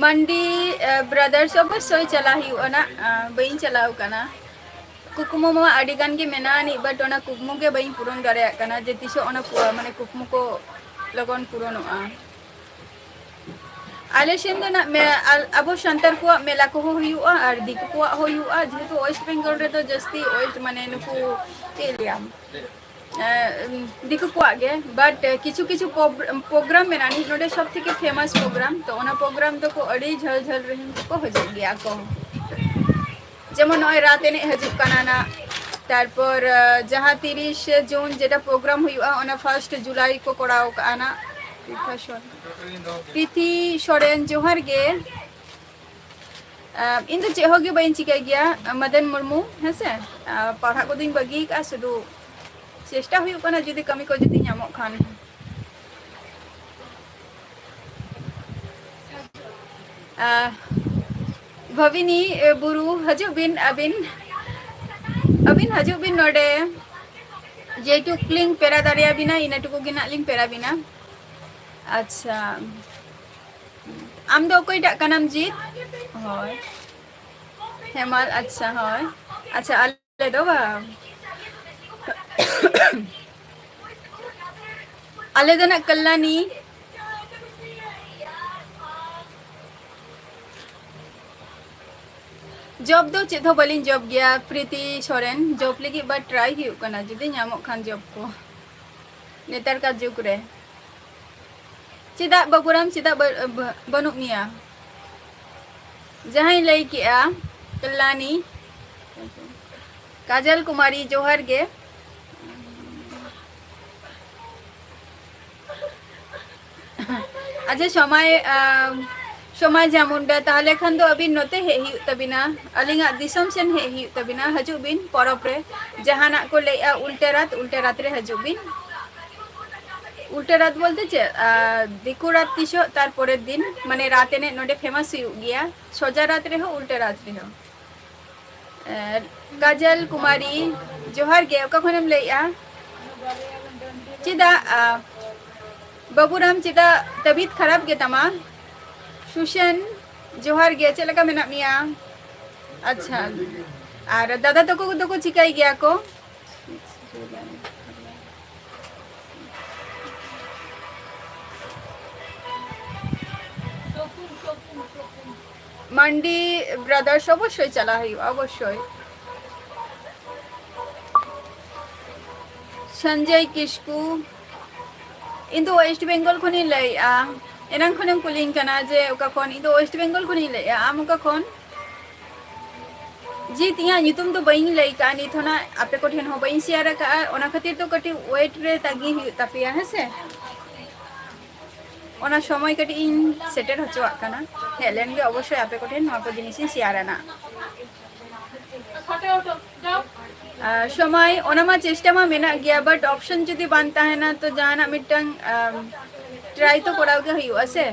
ᱢᱟᱱᱰᱤ ᱵᱨᱟᱫᱟᱨᱥ ᱚᱵᱚᱥᱥᱳᱭ ᱪᱟᱞᱟᱜ ᱦᱩᱭᱩᱜᱼᱟ ᱱᱟᱜ, ᱵᱟᱹᱧ ᱪᱟᱞᱟᱣ ᱠᱟᱱᱟ᱾ ᱠᱩᱠᱢᱩ ᱢᱟ ᱟᱹᱰᱤ ᱜᱟᱱ ᱜᱮ ᱢᱮᱱᱟᱜ ᱟᱹᱱᱤᱡ, but ᱚᱱᱟ ᱠᱩᱠᱢᱩ ᱜᱮ ᱵᱟᱹᱧ ᱯᱩᱨᱚᱱ ᱫᱟᱲᱮᱭᱟᱜ ᱠᱟᱱᱟ ᱡᱮ ᱛᱤᱥᱚᱜ ᱚᱱᱟ ᱯᱩ- ᱢᱟᱱᱮ ᱠᱩᱠᱢᱩ ᱠᱚ ᱞᱚᱜᱚᱱ ᱯᱩᱨᱚᱱᱚᱜᱼᱟ᱾ ᱟᱞᱮ ᱥᱮᱱ ᱫᱚ ᱱᱟᱜ ᱢᱮ- ᱟᱞ- ᱟᱵᱚ ᱥᱟᱱᱛᱟᱲ ᱠᱚᱣᱟᱜ ᱢᱮᱞᱟ ᱠᱚᱦᱚᱸ ᱦᱩᱭᱩᱜᱼᱟ ᱟᱨ ᱫᱤᱠᱩ ᱠᱚᱣᱟᱜ ᱦᱚᱸ ᱦᱩᱭᱩᱜᱼᱟ, ᱡᱮᱦᱮᱛᱩ ᱳᱭᱮᱥᱴ ᱵᱮᱝᱜᱚᱞ ᱨᱮᱫᱚ ᱡᱟᱹᱥᱛᱤ ᱳᱭᱮᱥᱴ ᱢᱟᱱᱮ ᱱᱩᱠᱩ ᱪᱮᱫ ᱞᱟᱹᱭᱟᱢ, ᱮ, ᱫᱤᱠᱩ ᱠᱚᱣᱟᱜ ᱜᱮ, but ᱠᱤᱪᱷᱩ ᱠᱤᱪᱷᱩ ᱯᱨᱳᱜᱨᱟᱢ ᱢᱮᱱᱟᱜᱼᱟ ᱱᱤᱡ ᱱᱚᱰᱮ ᱥᱚᱵ ᱛᱷᱮᱠᱮ ᱯᱷᱮᱢᱟᱥ ᱯᱨᱳᱜᱨᱟᱢ, ᱛᱚ ᱚᱱᱟ ᱯᱨᱳᱜᱨᱟᱢ ᱫᱚᱠᱚ ᱟᱹᱰᱤ ᱡᱷᱟᱹᱞ ᱡᱷᱟᱹᱞ ᱨᱮᱱ ᱠᱚᱠᱚ ᱦᱤᱡᱩᱜ ᱜᱮᱭᱟ ᱠᱚ᱾ ᱡᱮᱢᱚᱱ ᱱᱚᱜᱼᱚᱭ ᱨᱟᱛ ᱮᱱᱮᱡ ᱦᱤᱡᱩᱜ ᱠᱟᱱᱟ ᱱᱟᱜ, ᱛᱟᱨᱯᱚᱨ ᱡᱟᱦᱟᱸ ᱛᱤᱨᱤᱥᱮ ᱡᱩᱱ ᱡᱮᱴᱟ ᱯᱨᱳᱜᱨᱟᱢ ᱦᱩᱭᱩᱜᱼᱟ ᱚᱱᱟ ᱯᱷᱟᱨᱥᱴ ᱡᱩᱞᱟᱭ ᱠᱚ ᱠᱚᱨᱟᱣ ᱠᱟᱜᱼᱟ ᱱᱟᱜ᱾ ᱯᱨᱤᱛᱷᱤ ᱥᱚᱨᱮᱱ, ᱡᱚᱦᱟᱨ ᱜᱮ᱾ ᱤᱧ ᱫᱚ ᱪᱮᱫ ᱦᱚᱸ ᱜᱮ ᱵᱟᱹᱧ ᱪᱤᱠᱟᱹᱭ ᱜᱮᱭᱟ, ᱢᱚᱫᱚᱱ ᱢᱩᱨᱢᱩ, ᱦᱮᱸᱥᱮ᱾ ᱯᱟᱲᱦᱟᱜ ᱠᱚᱫᱚᱧ ᱵᱟᱹᱜᱤ ᱟᱠᱟᱫᱼᱟ, ᱥᱩᱫᱷᱩ ᱪᱮᱥᱴᱟ ᱦᱩᱭᱩᱜ ᱠᱟᱱᱟ ᱡᱩᱫᱤ ᱠᱟᱹᱢᱤ ᱠᱚ ᱡᱩᱫᱤ ᱧᱟᱢᱚᱜ ᱠᱷᱟᱱ᱾ ᱵᱷᱟᱵᱤᱱᱤ ᱵᱩᱨᱩ, ᱦᱤᱡᱩᱜ ᱵᱤᱱ ᱟᱹᱵᱤᱱ, ᱟᱹᱵᱤᱱ ᱦᱤᱡᱩᱜ ᱵᱤᱱ ᱱᱚᱰᱮ᱾ ᱡᱮᱴᱩᱠᱩ ᱞᱤᱧ ᱯᱮᱲᱟ ᱫᱟᱲᱮᱭᱟᱵᱤᱱᱟ, ᱤᱱᱟᱹ ᱴᱩᱠᱩ ᱜᱮ ᱱᱟᱜ ᱞᱤᱧ ᱯᱮᱲᱟ ᱵᱤᱱᱟ᱾ ᱟᱪᱪᱷᱟ, ᱟᱢ ᱫᱚ ᱚᱠᱚᱭᱴᱟᱜ ᱠᱟᱱᱟᱢ ᱡᱤᱛ? ᱦᱳᱭ, ᱦᱮᱢᱟᱞ, ᱟᱪᱪᱷᱟ, ᱦᱳᱭ, ᱟᱪᱪᱷᱟ, ᱟᱞᱮ ᱫᱚ ᱵᱟᱝ, ᱟᱞᱮ ᱫᱚ ᱱᱟᱜ ᱠᱟᱞᱞᱟᱱᱤ᱾ ᱡᱚᱵ ᱫᱚ ᱪᱮᱫ ᱦᱚᱸ ᱵᱟᱹᱞᱤᱧ ᱡᱚᱵ ᱜᱮᱭᱟ ᱯᱨᱤᱛᱤ ᱥᱚᱨᱮᱱ, ᱡᱚᱵ ᱞᱟᱹᱜᱤᱫ ᱵᱟ ᱴᱨᱟᱭ ᱦᱩᱭᱩᱜ ᱠᱟᱱᱟ, ᱡᱩᱫᱤ ᱧᱟᱢᱚᱜ ᱠᱷᱟᱱ ᱡᱚᱵ ᱠᱚ ᱱᱮᱛᱟᱨ ᱠᱟᱨ ᱡᱩᱜᱽ ᱨᱮ᱾ ᱪᱮᱫᱟᱜ ᱵᱟᱹᱵᱩᱨᱟᱢ, ᱪᱮᱫᱟᱜ ᱵᱟᱹ-, ᱵᱟᱹ-, ᱵᱟᱹᱱᱩᱜ ᱢᱮᱭᱟ? ᱡᱟᱦᱟᱸᱭ ᱞᱟᱹᱭ ᱠᱮᱜᱼᱟ ᱠᱟᱞᱞᱟᱱᱤ, ᱠᱟᱡᱚᱞ ᱠᱩᱢᱟᱨᱤ, ᱡᱚᱦᱟᱨ ᱜᱮ᱾ ᱟᱪᱪᱷᱟ, ᱥᱚᱢᱟᱭ, ᱟᱢ, ᱥᱚᱢᱟᱭ ᱡᱟᱢᱩᱱᱰᱟ, ᱛᱟᱦᱚᱞᱮ ᱠᱷᱟᱱ ᱫᱚ ᱟᱹᱵᱤᱱ ᱱᱚᱛᱮ ᱦᱮᱡ ᱦᱩᱭᱩᱜ ᱛᱟᱹᱵᱤᱱᱟ, ᱟᱹᱞᱤᱧᱟᱜ ᱫᱤᱥᱚᱢ ᱥᱮᱱ ᱦᱮᱡ ᱦᱩᱭᱩᱜ ᱛᱟᱹᱵᱤᱱᱟ᱾ ᱦᱤᱡᱩᱜ ᱵᱤᱱ ᱯᱚᱨᱚᱵᱽ ᱨᱮ, ᱡᱟᱦᱟᱱᱟᱜ ᱠᱚ ᱞᱟᱹᱭᱮᱜᱼᱟ ᱩᱞᱴᱟᱹ ᱨᱟᱛ, ᱩᱞᱴᱟᱹ ᱨᱟᱛ ᱨᱮ ᱦᱤᱡᱩᱜ ᱵᱤᱱ᱾ ᱩᱞᱴᱟᱹ ᱨᱟᱛ ᱵᱚᱞᱛᱮ ᱪᱮᱫ? ᱟᱨ ᱫᱤᱠᱩ ᱨᱟᱛ ᱛᱤᱥᱚᱜ, ᱛᱟᱨᱯᱚᱨᱮᱨ ᱫᱤᱱ, ᱢᱟᱱᱮ ᱨᱟᱛ ᱮᱱᱮᱡ ᱱᱚᱰᱮ ᱯᱷᱮᱢᱟᱥ ᱦᱩᱭᱩᱜ ᱜᱮᱭᱟ, ᱥᱚᱡᱟ ᱨᱟᱛ ᱨᱮᱦᱚᱸ, ᱩᱞᱴᱟᱹ ᱨᱟᱛ ᱨᱮᱦᱚᱸ᱾ ᱮ, ᱠᱟᱡᱚᱞ ᱠᱩᱢᱟᱨᱤ, ᱡᱚᱦᱟᱨ ᱜᱮ, ᱚᱠᱟ ᱠᱷᱚᱱᱮᱢ ᱞᱟᱹᱭᱮᱜᱼᱟ? ᱪᱮᱫᱟᱜ, ᱟ, ᱵᱟᱹᱵᱩᱨᱟᱢ, ᱪᱮᱫᱟᱜ ᱛᱟᱹᱵᱤᱫ ᱠᱷᱟᱨᱟᱯ ᱜᱮᱛᱟᱢᱟ? ᱥᱩᱥᱮᱱ, ᱡᱚᱦᱟᱨ ᱜᱮ, ᱪᱮᱫ ᱞᱮᱠᱟ ᱢᱮᱱᱟᱜ ᱢᱮᱭᱟ? ᱟᱪᱪᱷᱟ, ᱟᱨ ᱫᱟᱫᱟ ᱛᱟᱠᱚ ᱫᱚᱠᱚ ᱪᱤᱠᱟᱹᱭ ᱜᱮᱭᱟ ᱠᱚ? ᱢᱟᱱᱰᱤ ᱵᱨᱟᱫᱟᱨᱥ ᱚᱵᱚᱥᱥᱳᱭ ᱪᱟᱞᱟᱜ ᱦᱩᱭᱩᱜᱼᱟ, ᱚᱵᱚᱥᱥᱳᱭ᱾ ᱥᱚᱧᱡᱚᱭ ᱠᱤᱥᱠᱩ, ᱤᱧ ᱫᱚ ᱳᱭᱮᱥᱴ ᱵᱮᱝᱜᱚᱞ ᱠᱷᱚᱱᱤᱧ ᱞᱟᱹᱭᱮᱜᱼᱟ᱾ ᱮᱱᱟᱝ ᱠᱷᱚᱱᱮᱢ ᱠᱩᱞᱤᱧ ᱠᱟᱱᱟ ᱡᱮ ᱚᱠᱟ ᱠᱷᱚᱱ, ᱤᱧ ᱫᱚ ᱳᱭᱮᱥᱴ ᱵᱮᱝᱜᱚᱞ ᱠᱷᱚᱱᱤᱧ ᱞᱟᱹᱭᱮᱜᱼᱟ᱾ ᱟᱢ ᱚᱠᱟ ᱠᱷᱚᱱ? ᱡᱤᱛ, ᱤᱧᱟᱹᱜ ᱧᱩᱛᱩᱢ ᱫᱚ ᱵᱟᱹᱧ ᱞᱟᱹᱭ ᱠᱟᱜᱼᱟ, ᱱᱤᱛ ᱦᱚᱸ ᱱᱟᱜ ᱟᱯᱮ ᱠᱚᱴᱷᱮᱱ ᱦᱚᱸ ᱵᱟᱹᱧ ᱥᱮᱭᱟᱨ ᱟᱠᱟᱜᱼᱟ, ᱚᱱᱟ ᱠᱷᱟᱹᱛᱤᱨ ᱛᱚ ᱠᱟᱹᱴᱤᱡ ᱣᱮᱴ ᱨᱮ ᱛᱟᱺᱜᱤ ᱦᱩᱭᱩᱜ ᱛᱟᱯᱮᱭᱟ, ᱦᱮᱸ ᱥᱮ? ᱚᱱᱟ ᱥᱚᱢᱚᱭ ᱠᱟᱹᱴᱤᱡ ᱤᱧ ᱥᱮᱴᱮᱨ ᱦᱚᱪᱚᱣᱟᱜ ᱠᱟᱱᱟ, ᱦᱮᱡ ᱞᱮᱱ ᱜᱮ ᱚᱵᱚᱥᱥᱳᱭ ᱟᱯᱮ ᱠᱚᱴᱷᱮᱱ ᱱᱚᱣᱟ ᱠᱚ ᱡᱤᱱᱤᱥ ᱤᱧ ᱥᱮᱭᱟᱨᱟ ᱱᱟᱜ᱾ ᱟᱨ ᱥᱚᱢᱚᱭ ᱚᱱᱟ ᱢᱟ ᱪᱮᱥᱴᱟ ᱢᱟ ᱢᱮᱱᱟᱜ ᱜᱮᱭᱟ, but option ᱡᱩᱫᱤ ᱵᱟᱝ ᱛᱟᱦᱮᱱᱟ ᱛᱚ ᱡᱟᱦᱟᱱᱟᱜ ᱢᱤᱫᱴᱟᱝ, ᱟᱢ, try ᱛᱚ ᱠᱚᱨᱟᱣ ᱜᱮ ᱦᱩᱭᱩᱜᱼᱟ ᱥᱮ᱾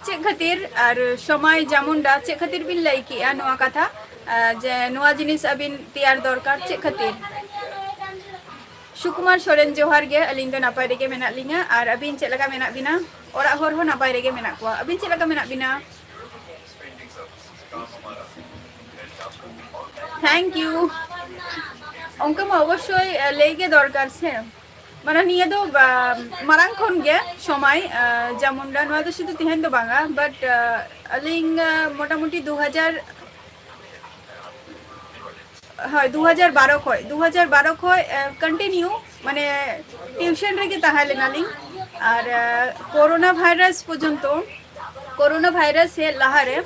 ᱪᱮᱫ ᱠᱷᱟᱹᱛᱤᱨ ᱟᱨ ᱥᱚᱢᱟᱭ ᱡᱟᱢᱩᱱᱰᱟ ᱪᱮᱫ ᱠᱷᱟᱹᱛᱤᱨ ᱵᱤᱱ ᱞᱟᱹᱭ ᱠᱮᱜᱼᱟ ᱱᱚᱣᱟ ᱠᱟᱛᱷᱟ, ᱟᱨ ᱡᱮ ᱱᱚᱣᱟ ᱡᱤᱱᱤᱥ ᱟᱹᱵᱤᱱ ᱛᱮᱭᱟᱨ ᱫᱚᱨᱠᱟᱨ ᱪᱮᱫ ᱠᱷᱟᱹᱛᱤᱨ? ᱥᱩᱠᱩᱢᱟᱨ ᱥᱚᱨᱮᱱ, ᱡᱚᱦᱟᱨ ᱜᱮ᱾ ᱟᱹᱞᱤᱧ ᱫᱚ ᱱᱟᱯᱟᱭ ᱨᱮᱜᱮ ᱢᱮᱱᱟᱜ ᱞᱤᱧᱟ᱾ ᱟᱨ ᱟᱹᱵᱤᱱ ᱪᱮᱫ ᱞᱮᱠᱟ ᱢᱮᱱᱟᱜ ᱵᱤᱱᱟ? ᱚᱲᱟᱜ ᱦᱚᱲ ᱦᱚᱸ ᱱᱟᱯᱟᱭ ᱨᱮᱜᱮ ᱢᱮᱱᱟᱜ ᱠᱚᱣᱟ᱾ ᱟᱹᱵᱤᱱ ᱪᱮᱫ ᱞᱮᱠᱟ ᱢᱮᱱᱟᱜ ᱵᱤᱱᱟ? Thank you. ᱚᱱᱠᱟ ᱢᱟ ᱚᱵᱚᱥᱥᱳᱭ, ᱟᱸ, ᱞᱟᱹᱭ ᱜᱮ ᱫᱚᱨᱠᱟᱨ ᱥᱮ᱾ ᱢᱟᱱᱮ ᱱᱤᱭᱟᱹ ᱫᱚ, ᱟᱸ, ᱢᱟᱲᱟᱝ ᱠᱷᱚᱱ ᱜᱮ ᱥᱚᱢᱚᱭ, ᱟᱸ, ᱡᱮᱢᱚᱱ ᱱᱚᱣᱟ ᱫᱚ ᱥᱩᱫᱷᱩ ᱛᱮᱦᱮᱧ ᱫᱚ ᱵᱟᱝᱟ, but, ᱟᱸ, ᱟᱹᱞᱤᱧ, ᱟᱸ, ᱢᱚᱴᱟᱢᱩᱴᱤ ᱫᱩ ᱦᱟᱡᱟᱨ, ᱦᱳᱭ, ᱫᱩ ᱦᱟᱡᱟᱨ ᱵᱟᱨᱚ ᱠᱷᱚᱡ, ᱫᱩ ᱦᱟᱡᱟᱨ ᱵᱟᱨᱚ ᱠᱷᱚᱡ, ᱮ, continue, ᱢᱟᱱᱮ, tuition ᱨᱮᱜᱮ ᱛᱟᱦᱮᱸ ᱞᱮᱱᱟᱞᱤᱧ᱾ ᱟᱨ, ᱮ, ᱠᱳᱨᱳᱱᱟ ᱵᱷᱟᱭᱨᱟᱥ ᱯᱚᱨᱡᱚᱱᱛᱚ, ᱠᱳᱨᱳᱱᱟ ᱵᱷᱟᱭᱨᱟᱥ ᱦᱮᱡ ᱞᱟᱦᱟᱨᱮ,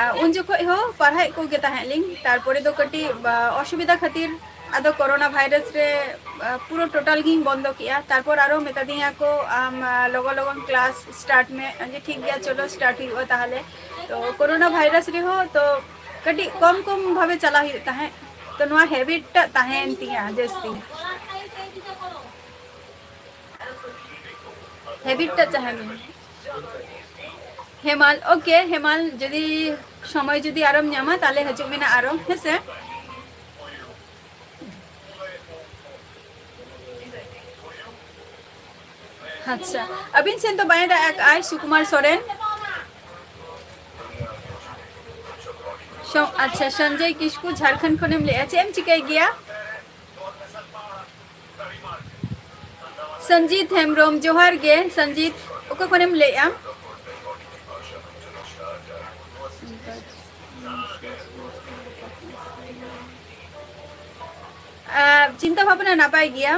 ᱮ, ᱩᱱ ᱡᱚᱠᱷᱚᱡ ᱦᱚᱸ ᱯᱟᱲᱦᱟᱜ ᱠᱚᱜᱮ ᱛᱟᱦᱮᱸᱫ ᱞᱤᱧ᱾ ᱛᱟᱨᱯᱚᱨᱮ ᱫᱚ ᱠᱟᱹᱴᱤᱡ, ᱟ, ᱚᱥᱩᱵᱤᱫᱷᱟ ᱠᱷᱟᱹᱛᱤᱨ ᱟᱫᱚ ᱠᱳᱨᱳᱱᱟ ᱵᱷᱟᱭᱨᱟᱥ ᱨᱮ, ᱟ, ᱯᱩᱨᱟᱹ total ᱜᱤᱧ ᱵᱚᱱᱫᱚ ᱠᱮᱜᱼᱟ᱾ ᱛᱟᱨᱯᱚᱨ ᱟᱨᱚ ᱢᱮᱛᱟ ᱫᱤᱧᱟ ᱠᱚ, "ᱟᱢ, ᱟ, ᱞᱚᱜᱚᱱ ᱞᱚᱜᱚᱱ class start ᱢᱮ", ᱡᱮ, "ᱴᱷᱤᱠ ᱜᱮᱭᱟ, ᱪᱚᱞᱚ start ᱦᱩᱭᱩᱜᱼᱟ ᱛᱟᱦᱚᱞᱮ᱾" ᱛᱚ ᱠᱳᱨᱳᱱᱟ ᱵᱷᱟᱭᱨᱟᱥ ᱨᱮᱦᱚᱸ ᱛᱚ ᱠᱟᱹᱴᱤᱡ ᱠᱚᱢ ᱠᱚᱢ ᱵᱷᱟᱵᱮ ᱪᱟᱞᱟᱣ ᱦᱩᱭᱩᱜ ᱛᱟᱦᱮᱸᱫ᱾ ᱛᱚ ᱱᱚᱣᱟ habit ᱴᱟᱜ ᱛᱟᱦᱮᱸᱭᱮᱱ ᱛᱤᱧᱟ ᱡᱟᱹᱥᱛᱤ᱾ Habit ᱴᱟᱜ ᱛᱟᱦᱮᱸ ᱞᱮᱱᱟ᱾ ᱦᱮᱢᱟᱞ, okay, ᱦᱮᱢᱟᱞ, ᱡᱩᱫᱤ ᱥᱚᱢᱚᱭ ᱡᱩᱫᱤ ᱟᱨᱚᱢ ᱧᱟᱢᱟ, ᱛᱟᱦᱞᱮ ᱦᱤᱡᱩᱜ ᱢᱮ ᱱᱟᱜ ᱟᱨᱚ, ᱦᱮᱸᱥᱮ? ᱟᱪᱪᱷᱟ, ᱟᱹᱵᱤᱱ ᱥᱮᱱ ᱫᱚ ᱵᱟᱭ ᱫᱟᱜ ᱟᱠᱟᱜᱼᱟᱭ, ᱥᱩᱠᱩᱢᱟᱨ ᱥᱚᱨᱮᱱ? ᱥᱚ-, ᱟᱪᱪᱷᱟ, ᱥᱚᱧᱡᱚᱭ ᱠᱤᱥᱠᱩ, ᱡᱷᱟᱲᱠᱷᱚᱸᱰ ᱠᱷᱚᱱᱮᱢ ᱞᱟᱹᱭᱮᱜᱼᱟ, ᱪᱮᱫ ᱮᱢ ᱪᱤᱠᱟᱹᱭ ᱜᱮᱭᱟ? ᱥᱚᱧᱡᱤᱛ ᱦᱮᱢᱵᱨᱚᱢ, ᱡᱚᱦᱟᱨ ᱜᱮ᱾ ᱥᱚᱧᱡᱤᱛ, ᱚᱠᱟ ᱠᱷᱚᱱᱮᱢ ᱞᱟᱹᱭᱮᱜᱼᱟ? ᱟᱨ ᱪᱤᱱᱛᱟᱹ ᱵᱷᱟᱵᱽᱱᱟ ᱱᱟᱯᱟᱭ ᱜᱮᱭᱟ᱾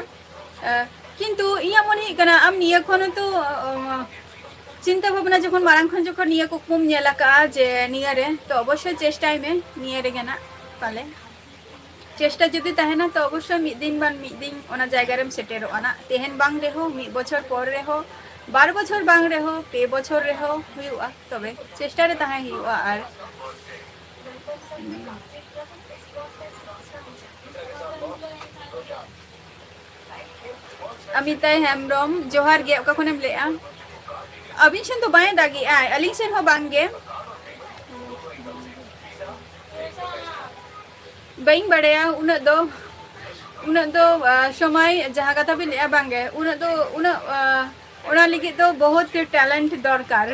ᱟᱨ ᱠᱤᱱᱛᱩ ᱤᱧᱟᱹᱜ ᱢᱚᱱᱮ ᱦᱩᱭᱩᱜ ᱠᱟᱱᱟ, ᱟᱢ ᱱᱤᱭᱟᱹ ᱠᱷᱚᱱ ᱦᱚᱸᱛᱚ, ᱟᱸ, ᱪᱤᱱᱛᱟᱹ ᱵᱷᱟᱵᱽᱱᱟ ᱡᱚᱠᱷᱚᱱ ᱢᱟᱲᱟᱝ ᱠᱷᱚᱱ ᱡᱚᱠᱷᱚᱱ ᱱᱤᱭᱟᱹ ᱠᱩᱠᱢᱩᱢ ᱧᱮᱞ ᱟᱠᱟᱫᱼᱟ ᱡᱮ ᱱᱤᱭᱟᱹ ᱨᱮ, ᱛᱚ ᱚᱵᱚᱥᱥᱳᱭ ᱪᱮᱥᱴᱟᱭ ᱢᱮ ᱱᱤᱭᱟᱹ ᱨᱮᱜᱮ ᱱᱟᱜ ᱯᱟᱞᱮ᱾ ᱪᱮᱥᱴᱟ ᱡᱩᱫᱤ ᱛᱟᱦᱮᱱᱟ, ᱛᱚ ᱚᱵᱚᱥᱥᱳᱭ ᱢᱤᱫ ᱫᱤᱱ ᱵᱟᱝ ᱢᱤᱫ ᱫᱤᱱ ᱚᱱᱟ ᱡᱟᱭᱜᱟ ᱨᱮᱢ ᱥᱮᱴᱮᱨᱚᱜᱼᱟ ᱱᱟᱜ᱾ ᱛᱮᱦᱮᱧ ᱵᱟᱝ ᱨᱮᱦᱚᱸ, ᱢᱤᱫ ᱵᱚᱪᱷᱚᱨ ᱯᱚᱨ ᱨᱮᱦᱚᱸ, ᱵᱟᱨ ᱵᱚᱪᱷᱚᱨ ᱵᱟᱝ ᱨᱮᱦᱚᱸ, ᱯᱮ ᱵᱚᱪᱷᱚᱨ ᱨᱮᱦᱚᱸ ᱦᱩᱭᱩᱜᱼᱟ, ᱛᱚᱵᱮ ᱪᱮᱥᱴᱟ ᱨᱮ ᱛᱟᱦᱮᱸ ᱦᱩᱭᱩᱜᱼᱟ᱾ ᱟᱨ ᱟᱢᱤᱛᱟᱭ ᱦᱮᱢᱵᱨᱚᱢ, ᱡᱚᱦᱟᱨ ᱜᱮ᱾ ᱚᱠᱟ ᱠᱷᱚᱱᱮᱢ ᱞᱟᱹᱭᱮᱜᱼᱟ? ᱟᱹᱵᱤᱱ ᱥᱮᱱ ᱫᱚ ᱵᱟᱭ ᱫᱟᱜᱮᱜᱼᱟᱭ, ᱟᱹᱞᱤᱧ ᱥᱮᱱ ᱦᱚᱸ ᱵᱟᱝ ᱜᱮ᱾ ᱵᱟᱹᱧ ᱵᱟᱲᱟᱭᱟ ᱩᱱᱟᱹᱜ ᱫᱚ᱾ ᱩᱱᱟᱹᱜ ᱫᱚ ᱥᱚᱢᱚᱭ, ᱡᱟᱦᱟᱸ ᱠᱟᱛᱷᱟ ᱵᱤᱱ ᱞᱟᱹᱭᱮᱜᱼᱟ, ᱵᱟᱝᱜᱮ, ᱩᱱᱟᱹᱜ ᱫᱚ ᱩᱱᱟᱹᱜ ᱚᱱᱟ ᱞᱟᱹᱜᱤᱫ ᱫᱚ ᱵᱚᱦᱩᱛ ᱴᱮᱞᱮᱱᱴ ᱫᱚᱨᱠᱟᱨ᱾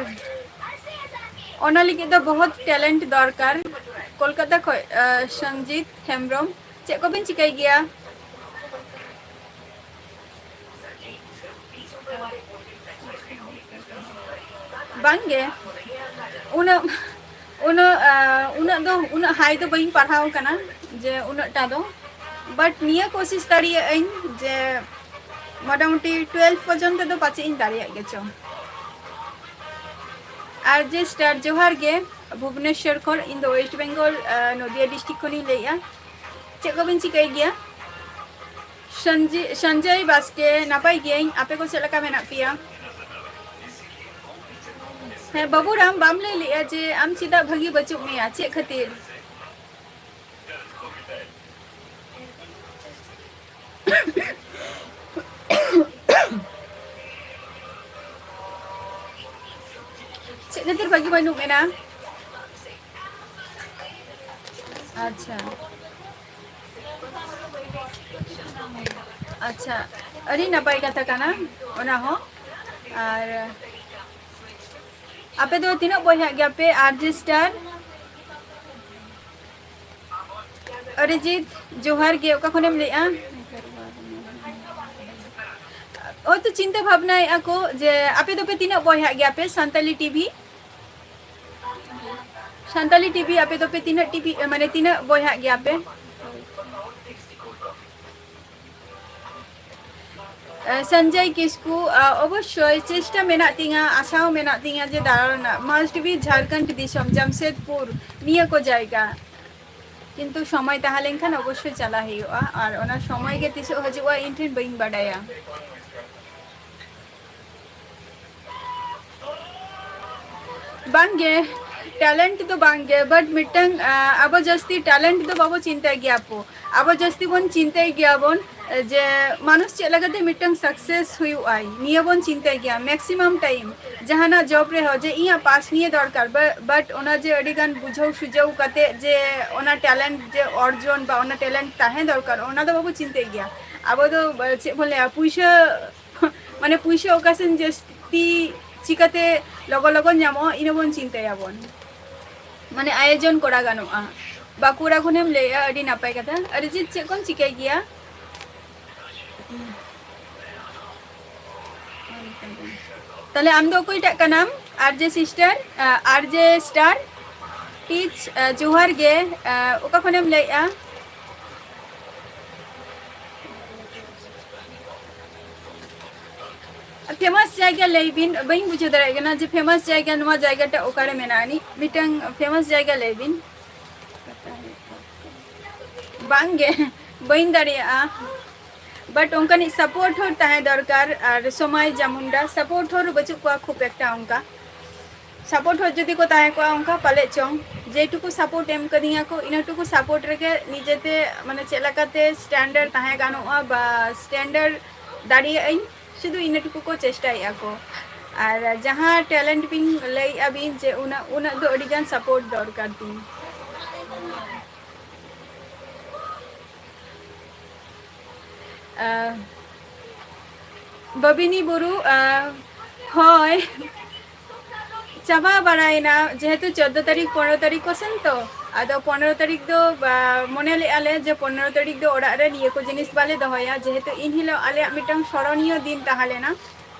ᱚᱱᱟ ᱞᱟᱹᱜᱤᱫ ᱫᱚ ᱵᱚᱦᱩᱛ ᱴᱮᱞᱮᱱᱴ ᱫᱚᱨᱠᱟᱨ᱾ ᱠᱳᱞᱠᱟᱛᱟ ᱠᱷᱚᱱ ᱥᱚᱧᱡᱤᱛ ᱦᱮᱢᱵᱨᱚᱢ, ᱪᱮᱫ ᱠᱚᱵᱤᱱ ᱪᱤᱠᱟᱹᱭ ᱜᱮᱭᱟ? ᱵᱟᱝᱜᱮ, ᱩᱱᱟᱹᱜ ᱩᱱᱟᱹᱜ ᱩᱱᱟᱹᱜ ᱫᱚ, ᱩᱱᱟᱹᱜ ᱦᱟᱭ ᱫᱚ ᱵᱟᱹᱧ ᱯᱟᱲᱦᱟᱣ ᱠᱟᱱᱟ ᱡᱮ ᱩᱱᱟᱹᱜ ᱴᱟ ᱫᱚ᱾ ᱵᱟᱴ ᱱᱤᱭᱟᱹ ᱠᱳᱥᱤᱥ ᱫᱟᱲᱮᱭᱟᱜ ᱟᱹᱧ ᱡᱮ ᱢᱚᱴᱟᱢᱩᱴᱤ ᱴᱩᱭᱮᱞᱵᱷ ᱯᱚᱨᱡᱚᱱᱛᱚ ᱫᱚ ᱯᱟᱪᱮᱫ ᱤᱧ ᱫᱟᱲᱮᱭᱟᱜ ᱜᱮᱪᱚ᱾ ᱟᱨ ᱡᱮ ᱥᱴᱟᱨ, ᱡᱚᱦᱟᱨ ᱜᱮ᱾ ᱵᱷᱩᱵᱽᱱᱮᱥᱚᱨ ᱠᱷᱚᱱ, ᱤᱧ ᱫᱚ ᱳᱭᱮᱥᱴ ᱵᱮᱝᱜᱚᱞ, ᱱᱚᱫᱤᱭᱟ ᱰᱤᱥᱴᱨᱤᱠᱴ ᱠᱷᱚᱱᱤᱧ ᱞᱟᱹᱭᱮᱜᱼᱟ᱾ ᱪᱮᱫ ᱠᱚᱵᱤᱱ ᱪᱤᱠᱟᱹᱭ ᱜᱮᱭᱟ? ᱥᱚᱧᱡᱤ-, ᱥᱚᱧᱡᱚᱭ ᱵᱟᱥᱠᱮ, ᱱᱟᱯᱟᱭ ᱜᱤᱭᱟᱹᱧ, ᱟᱯᱮ ᱠᱚ ᱪᱮᱫ ᱞᱮᱠᱟ ᱢᱮᱱᱟᱜ ᱯᱮᱭᱟ? ᱦᱮᱸ ᱵᱟᱹᱵᱩᱨᱟᱢ, ᱵᱟᱢ ᱞᱟᱹᱭ ᱞᱮᱜᱼᱟ ᱡᱮ ᱟᱢ ᱪᱮᱫᱟᱜ ᱵᱷᱟᱹᱜᱤ ᱵᱟᱹᱪᱩᱜ ᱢᱮᱭᱟ, ᱪᱮᱫ ᱠᱷᱟᱹᱛᱤᱨ? ᱪᱮᱫ ᱠᱷᱟᱹᱛᱤᱨ ᱵᱷᱟᱹᱜᱤ ᱵᱟᱹᱱᱩᱜ ᱢᱮᱱᱟ? ᱟᱪᱪᱷᱟ, ᱟᱪᱪᱷᱟ, ᱟᱹᱰᱤ ᱱᱟᱯᱟᱭ ᱠᱟᱛᱷᱟ ᱠᱟᱱᱟ ᱚᱱᱟ ᱦᱚᱸ᱾ ᱟᱨ ᱟᱯᱮ ᱫᱚ ᱛᱤᱱᱟᱹᱜ ᱵᱚᱭᱦᱟᱜ ᱜᱮᱭᱟ ᱯᱮ? ᱟᱨ ᱡᱮ ᱥᱴᱟᱨ ᱚᱨᱤᱡᱤᱛ, ᱡᱚᱦᱟᱨ ᱜᱮ, ᱚᱠᱟ ᱠᱷᱚᱱᱮᱢ ᱞᱟᱹᱭᱮᱜᱼᱟ? ᱦᱳᱭᱛᱳ ᱪᱤᱱᱛᱟᱹ ᱵᱷᱟᱵᱽᱱᱟᱭᱮᱜᱼᱟ ᱠᱚ ᱡᱮ ᱟᱯᱮ ᱫᱚᱯᱮ ᱛᱤᱱᱟᱹᱜ ᱵᱚᱭᱦᱟᱜ ᱜᱮᱭᱟ ᱯᱮ ᱥᱟᱱᱛᱟᱞᱤ ᱴᱤᱵᱷᱤ? ᱥᱟᱱᱛᱟᱞᱤ ᱴᱤᱵᱷᱤ, ᱟᱯᱮ ᱫᱚᱯᱮ ᱛᱤᱱᱟᱹᱜ ᱴᱤᱵᱷᱤ, ᱢᱟᱱᱮ ᱛᱤᱱᱟᱹᱜ ᱵᱚᱭᱦᱟᱜ ᱜᱮᱭᱟ ᱯᱮ? ᱮ, ᱥᱚᱧᱡᱚᱭ ᱠᱤᱥᱠᱩ, ᱟ, ᱚᱵᱚᱥᱥᱳᱭ ᱪᱮᱥᱴᱟ ᱢᱮᱱᱟᱜ ᱛᱤᱧᱟ, ᱟᱥᱟ ᱦᱚᱸ ᱢᱮᱱᱟᱜ ᱛᱤᱧᱟ ᱡᱮ ᱫᱟᱬᱟ ᱨᱮᱱᱟᱜ, must be ᱡᱷᱟᱲᱠᱷᱚᱸᱰ ᱫᱤᱥᱚᱢ, ᱡᱟᱢᱥᱮᱫᱽᱯᱩᱨ, ᱱᱤᱭᱟᱹ ᱠᱚ ᱡᱟᱭᱜᱟ᱾ ᱠᱤᱱᱛᱩ ᱥᱚᱢᱚᱭ ᱛᱟᱦᱮᱸ ᱞᱮᱱᱠᱷᱟᱱ ᱚᱵᱚᱥᱥᱳᱭ ᱪᱟᱞᱟᱜ ᱦᱩᱭᱩᱜᱼᱟ, ᱟᱨ ᱚᱱᱟ ᱥᱚᱢᱚᱭ ᱜᱮ ᱛᱤᱥᱚᱜ ᱦᱤᱡᱩᱜᱼᱟ ᱤᱧ ᱴᱷᱮᱱ ᱵᱟᱹᱧ ᱵᱟᱰᱟᱭᱟ᱾ ᱵᱟᱝᱜᱮ, ᱴᱮᱞᱮᱱᱴ ᱫᱚ ᱵᱟᱝᱜᱮ, but ᱢᱤᱫᱴᱟᱝ, ᱟ, ᱟᱵᱚ ᱡᱟᱹᱥᱛᱤ ᱴᱮᱞᱮᱱᱴ ᱫᱚ ᱵᱟᱵᱚ ᱪᱤᱱᱛᱟᱹᱭ ᱜᱮᱭᱟ ᱟᱵᱚ᱾ ᱟᱵᱚ ᱡᱟᱹᱥᱛᱤ ᱵᱚᱱ ᱪᱤᱱᱛᱟᱹᱭ ᱜᱮᱭᱟ ᱵᱚᱱ ᱡᱮ ᱢᱟᱱᱩᱥ ᱪᱮᱫ ᱞᱮᱠᱟᱛᱮ ᱢᱤᱫᱴᱟᱝ ᱥᱟᱠᱥᱮᱥ ᱦᱩᱭᱩᱜ ᱟᱭ, ᱱᱤᱭᱟᱹ ᱵᱚᱱ ᱪᱤᱱᱛᱟᱹᱭ ᱜᱮᱭᱟ ᱢᱮᱠᱥᱤᱢᱟᱢ ᱴᱟᱭᱤᱢ᱾ ᱡᱟᱦᱟᱱᱟᱜ ᱡᱚᱵ ᱨᱮᱦᱚᱸ ᱡᱮ ᱤᱧᱟᱹᱜ ᱯᱟᱥ ᱱᱤᱭᱟᱹ ᱫᱚᱨᱠᱟᱨ, but ᱚᱱᱟ ᱡᱮ ᱟᱹᱰᱤ ᱜᱟᱱ ᱵᱩᱡᱷᱟᱹᱣ ᱥᱩᱡᱷᱟᱹᱣ ᱠᱟᱛᱮ ᱡᱮ ᱚᱱᱟ ᱴᱮᱞᱮᱱᱴ ᱡᱮ ᱚᱨᱡᱚᱱ ᱵᱟ ᱚᱱᱟ ᱴᱮᱞᱮᱱᱴ ᱛᱟᱦᱮᱸ ᱫᱚᱨᱠᱟᱨ, ᱚᱱᱟ ᱫᱚ ᱵᱟᱵᱚ ᱪᱤᱱᱛᱟᱹᱭ ᱜᱮᱭᱟ᱾ ᱟᱵᱚ ᱫᱚ ᱪᱮᱫ ᱵᱚᱱ ᱞᱟᱹᱭᱟ, ᱯᱩᱭᱥᱟᱹ ᱢᱟᱱᱮ ᱯᱩᱭᱥᱟᱹ ᱚᱠᱟ ᱥᱮᱱ ᱡᱟᱹᱥᱛᱤ ᱪᱤᱠᱟᱹᱛᱮ ᱞᱚᱜᱚᱱ ᱞᱚᱜᱚᱱ ᱧᱟᱢᱚᱜᱼᱟ, ᱤᱱᱟᱹ ᱵᱚᱱ ᱪᱤᱱᱛᱟᱹᱭᱟᱵᱚᱱ᱾ ᱢᱟᱱᱮ ᱟᱭᱳᱡᱚᱱ ᱠᱚᱨᱟ ᱜᱟᱱᱚᱜᱼᱟ᱾ ᱵᱟᱸᱠᱩᱲᱟ ᱠᱷᱚᱱᱮᱢ ᱞᱟᱹᱭᱮᱜᱼᱟ, ᱟᱹᱰᱤ ᱱᱟᱯᱟᱭ ᱠᱟᱛᱷᱟ᱾ ᱚᱨᱤᱡᱤᱛ, ᱪᱮᱫ ᱠᱚᱢ ᱪᱤᱠᱟᱹᱭ ᱜᱮᱭᱟ? ᱛᱟᱦᱞᱮ ᱟᱢ ᱫᱚ ᱚᱠᱚᱭᱴᱟᱜ ᱠᱟᱱᱟᱢ? ᱟᱨ ᱡᱮ ᱥᱤᱥᱴᱟᱨ, ᱟᱨ ᱡᱮ ᱥᱴᱟᱨ ᱴᱤᱪ, ᱡᱚᱦᱟᱨ ᱜᱮ᱾ ᱚᱠᱟ ᱠᱷᱚᱱᱮᱢ ᱞᱟᱹᱭᱮᱜᱼᱟ? ᱯᱷᱮᱢᱟᱥ ᱡᱟᱭᱜᱟ ᱞᱟᱹᱭ ᱵᱤᱱ, ᱵᱟᱹᱧ ᱵᱩᱡᱷᱟᱹᱣ ᱫᱟᱲᱮᱭᱟᱜ ᱠᱟᱱᱟ ᱡᱮ ᱯᱷᱮᱢᱟᱥ ᱡᱟᱭᱜᱟ, ᱱᱚᱣᱟ ᱡᱟᱭᱜᱟᱴᱟ ᱚᱠᱟᱨᱮ ᱢᱮᱱᱟᱜᱼᱟ ᱟᱹᱱᱤᱡ? ᱢᱤᱫᱴᱟᱝ ᱯᱷᱮᱢᱟᱥ ᱡᱟᱭᱜᱟ ᱞᱟᱹᱭ ᱵᱤᱱ᱾ ᱵᱟᱝᱜᱮ, ᱵᱟᱹᱧ ᱫᱟᱲᱮᱭᱟᱜᱼᱟ᱾ But ᱚᱱᱠᱟᱱᱤᱡ ᱥᱟᱯᱳᱨᱴ ᱦᱚᱲ ᱛᱟᱦᱮᱸ ᱫᱚᱨᱠᱟᱨ, ᱟᱨ ᱥᱚᱢᱟᱭ ᱡᱟᱢᱩᱱᱰᱟ ᱥᱟᱯᱳᱨᱴ ᱦᱚᱲ ᱵᱟᱹᱪᱩᱜ ᱠᱚᱣᱟ ᱠᱷᱩᱵ ᱮᱠᱴᱟ᱾ ᱚᱱᱠᱟ ᱥᱟᱯᱳᱨᱴ ᱦᱚᱲ ᱡᱩᱫᱤ ᱠᱚ ᱛᱟᱦᱮᱸ ᱠᱚᱜᱼᱟ ᱚᱱᱠᱟ ᱯᱟᱞᱮᱫ ᱪᱚᱝ, ᱡᱮᱴᱩᱠᱩ ᱥᱟᱯᱳᱨᱴ ᱮᱢ ᱠᱟᱹᱫᱤᱧᱟ ᱠᱚ, ᱤᱱᱟᱹᱴᱩᱠᱩ ᱥᱟᱯᱳᱨᱴ ᱨᱮᱜᱮ ᱱᱤᱡᱮᱛᱮ ᱢᱟᱱᱮ ᱪᱮᱫ ᱞᱮᱠᱟᱛᱮ ᱥᱴᱮᱱᱰᱟᱨᱰ ᱛᱟᱦᱮᱸ ᱜᱟᱱᱚᱜᱼᱟ ᱵᱟ ᱥᱴᱮᱱᱰᱟᱨᱰ ᱫᱟᱲᱮᱭᱟᱜ ᱟᱹᱧ, ᱥᱩᱫᱷᱩ ᱤᱱᱟᱹᱴᱩᱠᱩ ᱠᱚ ᱪᱮᱥᱴᱟᱭᱮᱫᱼᱟ ᱠᱚ᱾ ᱟᱨ ᱡᱟᱦᱟᱸ ᱴᱮᱞᱮᱱᱴ ᱵᱤᱱ ᱞᱟᱹᱭᱮᱫᱼᱟ ᱵᱤᱱ ᱡᱮ ᱩᱱᱟᱹᱜ, ᱩᱱᱟᱹᱜ ᱫᱚ ᱟᱹᱰᱤᱜᱟᱱ ᱥᱟᱯᱳᱨᱴ ᱫᱚᱨᱠᱟᱨ ᱛᱤᱧ᱾ ᱟᱸ, ᱵᱟᱵᱤᱱᱤ ᱵᱩᱨᱩ, ᱟᱸ, ᱦᱳᱭ, ᱪᱟᱵᱟ ᱵᱟᱲᱟᱭᱮᱱᱟ, ᱡᱮᱦᱮᱛᱩ ᱪᱳᱫᱽᱫᱳ ᱛᱟᱹᱨᱤᱠᱷ, ᱯᱚᱱᱨᱚ ᱛᱟᱹᱨᱤᱠᱷ ᱠᱚ ᱥᱮᱱ ᱛᱚ, ᱟᱫᱚ ᱯᱚᱱᱨᱚ ᱛᱟᱹᱨᱤᱠᱷ ᱫᱚ, ᱵᱟ, ᱢᱚᱱᱮ ᱞᱮᱫᱼᱟ ᱞᱮ ᱡᱮ ᱯᱚᱱᱨᱚ ᱛᱟᱹᱨᱤᱠᱷ ᱫᱚ ᱚᱲᱟᱜ ᱨᱮ ᱱᱤᱭᱟᱹ ᱠᱚ ᱡᱤᱱᱤᱥ ᱵᱟᱞᱮ ᱫᱚᱦᱚᱭᱟ, ᱡᱮᱦᱮᱛᱩ ᱤᱱ ᱦᱤᱞᱳᱜ ᱟᱞᱮᱭᱟᱜ ᱢᱤᱫᱴᱟᱝ ᱥᱚᱨᱚᱱᱤᱭᱚ ᱫᱤᱱ ᱛᱟᱦᱮᱸ ᱞᱮᱱᱟ᱾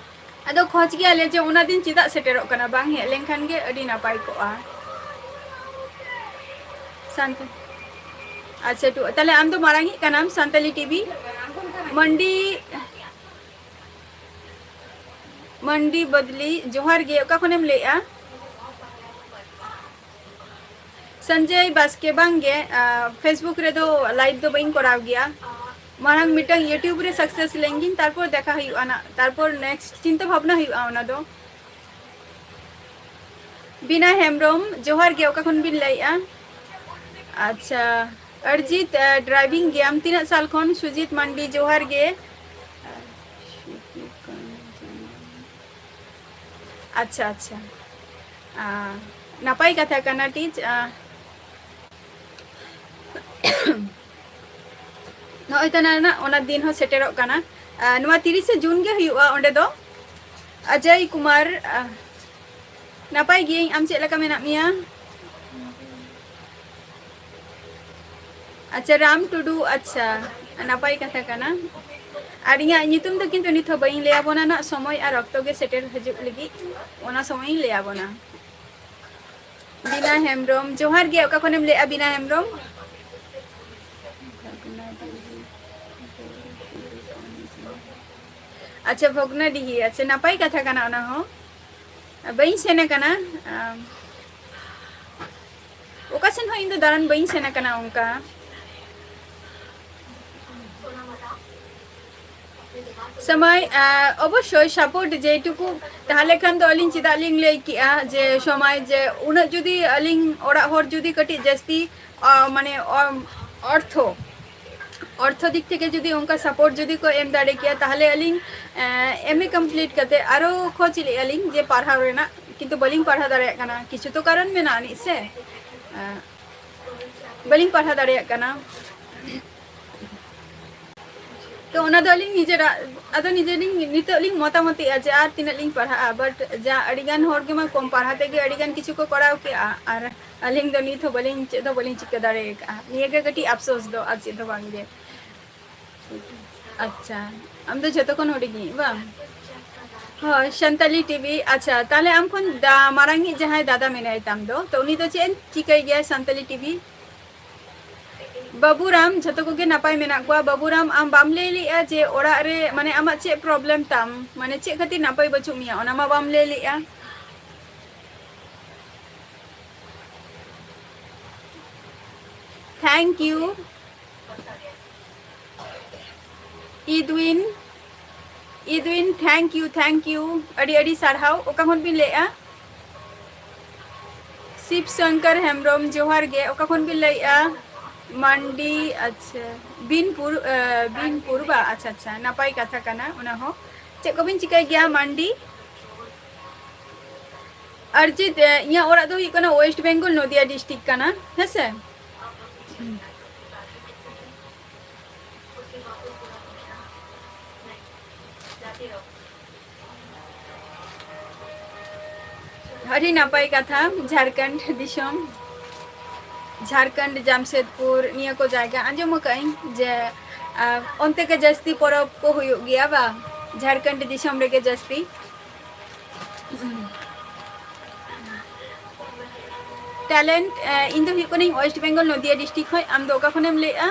ᱟᱫᱚ ᱠᱷᱚᱡᱽ ᱜᱮᱭᱟᱞᱮ ᱡᱮ ᱚᱱᱟ ᱫᱤᱱ ᱪᱮᱫᱟᱜ ᱥᱮᱴᱮᱨᱚᱜ ᱠᱟᱱᱟ, ᱵᱟᱝ ᱦᱮᱡ ᱞᱮᱱᱠᱷᱟᱱ ᱜᱮ ᱟᱹᱰᱤ ᱱᱟᱯᱟᱭ ᱠᱚᱜᱼᱟ᱾ ᱥᱟᱱᱛ-, ᱟᱪᱪᱷᱟ, ᱴᱩ-, ᱛᱟᱦᱞᱮ ᱟᱢ ᱫᱚ ᱢᱟᱨᱟᱝᱤᱡ ᱠᱟᱱᱟᱢ ᱥᱟᱱᱛᱟᱞᱤ ᱴᱤᱵᱷᱤ᱾ ᱢᱟᱱᱰᱤ, ᱢᱟᱱᱰᱤ ᱵᱚᱫᱞᱤ, ᱡᱚᱦᱟᱨ ᱜᱮ, ᱚᱠᱟ ᱠᱷᱚᱱᱮᱢ ᱞᱟᱹᱭᱮᱜᱼᱟ? ᱥᱚᱧᱡᱚᱭ ᱵᱟᱥᱠᱮ, ᱵᱟᱝ ᱜᱮ, ᱟᱸ, Facebook ᱨᱮᱫᱚ ᱞᱟᱭᱤᱵᱷ ᱫᱚ ᱵᱟᱹᱧ ᱠᱚᱨᱟᱣ ᱜᱮᱭᱟ᱾ ᱢᱟᱲᱟᱝ ᱢᱤᱫᱴᱟᱝ YouTube ᱨᱮ ᱥᱟᱠᱥᱮᱥ ᱞᱮᱱ ᱜᱤᱧ, ᱛᱟᱨᱯᱚᱨ ᱫᱮᱠᱷᱟ ᱦᱩᱭᱩᱜᱼᱟ ᱱᱟᱜ, ᱛᱟᱨᱯᱚᱨ ᱱᱮᱠᱥᱴ ᱪᱤᱱᱛᱟᱹ ᱵᱷᱟᱵᱽᱱᱟ ᱦᱩᱭᱩᱜᱼᱟ ᱚᱱᱟ ᱫᱚ᱾ ᱵᱤᱱᱟ ᱦᱮᱢᱵᱨᱚᱢ, ᱡᱚᱦᱟᱨ ᱜᱮ, ᱚᱠᱟ ᱠᱷᱚᱱ ᱵᱤᱱ ᱞᱟᱹᱭᱮᱜᱼᱟ? ᱟᱪᱪᱷᱟ, ᱚᱨᱡᱤᱛ, ᱟᱸ, driving ᱜᱮᱭᱟᱢ ᱛᱤᱱᱟᱹᱜ ᱥᱟᱞ ᱠᱷᱚᱱ? ᱥᱩᱡᱤᱛ ᱢᱟᱱᱰᱤ, ᱡᱚᱦᱟᱨ ᱜᱮ᱾ ᱟᱪᱪᱷᱟ, ᱟᱪᱪᱷᱟ᱾ ᱟᱸ, ᱱᱟᱯᱟᱭ ᱠᱟᱛᱷᱟ ᱠᱟᱱᱟ, ᱴᱤᱪ᱾ ᱟᱸ, ᱱᱚᱜᱼᱚᱭ ᱛᱚ ᱱᱟᱜ ᱚᱱᱟ ᱫᱤᱱ ᱦᱚᱸ ᱥᱮᱴᱮᱨᱚᱜ ᱠᱟᱱᱟ᱾ ᱟᱸ, ᱱᱚᱣᱟ ᱛᱤᱨᱤᱥᱮ ᱡᱩᱱ ᱜᱮ ᱦᱩᱭᱩᱜᱼᱟ ᱚᱸᱰᱮ ᱫᱚ᱾ ᱚᱡᱚᱭ ᱠᱩᱢᱟᱨ, ᱟᱸ, ᱱᱟᱯᱟᱭ ᱜᱤᱭᱟᱹᱧ, ᱟᱢ ᱪᱮᱫ ᱞᱮᱠᱟ ᱢᱮᱱᱟᱜ ᱢᱮᱭᱟ? ᱟᱪᱪᱷᱟ, ᱨᱟᱢ ᱴᱩᱰᱩ, ᱟᱪᱪᱷᱟ, ᱱᱟᱯᱟᱭ ᱠᱟᱛᱷᱟ ᱠᱟᱱᱟ᱾ ᱟᱨ ᱤᱧᱟᱹᱜ ᱧᱩᱛᱩᱢ ᱫᱚ ᱠᱤᱱᱛᱩ ᱱᱤᱛ ᱦᱚᱸ ᱵᱟᱹᱧ ᱞᱟᱹᱭ ᱟᱵᱚᱱᱟ, ᱱᱟᱜ ᱥᱚᱢᱚᱭ ᱟᱨ ᱚᱠᱛᱚ ᱜᱮ ᱥᱮᱴᱮᱨ ᱦᱤᱡᱩᱜ ᱞᱟᱹᱜᱤᱫ, ᱚᱱᱟ ᱥᱚᱢᱚᱭ ᱤᱧ ᱞᱟᱹᱭ ᱟᱵᱚᱱᱟ᱾ ᱵᱤᱱᱟ ᱦᱮᱢᱵᱨᱚᱢ, ᱡᱚᱦᱟᱨ ᱜᱮ, ᱚᱠᱟ ᱠᱷᱚᱱᱮᱢ ᱞᱟᱹᱭᱮᱜᱼᱟ ᱵᱤᱱᱟ ᱦᱮᱢᱵᱨᱚᱢ? ᱟᱪᱪᱷᱟ, ᱵᱷᱚᱜᱽᱱᱟᱰᱤᱦᱤ, ᱟᱪᱪᱷᱟ, ᱱᱟᱯᱟᱭ ᱠᱟᱛᱷᱟ ᱠᱟᱱᱟ ᱚᱱᱟ ᱦᱚᱸ᱾ ᱵᱟᱹᱧ ᱥᱮᱱ ᱟᱠᱟᱱᱟ, ᱟᱢ, ᱚᱠᱟ ᱥᱮᱱ ᱦᱚᱸ ᱤᱧ ᱫᱚ ᱫᱟᱬᱟᱱ ᱵᱟᱹᱧ ᱥᱮᱱ ᱟᱠᱟᱱᱟ ᱚᱱᱠᱟ᱾ ᱥᱚᱢᱚᱭ, ᱟᱸ, ᱚᱵᱚᱥᱥᱳᱭ support ᱡᱮᱴᱩᱠᱩ, ᱛᱟᱦᱚᱞᱮ ᱠᱷᱟᱱ ᱫᱚ ᱟᱹᱞᱤᱧ ᱪᱮᱫᱟᱜ ᱞᱤᱧ ᱞᱟᱹᱭ ᱠᱮᱜᱼᱟ ᱡᱮ ᱥᱚᱢᱚᱭ ᱡᱮ ᱩᱱᱟᱹᱜ ᱡᱩᱫᱤ ᱟᱹᱞᱤᱧ ᱚᱲᱟᱜ ᱦᱚᱲ ᱡᱩᱫᱤ ᱠᱟᱹᱴᱤᱡ ᱡᱟᱹᱥᱛᱤ, ᱟᱸ, ᱢᱟᱱᱮ, ᱚ-, ᱚᱨᱛᱷᱚ, ᱚᱨᱛᱷᱚ ᱫᱤᱠ ᱛᱷᱮᱠᱮ ᱡᱩᱫᱤ ᱚᱱᱠᱟ support ᱡᱩᱫᱤ ᱠᱚ ᱮᱢ ᱫᱟᱲᱮ ᱠᱮᱭᱟ, ᱛᱟᱦᱚᱞᱮ ᱟᱹᱞᱤᱧ, ᱮᱸ, M A complete ᱠᱟᱛᱮ ᱟᱨᱚ ᱠᱷᱚᱡᱽ ᱞᱮᱜᱼᱟ ᱞᱤᱧ ᱡᱮ ᱯᱟᱲᱦᱟᱣ ᱨᱮᱱᱟᱜ, ᱠᱤᱱᱛᱩ ᱵᱟᱹᱞᱤᱧ ᱯᱟᱲᱦᱟᱣ ᱫᱟᱲᱮᱭᱟᱜ ᱠᱟᱱᱟ, ᱠᱤᱪᱷᱩ ᱛᱚ ᱠᱟᱨᱚᱱ ᱢᱮᱱᱟᱜᱼᱟ ᱟᱹᱱᱤᱡ ᱥᱮ, ᱮᱸ, ᱵᱟᱹᱞᱤᱧ ᱯᱟᱲᱦᱟᱣ ᱫᱟᱲᱮᱭᱟᱜ ᱠᱟᱱᱟ᱾ ᱛᱚ ᱚᱱᱟ ᱫᱚ ᱟᱹᱞᱤᱧ ᱱᱤᱡᱮᱨᱟᱜ, ᱟᱫᱚ ᱱᱤᱡᱮ ᱞᱤᱧ, ᱱᱤᱛᱚᱜ ᱞᱤᱧ ᱢᱚᱛᱟᱢᱚᱛᱤᱜᱼᱟ ᱡᱮ ᱟᱨ ᱛᱤᱱᱟᱹᱜ ᱞᱤᱧ ᱯᱟᱲᱦᱟᱜᱼᱟ, but ᱡᱟ ᱟᱹᱰᱤᱜᱟᱱ ᱦᱚᱲ ᱜᱮᱢᱟ ᱠᱚᱢ ᱯᱟᱲᱦᱟᱣ ᱛᱮᱜᱮ ᱟᱹᱰᱤᱜᱟᱱ ᱠᱤᱪᱷᱩ ᱠᱚ ᱠᱚᱨᱟᱣ ᱠᱮᱜᱼᱟ, ᱟᱨ ᱟᱹᱞᱤᱧ ᱫᱚ ᱱᱤᱛ ᱦᱚᱸ ᱵᱟᱹᱞᱤᱧ, ᱪᱮᱫ ᱦᱚᱸ ᱵᱟᱹᱞᱤᱧ ᱪᱤᱠᱟᱹ ᱫᱟᱲᱮ ᱟᱠᱟᱫᱼᱟ᱾ ᱱᱤᱭᱟᱹ ᱜᱮ ᱠᱟᱹᱴᱤᱡ ᱟᱯᱥᱳᱥ ᱫᱚ, ᱟᱨ ᱪᱮᱫ ᱦᱚᱸ ᱵᱟᱝ ᱜᱮ᱾ ᱟᱪᱪᱷᱟ, ᱟᱢ ᱫᱚ ᱡᱷᱚᱛᱚ ᱠᱷᱚᱱ ᱦᱩᱰᱤᱧᱤᱡ ᱵᱟᱝ? ᱦᱳᱭ, ᱥᱟᱱᱛᱟᱞᱤ ᱴᱤᱵᱷᱤ᱾ ᱟᱪᱪᱷᱟ, ᱛᱟᱦᱞᱮ ᱟᱢ ᱠᱷᱚᱱ ᱫᱟ-, ᱢᱟᱨᱟᱝᱤᱡ ᱡᱟᱦᱟᱸᱭ ᱫᱟᱫᱟ ᱢᱮᱱᱟᱭ ᱛᱟᱢ ᱫᱚ, ᱛᱚ ᱩᱱᱤ ᱫᱚ ᱪᱮᱫ ᱮ ᱪᱤᱠᱟᱹᱭ ᱜᱮᱭᱟ ᱥᱟᱱᱛᱟᱞᱤ ᱴᱤᱵᱷᱤ? ᱵᱟᱹᱵᱩᱨᱟᱢ, ᱡᱷᱚᱛᱚ ᱠᱚᱜᱮ ᱱᱟᱯᱟᱭ ᱢᱮᱱᱟᱜ ᱠᱚᱣᱟ᱾ ᱵᱟᱹᱵᱩᱨᱟᱢ, ᱟᱢ ᱵᱟᱢ ᱞᱟᱹᱭ ᱞᱮᱜᱼᱟ ᱡᱮ ᱚᱲᱟᱜ ᱨᱮ, ᱢᱟᱱᱮ, ᱟᱢᱟᱜ ᱪᱮᱫ problem ᱛᱟᱢ? ᱢᱟᱱᱮ, ᱪᱮᱫ ᱠᱷᱟᱹᱛᱤᱨ ᱱᱟᱯᱟᱭ ᱵᱟᱹᱪᱩᱜ ᱢᱮᱭᱟ? ᱚᱱᱟ ᱢᱟ ᱵᱟᱢ ᱞᱟᱹᱭ ᱞᱮᱜᱼᱟ᱾ Thank you. ᱤᱫᱩᱭᱤᱱ, ᱤᱫᱩᱭᱤᱱ, thank you, thank you. ᱟᱹᱰᱤ ᱟᱹᱰᱤ ᱥᱟᱨᱦᱟᱣ᱾ ᱚᱠᱟ ᱠᱷᱚᱱ ᱵᱤᱱ ᱞᱟᱹᱭᱮᱜᱼᱟ? ᱥᱤᱵ ᱥᱚᱝᱠᱚᱨ ᱦᱮᱢᱵᱨᱚᱢ, ᱡᱚᱦᱟᱨ ᱜᱮ᱾ ᱚᱠᱟ ᱠᱷᱚᱱ ᱵᱤᱱ ᱞᱟᱹᱭᱮᱜᱼᱟ? ᱢᱟᱱᱰᱤ, ᱟᱪᱪᱷᱟ, ᱵᱤᱱᱯᱩᱨ, ᱮ, ᱵᱤᱱᱯᱩᱨ ᱵᱟ? ᱟᱪᱪᱷᱟ, ᱟᱪᱪᱷᱟ, ᱱᱟᱯᱟᱭ ᱠᱟᱛᱷᱟ ᱠᱟᱱᱟ ᱚᱱᱟ ᱦᱚᱸ᱾ ᱪᱮᱫ ᱠᱚᱵᱤᱱ ᱪᱤᱠᱟᱹᱭ ᱜᱮᱭᱟ ᱢᱟᱱᱰᱤ? ᱟᱨᱡᱤᱛ, ᱮ, ᱤᱧᱟᱹᱜ ᱚᱲᱟᱜ ᱫᱚ ᱦᱩᱭᱩᱜ ᱠᱟᱱᱟ West Bengal, ᱱᱚᱫᱤᱭᱟ district ᱠᱟᱱᱟ, ᱦᱮᱸᱥᱮ? ᱟᱹᱰᱤ ᱱᱟᱯᱟᱭ ᱠᱟᱛᱷᱟ, ᱡᱷᱟᱲᱠᱷᱚᱸᱰ ᱫᱤᱥᱚᱢ, ᱡᱷᱟᱲᱠᱷᱚᱸᱰ ᱡᱟᱢᱥᱮᱫᱽᱯᱩᱨ ᱱᱤᱭᱟᱹ ᱠᱚ ᱡᱟᱭᱜᱟ ᱟᱸᱡᱚᱢ ᱟᱠᱟᱫ ᱟᱹᱧ ᱡᱮ, ᱟ, ᱚᱱᱛᱮ ᱜᱮ ᱡᱟᱹᱥᱛᱤ ᱯᱚᱨᱚᱵᱽ ᱠᱚ ᱦᱩᱭᱩᱜ ᱜᱮᱭᱟ ᱵᱟ? ᱡᱷᱟᱲᱠᱷᱚᱸᱰ ᱫᱤᱥᱚᱢ ᱨᱮᱜᱮ ᱡᱟᱹᱥᱛᱤ᱾ ᱴᱮᱞᱮᱱᱴ, ᱮ, ᱤᱧ ᱫᱚ ᱦᱩᱭᱩᱜ ᱠᱟᱹᱱᱟᱹᱧ West Bengal, ᱱᱚᱫᱤᱭᱟ district ᱠᱷᱚᱱ᱾ ᱟᱢ ᱫᱚ ᱚᱠᱟ ᱠᱷᱚᱱᱮᱢ ᱞᱟᱹᱭᱮᱜᱼᱟ?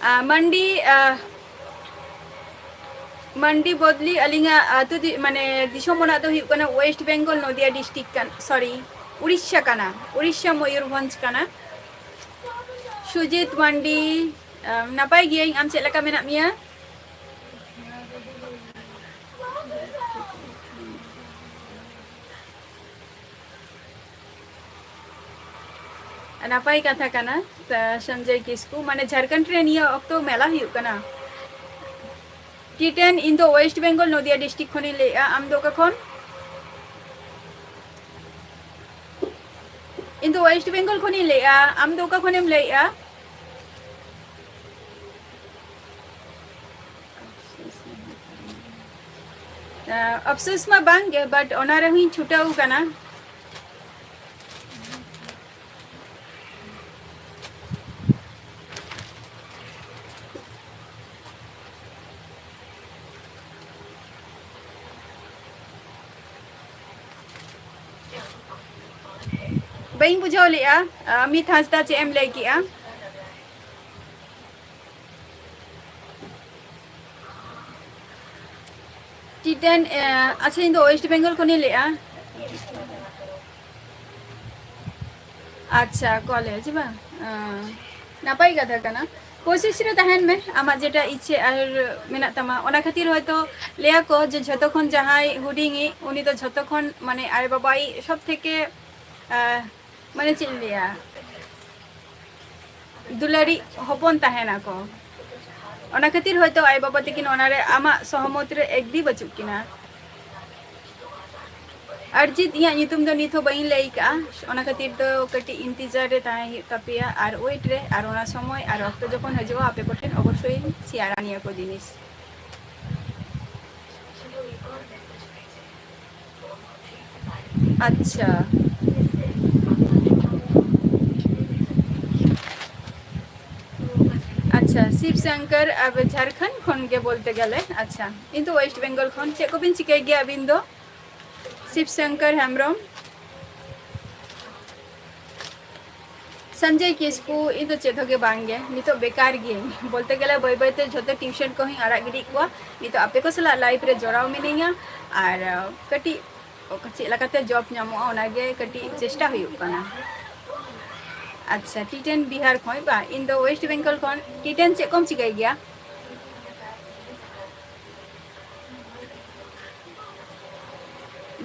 ᱟ, ᱢᱟᱱᱰᱤ, ᱟ, ᱢᱟᱱᱰᱤ ᱵᱚᱫᱽᱞᱤ, ᱟᱹᱞᱤᱧᱟᱜ ᱟᱹᱛᱩ ᱫᱤ-, ᱢᱟᱱᱮ ᱫᱤᱥᱚᱢ ᱚᱲᱟᱜ ᱫᱚ ᱦᱩᱭᱩᱜ ᱠᱟᱱᱟ West Bengal, ᱱᱚᱫᱤᱭᱟ district ᱠᱟᱱ, sorry, ᱩᱲᱤᱥᱥᱟ ᱠᱟᱱᱟ, ᱩᱲᱤᱥᱥᱟ ᱢᱚᱭᱩᱨᱵᱷᱚᱸᱡᱽ ᱠᱟᱱᱟ᱾ ᱥᱩᱡᱤᱛ ᱢᱟᱱᱰᱤ, ᱟ, ᱱᱟᱯᱟᱭ ᱜᱤᱭᱟᱹᱧ, ᱟᱢ ᱪᱮᱫ ᱞᱮᱠᱟ ᱢᱮᱱᱟᱜ ᱢᱮᱭᱟ? ᱱᱟᱯᱟᱭ ᱠᱟᱛᱷᱟ ᱠᱟᱱᱟ, ᱥᱟ-, ᱥᱚᱧᱡᱚᱭ ᱠᱤᱥᱠᱩ, ᱢᱟᱱᱮ ᱡᱷᱟᱲᱠᱷᱚᱸᱰ ᱨᱮ ᱱᱤᱭᱟᱹ ᱚᱠᱛᱚ ᱢᱮᱞᱟ ᱦᱩᱭᱩᱜ ᱠᱟᱱᱟ᱾ ᱴᱤ ᱴᱮᱱ, ᱤᱧ ᱫᱚ West Bengal, ᱱᱚᱫᱤᱭᱟ district ᱠᱷᱚᱱᱤᱧ ᱞᱟᱹᱭᱮᱜᱼᱟ᱾ ᱟᱢ ᱫᱚ ᱚᱠᱟ ᱠᱷᱚᱱ? ᱤᱧ ᱫᱚ West Bengal ᱠᱷᱚᱱᱤᱧ ᱞᱟᱹᱭᱮᱜᱼᱟ᱾ ᱟᱢ ᱫᱚ ᱚᱠᱟ ᱠᱷᱚᱱᱮᱢ ᱞᱟᱹᱭᱮᱜᱼᱟ? ᱟᱯᱥᱳᱥ ᱢᱟ ᱵᱟᱝ ᱜᱮ, but ᱚᱱᱟ ᱨᱮᱦᱚᱸᱧ ᱪᱷᱩᱴᱟᱹᱣ ᱠᱟᱱᱟ᱾ ᱵᱟᱹᱧ ᱵᱩᱡᱷᱟᱹᱣ ᱞᱮᱜᱼᱟ, ᱟᱢᱤᱛ ᱦᱟᱸᱥᱫᱟ, ᱪᱮᱫ ᱮᱢ ᱞᱟᱹᱭ ᱠᱮᱜᱼᱟ? ᱴᱤ ᱴᱮᱱ, ᱮ, ᱟᱪᱪᱷᱟ, ᱤᱧ ᱫᱚ West Bengal ᱠᱷᱚᱱᱤᱧ ᱞᱟᱹᱭᱮᱜᱼᱟ᱾ ᱟᱪᱪᱷᱟ, ᱠᱚᱞᱮᱡᱽ ᱵᱟᱝ? ᱟᱸ, ᱱᱟᱯᱟᱭ ᱠᱟᱛᱷᱟ ᱠᱟᱱᱟ᱾ ᱠᱳᱥᱤᱥ ᱨᱮ ᱛᱟᱦᱮᱱ ᱢᱮ, ᱟᱢᱟᱜ ᱡᱮᱴᱟ ᱤᱪᱪᱷᱟᱹ ᱟᱨ ᱢᱮᱱᱟᱜ ᱛᱟᱢᱟ, ᱚᱱᱟ ᱠᱷᱟᱹᱛᱤᱨ ᱦᱚᱭᱛᱳ ᱞᱟᱹᱭᱟ ᱠᱚ ᱡᱮ ᱡᱷᱚᱛᱚ ᱠᱷᱚᱱ ᱡᱟᱦᱟᱸᱭ ᱦᱩᱰᱤᱧᱤᱡ, ᱩᱱᱤ ᱫᱚ ᱡᱷᱚᱛᱚ ᱠᱷᱚᱱ, ᱢᱟᱱᱮ, ᱟᱭᱳ ᱵᱟᱵᱟᱭᱤᱡ ᱥᱚᱵ ᱛᱷᱮᱠᱮ, ᱟᱸ, ᱢᱟᱱᱮ, ᱪᱮᱫ ᱤᱧ ᱞᱟᱹᱭᱟ, ᱫᱩᱞᱟᱹᱲᱤᱡ ᱦᱚᱯᱚᱱ ᱛᱟᱦᱮᱱᱟᱠᱚ᱾ ᱚᱱᱟ ᱠᱷᱟᱹᱛᱤᱨ ᱦᱚᱭᱛᱳ ᱟᱭᱳ ᱵᱟᱵᱟ ᱛᱟᱹᱠᱤᱱ ᱚᱱᱟᱨᱮ ᱟᱢᱟᱜ ᱥᱚᱦᱚᱢᱚᱛ ᱨᱮ ᱮᱜᱽᱨᱤ ᱵᱟᱹᱪᱩᱜ ᱠᱤᱱᱟ᱾ ᱟᱨᱡᱤᱛ, ᱤᱧᱟᱹᱜ ᱧᱩᱛᱩᱢ ᱫᱚ ᱱᱤᱛ ᱦᱚᱸ ᱵᱟᱹᱧ ᱞᱟᱹᱭ ᱠᱟᱜᱼᱟ, ᱚᱱᱟ ᱠᱷᱟᱹᱛᱤᱨ ᱫᱚ ᱠᱟᱹᱴᱤᱡ ᱤᱱᱛᱤᱡᱟᱨ ᱨᱮ ᱛᱟᱦᱮᱸ ᱦᱩᱭᱩᱜ ᱛᱟᱯᱮᱭᱟ ᱟᱨ ᱳᱭᱮᱴ ᱨᱮ, ᱟᱨ ᱚᱱᱟ ᱥᱚᱢᱚᱭ ᱟᱨ ᱚᱠᱛᱚ ᱡᱚᱠᱷᱚᱱ ᱦᱤᱡᱩᱜᱼᱟ, ᱟᱯᱮ ᱠᱚᱴᱷᱮᱱ ᱚᱵᱚᱥᱥᱳᱭ ᱥᱮᱭᱟᱨᱟ ᱱᱤᱭᱟᱹ ᱠᱚ ᱡᱤᱱᱤᱥ᱾ ᱟᱪᱪᱷᱟ᱾ ᱟᱪᱪᱷᱟ, ᱥᱤᱵ ᱥᱚᱝᱠᱚᱨ, ᱟᱵ ᱡᱷᱟᱲᱠᱷᱚᱸᱰ ᱠᱷᱚᱱ ᱜᱮ ᱵᱚᱞᱛᱮ ᱜᱮᱞᱮ᱾ ᱟᱪᱪᱷᱟ, ᱤᱧ ᱫᱚ ᱳᱭᱮᱥᱴ ᱵᱮᱝᱜᱚᱞ ᱠᱷᱚᱱ᱾ ᱪᱮᱫ ᱠᱚᱵᱤᱱ ᱪᱤᱠᱟᱹᱭ ᱜᱮᱭᱟ ᱟᱹᱵᱤᱱ ᱫᱚ? ᱥᱤᱵ ᱥᱚᱝᱠᱚᱨ ᱦᱮᱢᱵᱨᱚᱢ᱾ ᱥᱚᱧᱡᱚᱭ ᱠᱤᱥᱠᱩ, ᱤᱧ ᱫᱚ ᱪᱮᱫ ᱦᱚᱸ ᱜᱮ ᱵᱟᱝ ᱜᱮ, ᱱᱤᱛᱚᱜ ᱵᱮᱠᱟᱨ ᱜᱤᱭᱟᱹᱧ ᱵᱚᱞᱛᱮ ᱜᱮᱞᱮ᱾ ᱵᱟᱹᱭ ᱵᱟᱹᱭ ᱛᱮ ᱡᱷᱚᱛᱚ ᱴᱤᱭᱩᱥᱚᱱ ᱠᱚᱦᱚᱸᱧ ᱟᱲᱟᱜ ᱜᱤᱰᱤᱭᱮᱫ ᱠᱚᱣᱟ᱾ ᱱᱤᱛᱚᱜ ᱟᱯᱮ ᱠᱚ ᱥᱟᱞᱟᱜ ᱞᱟᱭᱤᱵᱷ ᱨᱮ ᱡᱚᱲᱟᱣ ᱢᱤᱱᱟᱹᱧᱟ ᱟᱨ, ᱟᱸ, ᱠᱟᱹᱴᱤᱡ ᱚᱠᱟ ᱪᱮᱫ ᱞᱮᱠᱟᱛᱮ ᱡᱚᱵ ᱧᱟᱢᱚᱜᱼᱟ, ᱚᱱᱟᱜᱮ ᱠᱟᱹᱴᱤᱡ ᱪᱮᱥᱴᱟ ᱦᱩᱭᱩᱜ ᱠᱟᱱᱟ᱾ ᱟᱪᱪᱷᱟ, ᱴᱤ ᱴᱮᱱ ᱵᱤᱦᱟᱨ ᱠᱷᱚᱱ ᱵᱟ? ᱤᱧ ᱫᱚ ᱳᱭᱮᱥᱴ ᱵᱮᱝᱜᱚᱞ ᱠᱷᱚᱱ᱾ ᱴᱤ ᱴᱮᱱ ᱪᱮᱫ ᱠᱚᱢ ᱪᱤᱠᱟᱹᱭ ᱜᱮᱭᱟ?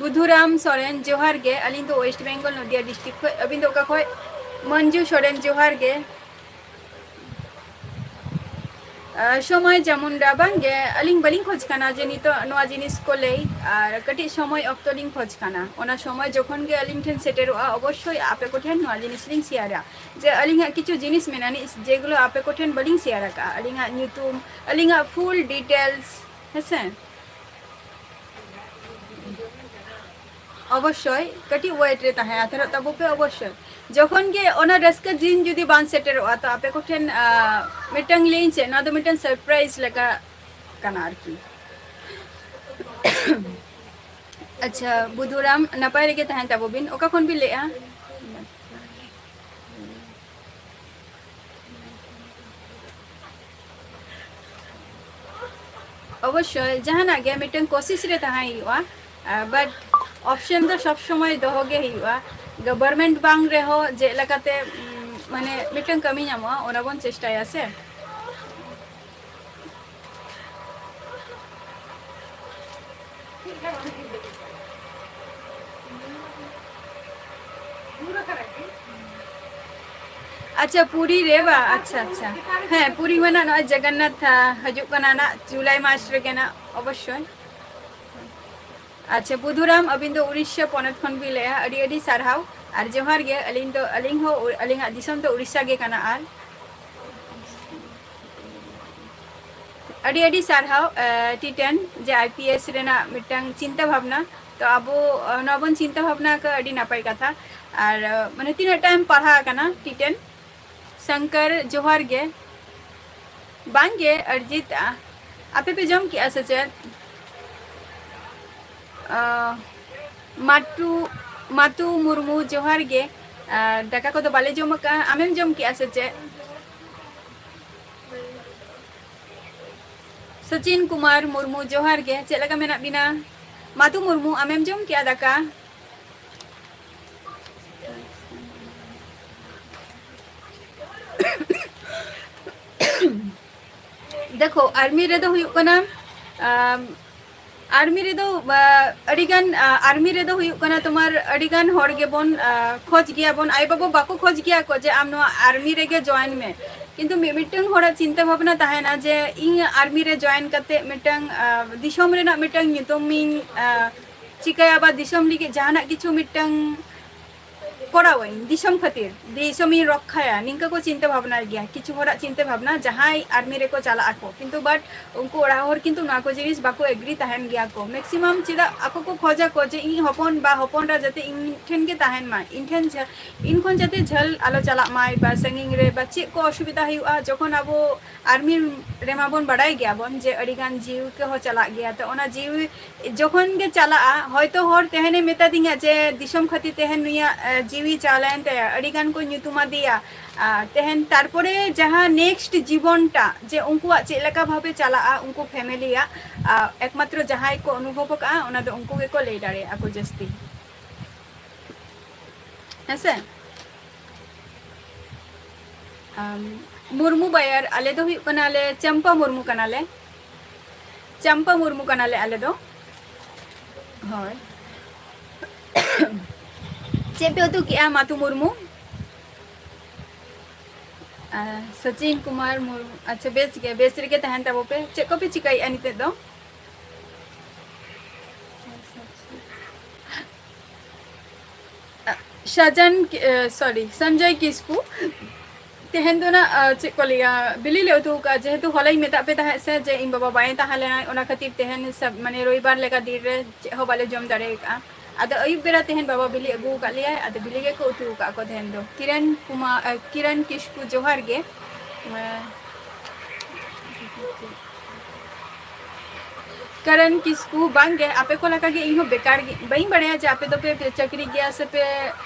ᱵᱩᱫᱷᱩᱨᱟᱢ ᱥᱚᱨᱮᱱ, ᱡᱚᱦᱟᱨ ᱜᱮ᱾ ᱟᱹᱞᱤᱧ ᱫᱚ ᱳᱭᱮᱥᱴ ᱵᱮᱝᱜᱚᱞ, ᱱᱚᱫᱤᱭᱟ ᱰᱤᱥᱴᱨᱤᱠᱴ ᱠᱷᱚᱡ᱾ ᱟᱹᱵᱤᱱ ᱫᱚ ᱚᱠᱟ ᱠᱷᱚᱡ? ᱢᱚᱧᱡᱩ ᱥᱚᱨᱮᱱ, ᱡᱚᱦᱟᱨ ᱜᱮ᱾ ᱟᱨ ᱥᱚᱢᱚᱭ ᱡᱮᱢᱚᱱ ᱨᱟᱵᱟᱝ ᱜᱮ, ᱟᱹᱞᱤᱧ ᱵᱟᱹᱞᱤᱧ ᱠᱷᱚᱡᱽ ᱠᱟᱱᱟ ᱡᱮ ᱱᱤᱛᱚᱜ ᱱᱚᱣᱟ ᱡᱤᱱᱤᱥ ᱠᱚ ᱞᱟᱹᱭ, ᱟᱨ ᱠᱟᱹᱴᱤᱡ ᱥᱚᱢᱚᱭ ᱚᱠᱛᱚ ᱞᱤᱧ ᱠᱷᱚᱡᱽ ᱠᱟᱱᱟ᱾ ᱚᱱᱟ ᱥᱚᱢᱚᱭ ᱡᱚᱠᱷᱚᱱ ᱜᱮ ᱟᱹᱞᱤᱧ ᱴᱷᱮᱱ ᱥᱮᱴᱮᱨᱚᱜᱼᱟ, ᱚᱵᱚᱥᱥᱳᱭ ᱟᱯᱮ ᱠᱚᱴᱷᱮᱱ ᱱᱚᱣᱟ ᱡᱤᱱᱤᱥ ᱞᱤᱧ ᱥᱮᱭᱟᱨᱟ, ᱡᱮ ᱟᱹᱞᱤᱧᱟᱜ ᱠᱤᱪᱷᱩ ᱡᱤᱱᱤᱥ ᱢᱮᱱᱟᱜᱼᱟ, ᱡᱮᱜᱩᱞᱳ ᱟᱯᱮ ᱠᱚᱴᱷᱮᱱ ᱵᱟᱹᱞᱤᱧ ᱥᱮᱭᱟᱨ ᱟᱠᱟᱫᱼᱟ᱾ ᱟᱹᱞᱤᱧᱟᱜ ᱧᱩᱛᱩᱢ, ᱟᱹᱞᱤᱧᱟᱜ ᱯᱷᱩᱞ ᱰᱤᱴᱮᱞᱥ, ᱦᱮᱸᱥᱮ? ᱚᱵᱚᱥᱥᱳᱭ ᱠᱟᱹᱴᱤᱡ ᱳᱭᱮᱴ ᱨᱮ ᱛᱟᱦᱮᱸ ᱦᱟᱛᱟᱲᱚᱜ ᱛᱟᱵᱚ ᱯᱮ, ᱚᱵᱚᱥᱥᱳᱭ᱾ ᱡᱚᱠᱷᱚᱱ ᱜᱮ ᱚᱱᱟ ᱨᱟᱹᱥᱠᱟᱹ ᱫᱤᱱ ᱡᱩᱫᱤ ᱵᱟᱝ ᱥᱮᱴᱮᱨᱚᱜᱼᱟ, ᱛᱚ ᱟᱯᱮ ᱠᱚᱴᱷᱮᱱ, ᱟᱸ, ᱢᱤᱫᱴᱟᱝ ᱞᱟᱹᱭᱟᱹᱧ ᱪᱮᱫ, ᱱᱚᱣᱟ ᱫᱚ ᱢᱤᱫᱴᱟᱝ ᱥᱟᱨᱯᱨᱟᱭᱤᱡᱽ ᱞᱮᱠᱟ ᱠᱟᱱᱟ ᱟᱨᱠᱤ᱾ ᱟᱪᱪᱷᱟ, ᱵᱩᱫᱷᱩᱨᱟᱢ, ᱱᱟᱯᱟᱭ ᱨᱮᱜᱮ ᱛᱟᱦᱮᱱ ᱛᱟᱵᱚ ᱵᱤᱱ᱾ ᱚᱠᱟ ᱠᱷᱚᱱ ᱵᱤᱱ ᱞᱟᱹᱭᱮᱜᱼᱟ? ᱚᱵᱚᱥᱥᱳᱭ, ᱡᱟᱦᱟᱱᱟᱜ ᱜᱮ ᱢᱤᱫᱴᱟᱝ ᱠᱳᱥᱤᱥ ᱨᱮ ᱛᱟᱦᱮᱸ ᱦᱩᱭᱩᱜᱼᱟ, ᱟᱨ but option ᱫᱚ ᱥᱚᱵᱽ ᱥᱚᱢᱚᱭ ᱫᱚᱦᱚ ᱜᱮ ᱦᱩᱭᱩᱜᱼᱟ᱾ ᱜᱚᱵᱷᱚᱨᱱᱢᱮᱱᱴ ᱵᱟᱝ ᱨᱮᱦᱚᱸ ᱪᱮᱫ ᱞᱮᱠᱟᱛᱮ, ᱩᱢ, ᱢᱟᱱᱮ ᱢᱤᱫᱴᱟᱝ ᱠᱟᱹᱢᱤ ᱧᱟᱢᱚᱜᱼᱟ, ᱚᱱᱟ ᱵᱚᱱ ᱪᱮᱥᱴᱟᱭᱟ ᱥᱮ᱾ ᱟᱪᱪᱷᱟ, ᱯᱩᱨᱤ ᱨᱮ ᱵᱟ? ᱟᱪᱪᱷᱟ, ᱟᱪᱪᱷᱟ᱾ ᱦᱮᱸ, ᱯᱩᱨᱤ ᱢᱟ ᱱᱟᱜ ᱱᱚᱜᱼᱚᱭ ᱡᱚᱜᱚᱱᱱᱟᱛᱷ, ᱟ, ᱦᱤᱡᱩᱜ ᱠᱟᱱᱟ ᱱᱟᱜ ᱡᱩᱞᱟᱭ ᱢᱟᱥ ᱨᱮᱜᱮ ᱱᱟᱜ ᱚᱵᱚᱥᱥᱳᱭ᱾ ᱟᱪᱪᱷᱟ, ᱵᱩᱫᱷᱩᱨᱟᱢ, ᱟᱹᱵᱤᱱ ᱫᱚ ᱩᱲᱤᱥᱥᱟ ᱯᱚᱱᱚᱛ ᱠᱷᱚᱱ ᱵᱤᱱ ᱞᱟᱹᱭᱟ, ᱟᱹᱰᱤ ᱟᱹᱰᱤ ᱥᱟᱨᱦᱟᱣ ᱟᱨ ᱡᱚᱦᱟᱨ ᱜᱮ᱾ ᱟᱹᱞᱤᱧ ᱫᱚ, ᱟᱹᱞᱤᱧ ᱦᱚᱸ ᱩ-, ᱟᱹᱞᱤᱧᱟᱜ ᱫᱤᱥᱚᱢ ᱫᱚ ᱩᱲᱤᱥᱥᱟ ᱜᱮ ᱠᱟᱱᱟ᱾ ᱟᱨ ᱟᱹᱰᱤ ᱟᱹᱰᱤ ᱥᱟᱨᱦᱟᱣ, ᱮ, ᱴᱤ ᱴᱮᱱ, ᱡᱮ ᱟᱭ ᱯᱤ ᱮᱥ ᱨᱮᱱᱟᱜ ᱢᱤᱫᱴᱟᱝ ᱪᱤᱱᱛᱟᱹ ᱵᱷᱟᱵᱽᱱᱟ᱾ ᱛᱚ ᱟᱵᱚ, ᱮ, ᱱᱚᱣᱟ ᱵᱚᱱ ᱪᱤᱱᱛᱟᱹ ᱵᱷᱟᱵᱽᱱᱟ ᱟᱠᱟᱫ, ᱟᱹᱰᱤ ᱱᱟᱯᱟᱭ ᱠᱟᱛᱷᱟ᱾ ᱟᱨ, ᱮ, ᱢᱟᱱᱮ ᱛᱤᱱᱟᱹᱜ ᱴᱟᱭᱮᱢ ᱯᱟᱲᱦᱟᱣ ᱟᱠᱟᱱᱟ ᱴᱤ ᱴᱮᱱ? ᱥᱚᱝᱠᱚᱨ, ᱡᱚᱦᱟᱨ ᱜᱮ᱾ ᱵᱟᱝ ᱜᱮ, ᱚᱨᱡᱤᱛ, ᱟ, ᱟᱯᱮ ᱯᱮ ᱡᱚᱢ ᱠᱮᱜᱼᱟ ᱥᱮ ᱪᱮᱫ? ᱟ, ᱢᱟᱴᱩ, ᱢᱟᱛᱩ ᱢᱩᱨᱢᱩ, ᱡᱚᱦᱟᱨ ᱜᱮ᱾ ᱟ, ᱫᱟᱠᱟ ᱠᱚᱫᱚ ᱵᱟᱞᱮ ᱡᱚᱢ ᱟᱠᱟᱫᱼᱟ, ᱟᱢᱮᱢ ᱡᱚᱢ ᱠᱮᱜᱼᱟ ᱥᱮ ᱪᱮᱫ? ᱥᱚᱪᱤᱱ ᱠᱩᱢᱟᱨ ᱢᱩᱨᱢᱩ, ᱡᱚᱦᱟᱨ ᱜᱮ, ᱪᱮᱫ ᱞᱮᱠᱟ ᱢᱮᱱᱟᱜ ᱵᱤᱱᱟ? ᱢᱟᱛᱩ ᱢᱩᱨᱢᱩ, ᱟᱢᱮᱢ ᱡᱚᱢ ᱠᱮᱜᱼᱟ ᱫᱟᱠᱟ? ᱫᱮᱠᱷᱳ, ᱟᱨᱢᱤ ᱨᱮᱫᱚ ᱦᱩᱭᱩᱜ ᱠᱟᱱᱟ, ᱟᱢ, ᱟᱨᱢᱤ ᱨᱮᱫᱚ, ᱟ, ᱟᱹᱰᱤᱜᱟᱱ, ᱟ, ᱟᱨᱢᱤ ᱨᱮᱫᱚ ᱦᱩᱭᱩᱜ ᱠᱟᱱᱟ ᱛᱳᱢᱟᱨ ᱟᱹᱰᱤᱜᱟᱱ ᱦᱚᱲ ᱜᱮᱵᱚᱱ, ᱟ, ᱠᱷᱚᱡᱽ ᱜᱮᱭᱟᱵᱚᱱ, ᱟᱭᱳᱼᱵᱟᱵᱟ ᱵᱟᱠᱚ ᱠᱷᱚᱡᱽ ᱜᱮᱭᱟ ᱠᱚ ᱡᱮ ᱟᱢ ᱱᱚᱣᱟ ᱟᱨᱢᱤ ᱨᱮᱜᱮ ᱡᱚᱭᱮᱱ ᱢᱮ, ᱠᱤᱱᱛᱩ ᱢᱤ-, ᱢᱤᱫᱴᱟᱝ ᱦᱚᱲᱟᱜ ᱪᱤᱱᱛᱟᱹ ᱵᱷᱟᱵᱽᱱᱟ ᱛᱟᱦᱮᱱᱟ ᱡᱮ ᱤᱧ ᱟᱨᱢᱤ ᱨᱮ ᱡᱚᱭᱮᱱ ᱠᱟᱛᱮ ᱢᱤᱫᱴᱟᱝ, ᱟ, ᱫᱤᱥᱚᱢ ᱨᱮᱱᱟᱜ ᱢᱤᱫᱴᱟᱝ ᱧᱩᱛᱩᱢᱤᱧ, ᱟ, ᱪᱤᱠᱟᱹᱭᱟ ᱵᱟ ᱫᱤᱥᱚᱢ ᱞᱟᱹᱜᱤᱫ ᱡᱟᱦᱟᱱᱟᱜ ᱠᱤᱪᱷᱩ ᱢᱤᱫᱴᱟᱝ ᱠᱚᱨᱟᱣᱟᱹᱧ, ᱫᱤᱥᱚᱢ ᱠᱷᱟᱹᱛᱤᱨ, ᱫᱤᱥᱚᱢᱤᱧ ᱨᱚᱠᱠᱷᱟᱭᱟ, ᱱᱤᱝᱠᱟᱹ ᱠᱚ ᱪᱤᱱᱛᱟᱹ ᱵᱷᱟᱵᱽᱱᱟᱭ ᱜᱮᱭᱟ᱾ ᱠᱤᱪᱷᱩ ᱦᱚᱲᱟᱜ ᱪᱤᱱᱛᱟᱹ ᱵᱷᱟᱵᱽᱱᱟ ᱡᱟᱦᱟᱸᱭ ᱟᱨᱢᱤ ᱨᱮᱠᱚ ᱪᱟᱞᱟᱜ ᱟᱠᱚ, ᱠᱤᱱᱛᱩ but ᱩᱱᱠᱩ ᱚᱲᱟᱜ ᱦᱚᱲ ᱠᱤᱱᱛᱩ ᱱᱚᱣᱟ ᱠᱚ ᱡᱤᱱᱤᱥ ᱵᱟᱠᱚ ᱮᱜᱽᱨᱤ ᱛᱟᱦᱮᱱ ᱜᱮᱭᱟ ᱠᱚ᱾ ᱢᱮᱠᱥᱤᱢᱟᱢ ᱪᱮᱫᱟᱜ ᱟᱠᱚ ᱠᱚ ᱠᱷᱚᱡᱟ ᱠᱚ ᱡᱮ ᱤᱧ ᱦᱚᱯᱚᱱ ᱵᱟ ᱦᱚᱯᱚᱱ ᱮᱨᱟ ᱡᱟᱛᱮ ᱤᱧ ᱴᱷᱮᱱ ᱜᱮ ᱛᱟᱦᱮᱱ ᱢᱟᱭ, ᱤᱧ ᱴᱷᱮᱱ ᱡᱷᱟᱹ-, ᱤᱧ ᱠᱷᱚᱱ ᱡᱟᱛᱮ ᱡᱷᱟᱹᱞ ᱟᱞᱚ ᱪᱟᱞᱟᱜ ᱢᱟᱭ ᱵᱟ ᱥᱟᱺᱜᱤᱧ ᱨᱮ ᱵᱟ ᱪᱮᱫ ᱠᱚ ᱚᱥᱩᱵᱤᱫᱷᱟ ᱦᱩᱭᱩᱜᱼᱟ᱾ ᱡᱚᱠᱷᱚᱱ ᱟᱵᱚ ᱟᱨᱢᱤ ᱨᱮᱢᱟ ᱵᱚᱱ ᱵᱟᱰᱟᱭ ᱜᱮᱭᱟᱵᱚᱱ ᱡᱮ ᱟᱹᱰᱤᱜᱟᱱ ᱡᱤᱣᱤ ᱠᱚᱦᱚᱸ ᱪᱟᱞᱟᱜ ᱜᱮᱭᱟ, ᱛᱚ ᱚᱱᱟ ᱡᱤᱣᱤ ᱡᱚᱠᱷᱚᱱ ᱜᱮ ᱪᱟᱞᱟᱜᱼᱟ, ᱦᱚᱭᱛᱚ ᱦᱚᱲ ᱛᱮᱦᱮᱧᱮ ᱢᱮᱛᱟ ᱫᱤᱧᱟ ᱡᱮ ᱫᱤᱥᱚᱢ ᱠᱷᱟᱹᱛᱤᱨ ᱛᱮᱦᱮᱧ ᱱᱩᱭᱟᱜ, ᱮ, ᱡᱤᱣᱤ ᱪᱟᱞᱟᱣᱮᱱ ᱛᱟᱭᱟ, ᱟᱹᱰᱤ ᱜᱟᱱ ᱠᱚ ᱧᱩᱛᱩᱢ ᱟᱫᱮᱭᱟ᱾ ᱟ, ᱛᱮᱦᱮᱧ ᱛᱟᱨᱯᱚᱨᱮ ᱡᱟᱦᱟᱸ next ᱡᱤᱵᱚᱱ ᱴᱟᱜ ᱡᱮ ᱩᱱᱠᱩᱣᱟᱜ ᱪᱮᱫ ᱞᱮᱠᱟ ᱵᱷᱟᱵᱮ ᱪᱟᱞᱟᱜᱼᱟ, ᱩᱱᱠᱩ family ᱭᱟᱜ, ᱟ, ᱮᱠᱢᱟᱛᱨᱚ ᱡᱟᱦᱟᱸᱭ ᱠᱚ ᱚᱱᱩᱵᱷᱚᱵ ᱟᱠᱟᱫᱼᱟ, ᱚᱱᱟ ᱫᱚ ᱩᱱᱠᱩ ᱜᱮᱠᱚ ᱞᱟᱹᱭ ᱫᱟᱲᱮᱭᱟᱜᱼᱟ ᱠᱚ ᱡᱟᱹᱥᱛᱤ᱾ ᱦᱮᱸᱥᱮ? ᱟᱢ, ᱢᱩᱨᱢᱩ ᱵᱟᱭᱟᱨ, ᱟᱞᱮ ᱫᱚ ᱦᱩᱭᱩᱜ ᱠᱟᱱᱟᱞᱮ ᱪᱟᱢᱯᱟ ᱢᱩᱨᱢᱩ ᱠᱟᱱᱟᱞᱮ᱾ ᱪᱟᱢᱯᱟ ᱢᱩᱨᱢᱩ ᱠᱟᱱᱟᱞᱮ ᱟᱞᱮ ᱫᱚ᱾ ᱦᱳᱭ᱾ ᱪᱮᱫ ᱯᱮ ᱩᱛᱩ ᱠᱮᱜᱼᱟ, ᱢᱟᱛᱩ ᱢᱩᱨᱢᱩ? ᱟᱨ ᱥᱚᱪᱤᱱ ᱠᱩᱢᱟᱨ ᱢᱩᱨᱢᱩ, ᱟᱪᱪᱷᱟ, ᱵᱮᱥ ᱜᱮ, ᱵᱮᱥ ᱨᱮᱜᱮ ᱛᱟᱦᱮᱱ ᱛᱟᱵᱚ ᱯᱮ᱾ ᱪᱮᱫ ᱠᱚᱯᱮ ᱪᱤᱠᱟᱹᱭᱮᱫᱼᱟ ᱱᱤᱛᱚᱜ ᱫᱚ? ᱥᱟᱡᱟᱱ ᱠᱤ-, ᱮ, sorry, ᱥᱚᱧᱡᱚᱭ ᱠᱤᱥᱠᱩ᱾ ᱛᱮᱦᱮᱧ ᱫᱚ ᱱᱟᱜ, ᱟ, ᱪᱮᱫ ᱠᱚ ᱞᱟᱹᱭᱟ, ᱵᱤᱞᱤ ᱞᱮ ᱩᱛᱩ ᱟᱠᱟᱫᱼᱟ᱾ ᱡᱮᱦᱮᱛᱩ ᱦᱚᱞᱟᱧ ᱢᱮᱛᱟᱜ ᱯᱮ ᱛᱟᱦᱮᱸᱫ ᱥᱮ ᱡᱮ ᱤᱧ ᱵᱟᱵᱟ ᱵᱟᱭ ᱛᱟᱦᱮᱸ ᱞᱮᱱᱟ, ᱚᱱᱟ ᱠᱷᱟᱹᱛᱤᱨ ᱛᱮᱦᱮᱧ ᱥᱟ-, ᱢᱟᱱᱮ ᱨᱚᱵᱤᱵᱟᱨ ᱞᱮᱠᱟ ᱫᱤᱱ ᱨᱮ ᱪᱮᱫ ᱦᱚᱸ ᱵᱟᱞᱮ ᱡᱚᱢ ᱫᱟᱲᱮ ᱟᱠᱟᱫᱼᱟ᱾ ᱟᱫᱚ ᱟᱹᱭᱩᱵ ᱵᱮᱲᱟ ᱛᱮᱦᱮᱧ ᱵᱟᱵᱟ ᱵᱤᱞᱤ ᱟᱹᱜᱩ ᱟᱠᱟᱫ ᱞᱮᱭᱟᱭ, ᱟᱫᱚ ᱵᱤᱞᱤ ᱜᱮᱠᱚ ᱩᱛᱩ ᱟᱠᱟᱫ ᱠᱚ ᱛᱮᱦᱮᱧ ᱫᱚ᱾ ᱠᱤᱨᱟᱱ ᱠᱩᱢᱟᱨ, ᱟ, ᱠᱤᱨᱟᱱ ᱠᱤᱥᱠᱩ, ᱡᱚᱦᱟᱨ ᱜᱮ᱾ ᱟ, ᱠᱟᱨᱟᱱ ᱠᱤᱥᱠᱩ, ᱵᱟᱝ ᱜᱮ, ᱟᱯᱮ ᱠᱚ ᱞᱮᱠᱟ ᱜᱮ ᱤᱧ ᱦᱚᱸ ᱵᱮᱠᱟᱨ ᱜᱮ, ᱵᱟᱹᱧ ᱵᱟᱲᱟᱭᱟ ᱡᱮ ᱟᱯᱮ ᱫᱚᱯᱮ ᱪᱟᱹᱠᱨᱤ ᱜᱮᱭᱟ ᱥᱮ ᱯᱮ,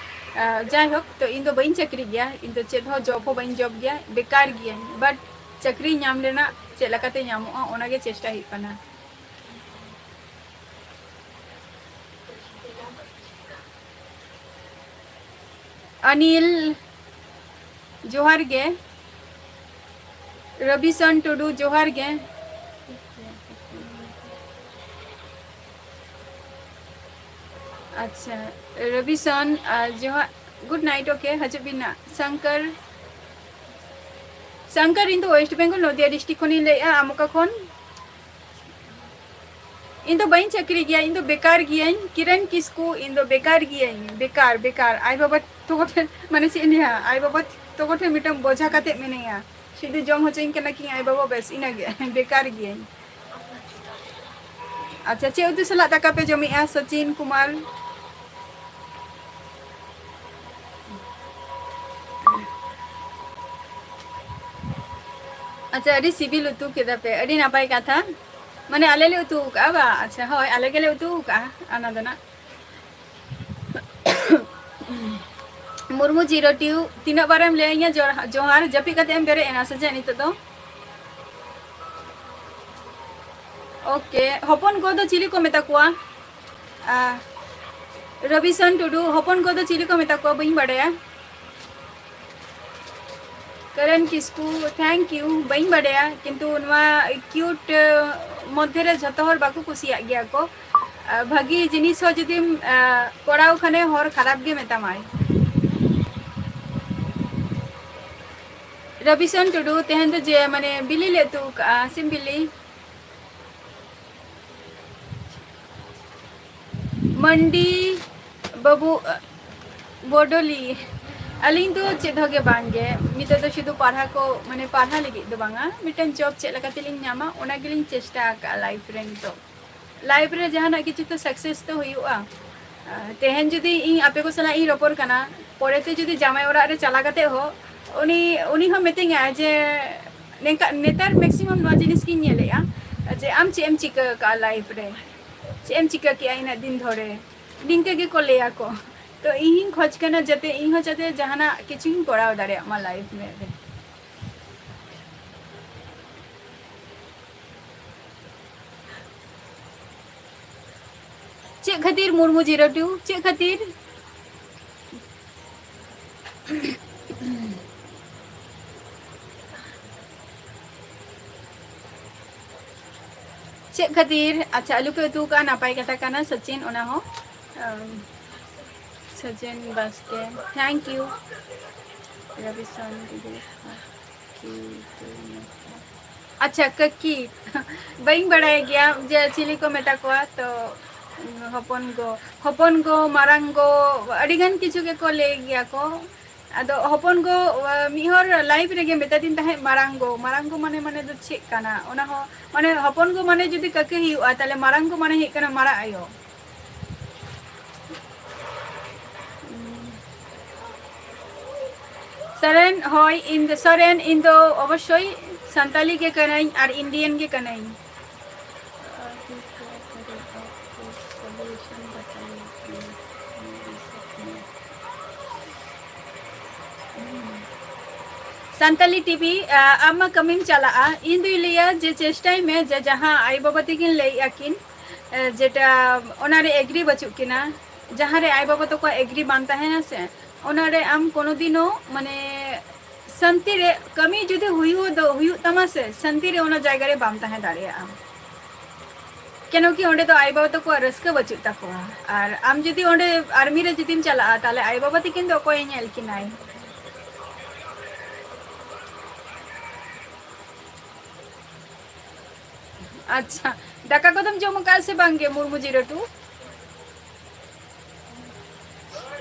ᱟ, ᱡᱟᱭᱦᱳᱠ, ᱛᱚ ᱤᱧ ᱫᱚ ᱵᱟᱹᱧ ᱪᱟᱹᱠᱨᱤ ᱜᱮᱭᱟ, ᱤᱧ ᱫᱚ ᱪᱮᱫ ᱦᱚᱸ ᱡᱚᱵ ᱦᱚᱸ ᱵᱟᱹᱧ ᱡᱚᱵ ᱜᱮᱭᱟ, ᱵᱮᱠᱟᱨ ᱜᱤᱭᱟᱹᱧ, but ᱪᱟᱹᱠᱨᱤ ᱧᱟᱢ ᱨᱮᱱᱟᱜ ᱪᱮᱫ ᱞᱮᱠᱟᱛᱮ ᱧᱟᱢᱚᱜᱼᱟ, ᱚᱱᱟ ᱜᱮ ᱪᱮᱥᱴᱟ ᱦᱩᱭᱩᱜ ᱠᱟᱱᱟ᱾ ᱟᱱᱤᱞ, ᱡᱚᱦᱟᱨ ᱜᱮ᱾ ᱨᱚᱵᱤᱥᱚᱱ ᱴᱩᱰᱩ, ᱡᱚᱦᱟᱨ ᱜᱮ᱾ ᱟᱪᱪᱷᱟ, ᱨᱚᱵᱤᱥᱚᱱ, ᱟᱨ, ᱡᱚᱦᱟᱨ, good night, okay, ᱦᱤᱡᱩᱜ ᱵᱤᱱ ᱱᱟᱜ᱾ ᱥᱚᱝᱠᱚᱨ, ᱥᱚᱝᱠᱚᱨ, ᱤᱧ ᱫᱚ ᱳᱭᱮᱥᱴ ᱵᱮᱝᱜᱚᱞ, ᱱᱚᱫᱤᱭᱟ ᱰᱤᱥᱴᱨᱤᱠᱴ ᱠᱷᱚᱱᱤᱧ ᱞᱟᱹᱭᱮᱫᱼᱟ᱾ ᱟᱢ ᱚᱠᱟ ᱠᱷᱚᱱ? ᱤᱧ ᱫᱚ ᱵᱟᱹᱧ ᱪᱟᱹᱠᱨᱤ ᱜᱮᱭᱟ, ᱤᱧ ᱫᱚ ᱵᱮᱠᱟᱨ ᱜᱤᱭᱟᱹᱧ, ᱠᱤᱨᱟᱱ ᱠᱤᱥᱠᱩ, ᱤᱧ ᱫᱚ ᱵᱮᱠᱟᱨ ᱜᱤᱭᱟᱹᱧ, ᱵᱮᱠᱟᱨ, ᱵᱮᱠᱟᱨ᱾ ᱟᱭᱳ ᱵᱟᱵᱟ ᱛᱟᱠᱚ ᱴᱷᱮᱱ, ᱢᱟᱱᱮ ᱪᱮᱫ ᱤᱧ ᱞᱟᱹᱭᱟ, ᱟᱭᱳ ᱵᱟᱵᱟ ᱛᱟᱠᱚ ᱴᱷᱮᱱ ᱢᱤᱫᱴᱟᱝ ᱵᱚᱡᱷᱟ ᱠᱟᱛᱮ ᱢᱤᱱᱟᱹᱧᱟ, ᱥᱩᱫᱷᱩ ᱡᱚᱢ ᱦᱚᱪᱚᱧ ᱠᱟᱱᱟ ᱠᱤᱱ ᱟᱭᱳ ᱵᱟᱵᱟ, ᱵᱮᱥ, ᱤᱱᱟᱹᱜᱮ, ᱵᱮᱠᱟᱨ ᱜᱤᱭᱟᱹᱧ᱾ ᱟᱪᱪᱷᱟ, ᱪᱮᱫ ᱩᱛᱩ ᱥᱟᱞᱟᱜ ᱫᱟᱠᱟ ᱯᱮ ᱡᱚᱢᱮᱜᱼᱟ, ᱥᱚᱪᱤᱱ ᱠᱩᱢᱟᱨ? ᱟᱪᱪᱷᱟ, ᱟᱹᱰᱤ ᱥᱤᱵᱤᱞ ᱩᱛᱩ ᱠᱮᱫᱟ ᱯᱮ, ᱟᱹᱰᱤ ᱱᱟᱯᱟᱭ ᱠᱟᱛᱷᱟ᱾ ᱢᱟᱱᱮ ᱟᱞᱮ ᱞᱮ ᱩᱛᱩ ᱟᱠᱟᱫᱼᱟ ᱵᱟ? ᱟᱪᱪᱷᱟ, ᱦᱳᱭ, ᱟᱞᱮ ᱜᱮᱞᱮ ᱩᱛᱩ ᱟᱠᱟᱫᱼᱟ ᱚᱱᱟ ᱫᱚ ᱱᱟᱜ᱾ ᱢᱩᱨᱢᱩ ᱡᱤᱨᱳ ᱴᱩ, ᱛᱤᱱᱟᱹᱜ ᱵᱟᱨᱮᱢ ᱞᱟᱹᱭᱟᱹᱧᱟ ᱡᱚᱦᱟᱨ, ᱡᱚᱦᱟᱨ? ᱡᱟᱹᱯᱤᱫ ᱠᱟᱛᱮ ᱮᱢ ᱵᱮᱨᱮᱫ ᱮᱱᱟ ᱥᱮ ᱪᱮᱫ ᱱᱤᱛᱚᱜ ᱫᱚ? ᱳᱠᱮ, ᱦᱚᱯᱚᱱ ᱠᱚ ᱫᱚ ᱪᱤᱞᱤ ᱠᱚ ᱢᱮᱛᱟ ᱠᱚᱣᱟ? ᱟ, ᱨᱚᱵᱤᱥᱚᱱ ᱴᱩᱰᱩ, ᱦᱚᱯᱚᱱ ᱠᱚᱫᱚ ᱪᱤᱞᱤ ᱠᱚ ᱢᱮᱛᱟ ᱠᱚᱣᱟ ᱵᱟᱹᱧ ᱵᱟᱰᱟᱭᱟ᱾ ᱠᱟᱨᱮᱱ ᱠᱤᱥᱠᱩ, thank you, ᱵᱟᱹᱧ ᱵᱟᱰᱟᱭᱟ, ᱠᱤᱱᱛᱩ ᱱᱚᱣᱟ cute ᱢᱚᱫᱽᱫᱷᱮ ᱨᱮ ᱡᱷᱚᱛᱚ ᱦᱚᱲ ᱵᱟᱠᱚ ᱠᱩᱥᱤᱭᱟᱜ ᱜᱮᱭᱟ ᱠᱚ᱾ ᱵᱷᱟᱹᱜᱤ ᱡᱤᱱᱤᱥ ᱦᱚᱸ ᱡᱩᱫᱤᱢ ᱠᱚᱨᱟᱣ ᱠᱷᱟᱱᱮ ᱦᱚᱲ ᱠᱷᱟᱨᱟᱯ ᱜᱮ ᱢᱮᱛᱟᱢᱟᱭ᱾ ᱨᱚᱵᱤᱥᱚᱱ ᱴᱩᱰᱩ, ᱛᱮᱦᱮᱧ ᱫᱚ ᱡᱮ ᱢᱟᱱᱮ ᱵᱤᱞᱤ ᱞᱮ ᱩᱛᱩ ᱠᱟᱜᱼᱟ, ᱥᱤᱢ ᱵᱤᱞᱤ᱾ ᱢᱟᱱᱰᱤ ᱵᱟᱹᱵᱩ, ᱵᱚᱰᱚᱞᱤ, ᱟᱹᱞᱤᱧ ᱫᱚ ᱪᱮᱫ ᱦᱚᱸ ᱜᱮ ᱵᱟᱝ ᱜᱮ᱾ ᱱᱤᱛᱚᱜ ᱫᱚ ᱥᱩᱫᱷᱩ ᱯᱟᱲᱦᱟᱣ ᱠᱚ, ᱢᱟᱱᱮ ᱯᱟᱲᱦᱟᱣ ᱞᱟᱹᱜᱤᱫ ᱫᱚ ᱵᱟᱝᱟ, ᱢᱤᱫᱴᱟᱝ job ᱪᱮᱫ ᱞᱮᱠᱟ ᱛᱮᱞᱤᱧ ᱧᱟᱢᱟ, ᱚᱱᱟ ᱜᱮᱞᱤᱧ ᱪᱮᱥᱴᱟ ᱟᱠᱟᱫᱼᱟ life ᱨᱮ᱾ ᱱᱤᱛᱚᱜ life ᱨᱮ ᱡᱟᱦᱟᱱᱟᱜ ᱠᱤᱪᱷᱩ ᱛᱚ success ᱫᱚ ᱦᱩᱭᱩᱜᱼᱟ᱾ ᱛᱮᱦᱮᱧ ᱡᱩᱫᱤ ᱤᱧ ᱟᱯᱮ ᱠᱚ ᱥᱟᱞᱟᱜ ᱤᱧ ᱨᱚᱯᱚᱲ ᱠᱟᱱᱟ, ᱯᱚᱨᱮᱛᱮ ᱡᱩᱫᱤ ᱡᱟᱶᱟᱭ ᱚᱲᱟᱜ ᱨᱮ ᱪᱟᱞᱟᱣ ᱠᱟᱛᱮ ᱦᱚᱸ ᱩᱱᱤ, ᱩᱱᱤ ᱦᱚᱸ ᱢᱤᱛᱟᱹᱧᱟᱭ ᱡᱮ, ᱱᱮᱝᱠᱟ, ᱱᱮᱛᱟᱨ maximum ᱱᱚᱣᱟ ᱡᱤᱱᱤᱥ ᱜᱤᱧ ᱧᱮᱞᱮᱫᱼᱟ ᱡᱮ ᱟᱢ ᱪᱮᱫ ᱮᱢ ᱪᱤᱠᱟᱹ ᱟᱠᱟᱫᱼᱟ life ᱨᱮ, ᱪᱮᱫ ᱮᱢ ᱪᱤᱠᱟᱹ ᱠᱮᱜᱼᱟ ᱤᱱᱟᱹᱜ ᱫᱤᱱ ᱫᱷᱚᱨᱮ, ᱱᱤᱝᱠᱟᱹ ᱜᱮᱠᱚ ᱞᱟᱹᱭᱟ ᱠᱚ᱾ ᱛᱚ ᱤᱧ ᱦᱚᱸᱧ ᱠᱷᱚᱡᱽ ᱠᱟᱱᱟ ᱡᱟᱛᱮ ᱤᱧ ᱦᱚᱸ ᱡᱟᱛᱮ ᱡᱟᱦᱟᱱᱟᱜ ᱠᱤᱪᱷᱩᱧ ᱠᱚᱨᱟᱣ ᱫᱟᱲᱮᱭᱟᱜ ᱢᱟ life ᱨᱮ᱾ ᱪᱮᱫ ᱠᱷᱟᱹᱛᱤᱨ ᱢᱩᱨᱢᱩ ᱡᱤᱨᱳ ᱴᱩ? ᱪᱮᱫ ᱠᱷᱟᱹᱛᱤᱨ? ᱪᱮᱫ ᱠᱷᱟᱹᱛᱤᱨ? ᱟᱪᱪᱷᱟ, ᱟᱹᱞᱩ ᱯᱮ ᱩᱛᱩ ᱠᱟᱜᱼᱟ, ᱱᱟᱯᱟᱭ ᱠᱟᱛᱷᱟ ᱠᱟᱱᱟ ᱥᱚᱪᱤᱱ, ᱚᱱᱟ ᱦᱚᱸ᱾ ᱟᱢ, ᱥᱚᱡᱮᱱ ᱵᱟᱥᱠᱮ, thank you᱾ ᱨᱚᱵᱤ ᱥᱚᱨᱮᱱ ᱴᱩᱰᱩ, ᱠᱟᱹᱠᱤ, ᱟᱪᱪᱷᱟ, ᱠᱟᱹᱠᱤ, ᱵᱟᱹᱧ ᱵᱟᱲᱟᱭ ᱜᱮᱭᱟ ᱡᱮ ᱪᱤᱞᱤ ᱠᱚ ᱢᱮᱛᱟ ᱠᱚᱣᱟ, ᱛᱚ ᱦᱚᱯᱚᱱ ᱜᱚ, ᱦᱚᱯᱚᱱ ᱜᱚ, ᱢᱟᱨᱟᱝ ᱜᱚ, ᱟᱹᱰᱤ ᱜᱟᱱ ᱠᱤᱪᱷᱩ ᱜᱮᱠᱚ ᱞᱟᱹᱭ ᱜᱮᱭᱟ ᱠᱚ᱾ ᱟᱫᱚ ᱦᱚᱯᱚᱱ ᱜᱚ, ᱢᱤᱫ ᱦᱚᱲ live ᱨᱮᱜᱮ ᱢᱮᱛᱟᱫᱤᱧ ᱛᱟᱦᱮᱸᱫ ᱢᱟᱨᱟᱝ ᱜᱚ, ᱢᱟᱨᱟᱝ ᱜᱚ ᱢᱟᱱᱮ, ᱢᱟᱱᱮ ᱫᱚ ᱪᱮᱫ ᱠᱟᱱᱟ? ᱚᱱᱟ ᱦᱚᱸ ᱢᱟᱱᱮ ᱦᱚᱯᱚᱱ ᱜᱚ ᱢᱟᱱᱮ ᱡᱩᱫᱤ ᱠᱟᱹᱠᱤ ᱦᱩᱭᱩᱜᱼᱟ, ᱛᱟᱦᱞᱮ ᱢᱟᱨᱟᱝ ᱜᱚ ᱢᱟᱱᱮ ᱦᱩᱭᱩᱜ ᱠᱟᱱᱟ ᱢᱟᱨᱟᱝ ᱟᱭᱳ᱾ ᱥᱚᱨᱮᱱ, ᱦᱳᱭ, ᱤᱧ ᱫᱚ ᱥᱚᱨᱮᱱ, ᱤᱧ ᱫᱚ ᱚᱵᱚᱥᱥᱳᱭ ᱥᱟᱱᱛᱟᱞᱤ ᱜᱮ ᱠᱟᱹᱱᱟᱹᱧ ᱟᱨ Indian ᱜᱮ ᱠᱟᱹᱱᱟᱹᱧ᱾ ᱥᱟᱱᱛᱟᱞᱤ ᱴᱤᱵᱷᱤ, ᱟ, ᱟᱢ ᱢᱟ ᱠᱟᱹᱢᱤᱢ ᱪᱟᱞᱟᱜᱼᱟ, ᱤᱧ ᱫᱩᱧ ᱞᱟᱹᱭᱟ ᱡᱮ ᱪᱮᱥᱴᱟᱭ ᱢᱮ ᱡᱮ ᱡᱟᱦᱟᱸ ᱟᱭᱳ ᱵᱟᱵᱟ ᱛᱟᱹᱠᱤᱱ ᱞᱟᱹᱭᱮᱫᱼᱟ ᱠᱤᱱ, ᱮ, ᱡᱮᱴᱟ ᱚᱱᱟᱨᱮ agree ᱵᱟᱹᱪᱩᱜ ᱠᱤᱱᱟ, ᱡᱟᱦᱟᱸ ᱨᱮ ᱟᱭᱳ ᱵᱟᱵᱟ ᱛᱟᱠᱚᱣᱟᱜ ᱮᱜᱽᱨᱤ ᱵᱟᱝ ᱛᱟᱦᱮᱱᱟ ᱥᱮ, ᱚᱱᱟ ᱨᱮ ᱟᱢ ᱠᱳᱱᱳ ᱫᱤᱱᱳ ᱢᱟᱱᱮ ᱥᱟᱱᱛᱤ ᱨᱮ ᱠᱟᱹᱢᱤ ᱡᱩᱫᱤ ᱦᱩᱭᱩᱜ ᱫᱚ ᱦᱩᱭᱩᱜ ᱛᱟᱢᱟ ᱥᱮ, ᱥᱟᱱᱛᱤ ᱨᱮ ᱚᱱᱟ ᱡᱟᱭᱜᱟ ᱨᱮ ᱵᱟᱢ ᱛᱟᱦᱮᱸ ᱫᱟᱲᱮᱭᱟᱜᱼᱟ᱾ ᱠᱮᱱᱚ ᱠᱤ ᱚᱸᱰᱮ ᱫᱚ ᱟᱭᱳ ᱵᱟᱵᱟ ᱛᱟᱠᱚᱣᱟᱜ ᱨᱟᱹᱥᱠᱟᱹ ᱵᱟᱹᱪᱩᱜ ᱛᱟᱠᱚᱣᱟ᱾ ᱟᱨ ᱟᱢ ᱡᱩᱫᱤ ᱚᱸᱰᱮ ᱟᱨᱢᱤ ᱨᱮ ᱡᱩᱫᱤᱢ ᱪᱟᱞᱟᱜᱼᱟ, ᱛᱟᱦᱞᱮ ᱟᱭᱳ ᱵᱟᱵᱟ ᱛᱟᱹᱠᱤᱱ ᱫᱚ ᱚᱠᱚᱭᱮ ᱧᱮᱞ ᱠᱤᱱᱟᱭ? ᱟᱪᱪᱷᱟ, ᱫᱟᱠᱟ ᱠᱚᱫᱚᱢ ᱡᱚᱢ ᱟᱠᱟᱫᱼᱟ ᱥᱮ ᱵᱟᱝ ᱜᱮ, Murmu zero two?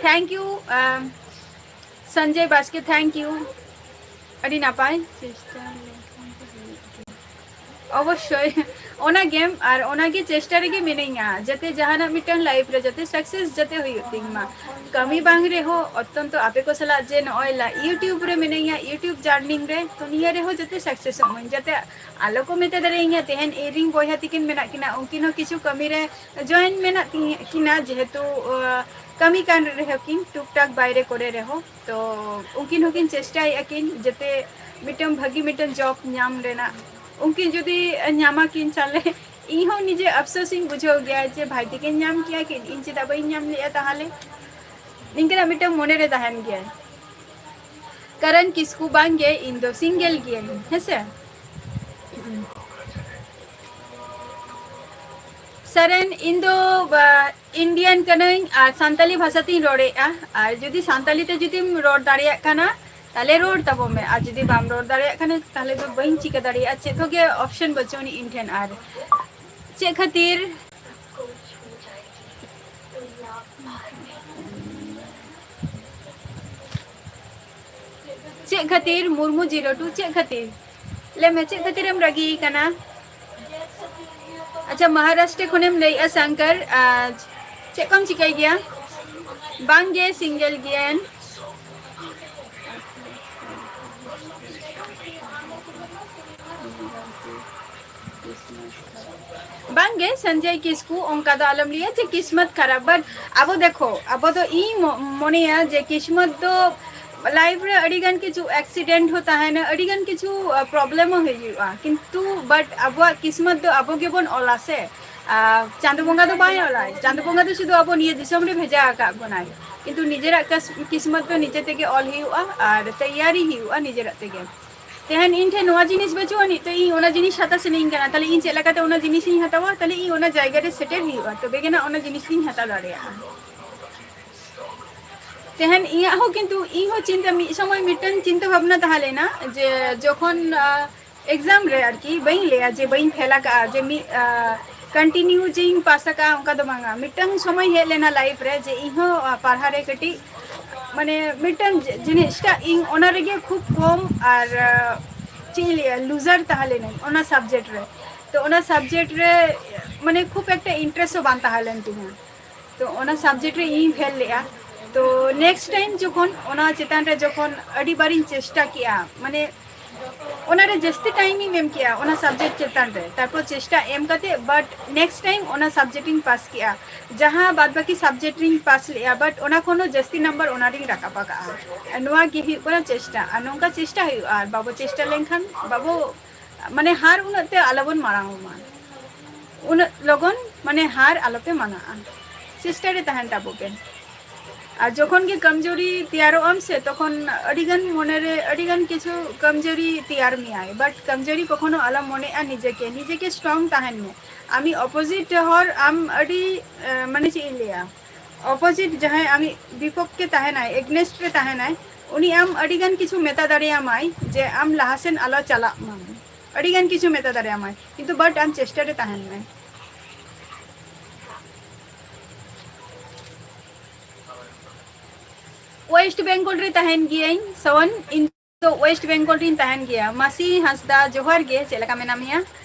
Thank you, ᱟᱢ, ᱥᱚᱧᱡᱚᱭ ᱵᱟᱥᱠᱮ, thank you. ᱟᱹᱰᱤ ᱱᱟᱯᱟᱭ᱾ ᱪᱮᱥᱴᱟ ᱞᱮᱠᱷᱟᱱ ᱫᱚ ᱦᱩᱭᱩᱜ ᱜᱮᱭᱟ᱾ ᱚᱵᱚᱥᱥᱳᱭ, ᱚᱱᱟ ᱜᱮᱢ ᱟᱨ ᱚᱱᱟ ᱜᱮ ᱪᱮᱥᱴᱟ ᱨᱮᱜᱮ ᱢᱤᱱᱟᱹᱧᱟ, ᱡᱟᱛᱮ ᱡᱟᱦᱟᱱᱟᱜ ᱢᱤᱫᱴᱟᱝ ᱞᱟᱭᱤᱯᱷ ᱨᱮ ᱡᱟᱛᱮ ᱥᱟᱠᱥᱮᱥ ᱡᱟᱛᱮ ᱦᱩᱭᱩᱜ ᱛᱤᱧ ᱢᱟ᱾ ᱠᱟᱹᱢᱤ ᱵᱟᱝ ᱨᱮᱦᱚᱸ ᱚᱛᱛᱚᱱᱛᱚ ᱟᱯᱮ ᱠᱚ ᱥᱟᱞᱟᱜ ᱡᱮ ᱱᱚᱜᱼᱚᱭ ᱞᱟ-, YouTube ᱨᱮ ᱢᱤᱱᱟᱹᱧᱟ, YouTube ᱡᱟᱨᱱᱤᱝ ᱨᱮ, ᱛᱚ ᱱᱤᱭᱟᱹ ᱨᱮᱦᱚᱸ ᱡᱟᱛᱮ ᱥᱟᱠᱥᱮᱥᱚᱜ ᱢᱟᱹᱧ, ᱡᱟᱛᱮ ᱟᱞᱚ ᱠᱚ ᱢᱮᱛᱟ ᱫᱟᱲᱮᱭᱟᱹᱧᱟ ᱛᱮᱦᱮᱧ ᱤᱧ ᱨᱮᱱ ᱵᱚᱭᱦᱟ ᱛᱤᱠᱤᱱ ᱢᱮᱱᱟᱜ ᱠᱤᱱᱟ, ᱩᱱᱠᱤᱱ ᱦᱚᱸ ᱠᱤᱪᱷᱩ ᱠᱟᱹᱢᱤ ᱨᱮ ᱡᱚᱭᱮᱱ ᱢᱮᱱᱟᱜ ᱛᱤᱧ-, ᱠᱤᱱᱟ, ᱡᱮᱦᱮᱛᱩ, ᱟᱸ, ᱠᱟᱹᱢᱤ ᱠᱟᱱ ᱨᱮᱦᱚᱸ ᱠᱤᱱ ᱴᱩᱠ ᱴᱟᱠ ᱵᱟᱭᱨᱮ ᱠᱚᱨᱮ ᱨᱮᱦᱚᱸ, ᱛᱚ ᱩᱱᱠᱤᱱ ᱦᱚᱸᱠᱤᱱ ᱪᱮᱥᱴᱟᱭᱮᱫᱼᱟ ᱠᱤᱱ ᱡᱟᱛᱮ ᱢᱤᱫᱴᱟᱝ ᱵᱷᱟᱹᱜᱤ ᱢᱤᱫᱴᱟᱝ ᱡᱚᱵ ᱧᱟᱢ ᱨᱮᱱᱟᱜ᱾ ᱩᱱᱠᱤᱱ ᱡᱩᱫᱤ ᱧᱟᱢᱟ ᱠᱤᱱ, ᱛᱟᱦᱞᱮ ᱤᱧ ᱦᱚᱸ ᱱᱤᱡᱮ ᱟᱯᱥᱳᱥ ᱤᱧ ᱵᱩᱡᱷᱟᱹᱣ ᱜᱮᱭᱟ ᱡᱮ ᱵᱷᱟᱭ ᱛᱤᱠᱤᱱ ᱧᱟᱢ ᱠᱮᱭᱟ ᱠᱤᱱ, ᱤᱧ ᱪᱮᱫᱟᱜ ᱵᱟᱹᱧ ᱧᱟᱢ ᱞᱮᱜᱼᱟ ᱛᱟᱦᱞᱮ? ᱱᱤᱝᱠᱟᱹᱱᱟᱜ ᱢᱤᱫᱴᱟᱝ ᱢᱚᱱᱮ ᱨᱮ ᱛᱟᱦᱮᱱ ᱜᱮᱭᱟ᱾ ᱠᱟᱨᱚᱱ ᱠᱤᱥᱠᱩ ᱵᱟᱝ ᱜᱮ, ᱤᱧ ᱫᱚ ᱥᱤᱝᱜᱮᱞ ᱜᱤᱭᱟᱹᱧ, ᱦᱮᱸᱥᱮ? ᱥᱟᱨᱮᱱ, ᱤᱧ ᱫᱚ, ᱵᱟ, ᱤᱱᱰᱤᱭᱟᱱ ᱠᱟᱹᱱᱟᱹᱧ ᱟᱨ ᱥᱟᱱᱛᱟᱞᱤ ᱵᱷᱟᱥᱟ ᱛᱤᱧ ᱨᱚᱲᱮᱫᱼᱟ᱾ ᱟᱨ ᱡᱩᱫᱤ ᱥᱟᱱᱛᱟᱞᱤ ᱛᱮ ᱡᱩᱫᱤᱢ ᱨᱚᱲ ᱫᱟᱲᱮᱭᱟᱜ ᱠᱟᱱᱟ, ᱛᱟᱦᱞᱮ ᱨᱚᱲ ᱛᱟᱵᱚᱱ ᱢᱮ, ᱟᱨ ᱡᱩᱫᱤ ᱵᱟᱢ ᱨᱚᱲ ᱫᱟᱲᱮᱭᱟᱜ ᱠᱟᱱᱟ, ᱛᱟᱦᱞᱮ ᱫᱚ ᱵᱟᱹᱧ ᱪᱤᱠᱟᱹ ᱫᱟᱲᱮᱭᱟᱜᱼᱟ, ᱪᱮᱫ ᱦᱚᱸ ᱜᱮ ᱚᱯᱥᱮᱱ ᱵᱟᱹᱪᱩᱜ ᱟᱹᱱᱤᱡ ᱤᱧ ᱴᱷᱮᱱ᱾ ᱟᱨ ᱪᱮᱫ ᱠᱷᱟᱹᱛᱤᱨ, ᱪᱮᱫ ᱠᱷᱟᱹᱛᱤᱨ ᱢᱩᱨᱢᱩ ᱡᱤᱨᱚ ᱴᱩ, ᱪᱮᱫ ᱠᱷᱟᱹᱛᱤᱨ? ᱞᱟᱹᱭ ᱢᱮ, ᱪᱮᱫ ᱠᱷᱟᱹᱛᱤᱨᱮᱢ ᱨᱟᱹᱜᱤ ᱠᱟᱱᱟ? ᱟᱪᱪᱷᱟ, ᱢᱚᱦᱟᱨᱟᱥᱴᱨᱚ ᱠᱷᱚᱱᱮᱢ ᱞᱟᱹᱭᱮᱜᱼᱟ ᱥᱟᱝᱠᱟᱨ, ᱟᱨ ᱪᱮᱫ ᱠᱚᱢ ᱪᱤᱠᱟᱹᱭ ᱜᱮᱭᱟ? ᱵᱟᱝ ᱜᱮ, ᱥᱤᱝᱜᱮᱞ ᱜᱤᱭᱟᱹᱧ᱾ ᱵᱟᱝ ᱜᱮ ᱥᱚᱧᱡᱚᱭ ᱠᱤᱥᱠᱩ, ᱚᱱᱠᱟ ᱫᱚ ᱟᱞᱚᱢ ᱞᱟᱹᱭᱟ ᱡᱮ ᱠᱤᱥᱢᱚᱛ ᱠᱷᱟᱨᱟᱯ, but ᱟᱵᱚ ᱫᱮᱠᱷᱚ, ᱟᱵᱚ ᱫᱚ, ᱤᱧ ᱢᱚ-, ᱢᱚᱱᱮᱭᱟ ᱡᱮ ᱠᱤᱥᱢᱚᱛ ᱫᱚ ᱞᱟᱭᱤᱯᱷ ᱨᱮ ᱟᱹᱰᱤ ᱜᱟᱱ ᱠᱤᱪᱷᱩ ᱮᱠᱥᱤᱰᱮᱱᱴ ᱦᱚᱸ ᱛᱟᱦᱮᱱᱟ, ᱟᱹᱰᱤ ᱜᱟᱱ ᱠᱤᱪᱷᱩ, ᱟ, ᱯᱨᱚᱵᱞᱮᱢ ᱦᱚᱸ ᱦᱩᱭᱩᱜᱼᱟ, ᱠᱤᱱᱛᱩ but ᱟᱵᱚᱣᱟᱜ ᱠᱤᱥᱢᱚᱛ ᱫᱚ ᱟᱵᱚ ᱜᱮᱵᱚᱱ ᱚᱞᱟ ᱥᱮ᱾ ᱟᱨ ᱪᱟᱸᱫᱚ ᱵᱚᱸᱜᱟ ᱫᱚ ᱵᱟᱭ ᱚᱞᱟᱭ᱾ ᱪᱟᱸᱫᱚ ᱵᱚᱸᱜᱟ ᱫᱚ ᱥᱩᱫᱷᱩ ᱟᱵᱚ ᱱᱤᱭᱟᱹ ᱫᱤᱥᱚᱢ ᱨᱮ ᱵᱷᱮᱡᱟ ᱟᱠᱟᱫ ᱵᱚᱱᱟᱭ, ᱠᱤᱱᱛᱩ ᱱᱤᱡᱮᱨᱟᱜ ᱠᱟᱥ-, ᱠᱤᱥᱢᱚᱛ ᱫᱚ ᱱᱤᱡᱮ ᱛᱮᱜᱮ ᱚᱞ ᱦᱩᱭᱩᱜᱼᱟ ᱟᱨ ᱛᱮᱭᱟᱨᱤ ᱦᱩᱭᱩᱜᱼᱟ ᱱᱤᱡᱮᱨᱟᱜ ᱛᱮᱜᱮ᱾ ᱛᱮᱦᱮᱧ ᱤᱧ ᱴᱷᱮᱱ ᱱᱚᱣᱟ ᱡᱤᱱᱤᱥ ᱵᱟᱹᱪᱩᱜ ᱟᱹᱱᱤᱡ, ᱛᱚ ᱤᱧ ᱚᱱᱟ ᱡᱤᱱᱤᱥ ᱦᱟᱛᱟᱣ ᱥᱟᱱᱟᱧ ᱠᱟᱱᱟ, ᱛᱟᱦᱞᱮ ᱤᱧ ᱪᱮᱫ ᱞᱮᱠᱟᱛᱮ ᱚᱱᱟ ᱡᱤᱱᱤᱥ ᱤᱧ ᱦᱟᱛᱟᱣᱟ? ᱛᱟᱦᱞᱮ ᱤᱧ ᱚᱱᱟ ᱡᱟᱭᱜᱟ ᱨᱮ ᱥᱮᱴᱮᱨ ᱦᱩᱭᱩᱜᱼᱟ, ᱛᱚᱵᱮ ᱜᱮ ᱱᱟᱜ ᱚᱱᱟ ᱡᱤᱱᱤᱥ ᱤᱧ ᱦᱟᱛᱟᱣ ᱫᱟᱲᱮᱭᱟᱜᱼᱟ᱾ ᱛᱮᱦᱮᱧ ᱤᱧᱟᱹᱜ ᱦᱚᱸ ᱠᱤᱱᱛᱩ ᱤᱧ ᱦᱚᱸ ᱪᱤᱱᱛᱟᱹ, ᱢᱤᱫ ᱥᱚᱢᱚᱭ ᱢᱤᱫᱴᱮᱱ ᱪᱤᱱᱛᱟᱹ ᱵᱷᱟᱵᱽᱱᱟ ᱛᱟᱦᱮᱸ ᱞᱮᱱᱟ ᱡᱮ ᱡᱚᱠᱷᱚᱱ, ᱟᱦ, exam ᱨᱮ ᱟᱨᱠᱤ, ᱵᱟᱹᱧ ᱞᱟᱹᱭᱟ ᱡᱮ ᱵᱟᱹᱧ ᱯᱷᱮᱞ ᱟᱠᱟᱫᱼᱟ, ᱡᱮ ᱢᱤᱫ, ᱟᱦ, continue ᱡᱮᱧ ᱯᱟᱥ ᱟᱠᱟᱫᱼᱟ, ᱚᱱᱠᱟ ᱫᱚ ᱵᱟᱝᱟ᱾ ᱢᱤᱫᱴᱟᱝ ᱥᱚᱢᱚᱭ ᱦᱮᱡ ᱞᱮᱱᱟ life ᱨᱮ ᱡᱮ ᱤᱧ ᱦᱚᱸ, ᱟᱦ, ᱯᱟᱲᱦᱟᱣ ᱨᱮ ᱠᱟᱹᱴᱤᱡ, ᱢᱟᱱᱮ, ᱢᱤᱫᱴᱟᱝ ᱡᱤ-, ᱡᱤᱱᱤᱥᱴᱟᱜ ᱤᱧ ᱚᱱᱟ ᱨᱮᱜᱮ ᱠᱷᱩᱵ ᱠᱚᱢ ᱟᱨ, ᱟᱦ, ᱪᱮᱫ ᱤᱧ ᱞᱟᱹᱭᱟ, loser ᱛᱟᱦᱮᱸ ᱞᱮᱱᱟᱹᱧ ᱚᱱᱟ subject ᱨᱮ᱾ ᱛᱚ ᱚᱱᱟ subject ᱨᱮ, ᱢᱟᱱᱮ, ᱠᱷᱩᱵ ᱮᱠᱴᱟ interest ᱦᱚᱸ ᱵᱟᱝ ᱛᱟᱦᱮᱸ ᱞᱮᱱ ᱛᱤᱧᱟᱹ᱾ ᱛᱚ ᱚᱱᱟ subject ᱨᱮ ᱤᱧ ᱯᱷᱮᱞ ᱞᱮᱫᱼᱟ᱾ ᱛᱚ next time ᱡᱚᱠᱷᱚᱱ ᱚᱱᱟ ᱪᱮᱛᱟᱱ ᱨᱮ ᱡᱚᱠᱷᱚᱱ ᱟᱹᱰᱤ ᱵᱟᱨᱤᱧ ᱪᱮᱥᱴᱟ ᱠᱮᱜᱼᱟ, ᱢᱟᱱᱮ ᱚᱱᱟᱨᱮ ᱡᱟᱹᱥᱛᱤ time ᱤᱧ ᱮᱢ ᱠᱮᱜᱼᱟ ᱚᱱᱟ subject ᱪᱮᱛᱟᱱ ᱨᱮ, ᱛᱟᱨᱯᱚᱨ ᱪᱮᱥᱴᱟ ᱮᱢ ᱠᱟᱛᱮ, but next time ᱚᱱᱟ subject ᱤᱧ ᱯᱟᱥ ᱠᱮᱜᱼᱟ᱾ ᱡᱟᱦᱟᱸ ᱵᱟᱫ ᱵᱟᱹᱠᱤ subject ᱨᱤᱧ ᱯᱟᱥ ᱞᱮᱜᱼᱟ, but ᱚᱱᱟ ᱠᱷᱚᱱ ᱦᱚᱸ ᱡᱟᱹᱥᱛᱤ number ᱚᱱᱟ ᱨᱤᱧ ᱨᱟᱠᱟᱵ ᱟᱠᱟᱜᱼᱟ᱾ ᱱᱚᱣᱟ ᱜᱮ ᱦᱩᱭᱩᱜ ᱠᱟᱱᱟ ᱪᱮᱥᱴᱟ, ᱟᱨ ᱱᱚᱝᱠᱟ ᱪᱮᱥᱴᱟ ᱦᱩᱭᱩᱜᱼᱟ, ᱟᱨ ᱵᱟᱵᱚ ᱪᱮᱥᱴᱟ ᱞᱮᱱᱠᱷᱟᱱ ᱵᱟᱵᱚ, ᱢᱟᱱᱮ ᱦᱟᱨ ᱩᱱᱟᱹᱜ ᱛᱮ ᱟᱞᱚᱵᱚᱱ ᱢᱟᱲᱟᱝ ᱚᱜ ᱢᱟ, ᱩᱱᱟᱹᱜ ᱞᱚᱜᱚᱱ ᱢᱟᱱᱮ ᱦᱟᱨ ᱟᱞᱚᱯᱮ ᱢᱟᱱᱟᱜᱼᱟ, ᱪᱮᱥᱴᱟ ᱨᱮ ᱛᱟᱦᱮᱱ ᱛᱟᱵᱚ ᱯᱮ᱾ ᱟᱨ ᱡᱚᱠᱷᱚᱱ ᱜᱮ ᱠᱚᱢᱡᱳᱨᱤ ᱛᱮᱭᱟᱨᱚᱜ ᱟᱢ ᱥᱮ, ᱛᱚᱠᱷᱚᱱ ᱟᱹᱰᱤᱜᱟᱱ ᱢᱚᱱᱮᱨᱮ ᱟᱹᱰᱤᱜᱟᱱ ᱠᱤᱪᱷᱩ ᱠᱚᱢᱡᱳᱨᱤ ᱛᱮᱭᱟᱨ ᱢᱮᱭᱟᱭ, but ᱠᱚᱢᱡᱳᱨᱤ ᱠᱚᱠᱷᱚᱱᱳ ᱟᱞᱚᱢ ᱢᱚᱱᱮᱜᱼᱟ, ᱱᱤᱡᱮᱠᱮ, ᱱᱤᱡᱮᱠᱮ strong ᱛᱟᱦᱮᱱ ᱢᱮ᱾ ᱟᱢᱤ opposite ᱦᱚᱲ ᱟᱢ ᱟᱹᱰᱤ, ᱮ, ᱢᱟᱱᱮ ᱪᱮᱫ ᱤᱧ ᱞᱟᱹᱭᱟ, opposite ᱡᱟᱦᱟᱸᱭ ᱟᱢᱤᱡ ᱵᱤᱯᱚᱠᱠᱷᱮ ᱛᱟᱦᱮᱱᱟᱭ, against ᱨᱮ ᱛᱟᱦᱮᱱᱟᱭ, ᱩᱱᱤ ᱟᱢ ᱟᱹᱰᱤᱜᱟᱱ ᱠᱤᱪᱷᱩ ᱢᱮᱛᱟ ᱫᱟᱲᱮᱭᱟᱢᱟᱭ ᱡᱮ ᱟᱢ ᱞᱟᱦᱟᱥᱮᱱ ᱟᱞᱚ ᱪᱟᱞᱟᱜ ᱢᱟᱢ, ᱟᱹᱰᱤᱜᱟᱱ ᱠᱤᱪᱷᱩ ᱢᱮᱛᱟ ᱫᱟᱲᱮᱭᱟᱢᱟᱭ, ᱠᱤᱱᱛᱩ but ᱟᱢ ᱪᱮᱥᱴᱟ ᱨᱮ ᱛᱟᱦᱮᱱ ᱢᱮ᱾ West Bengal ᱨᱮ ᱛᱟᱦᱮᱱ ᱜᱤᱭᱟᱹᱧ ᱥᱚᱣᱚᱱ, ᱤᱧ ᱫᱚ West Bengal ᱨᱤᱧ ᱛᱟᱦᱮᱱ ᱜᱮᱭᱟ᱾ ᱢᱟᱹᱥᱤ ᱦᱟᱸᱥᱫᱟ, ᱡᱚᱦᱟᱨ ᱜᱮ, ᱪᱮᱫ ᱞᱮᱠᱟ ᱢᱮᱱᱟᱜ ᱢᱮᱭᱟ?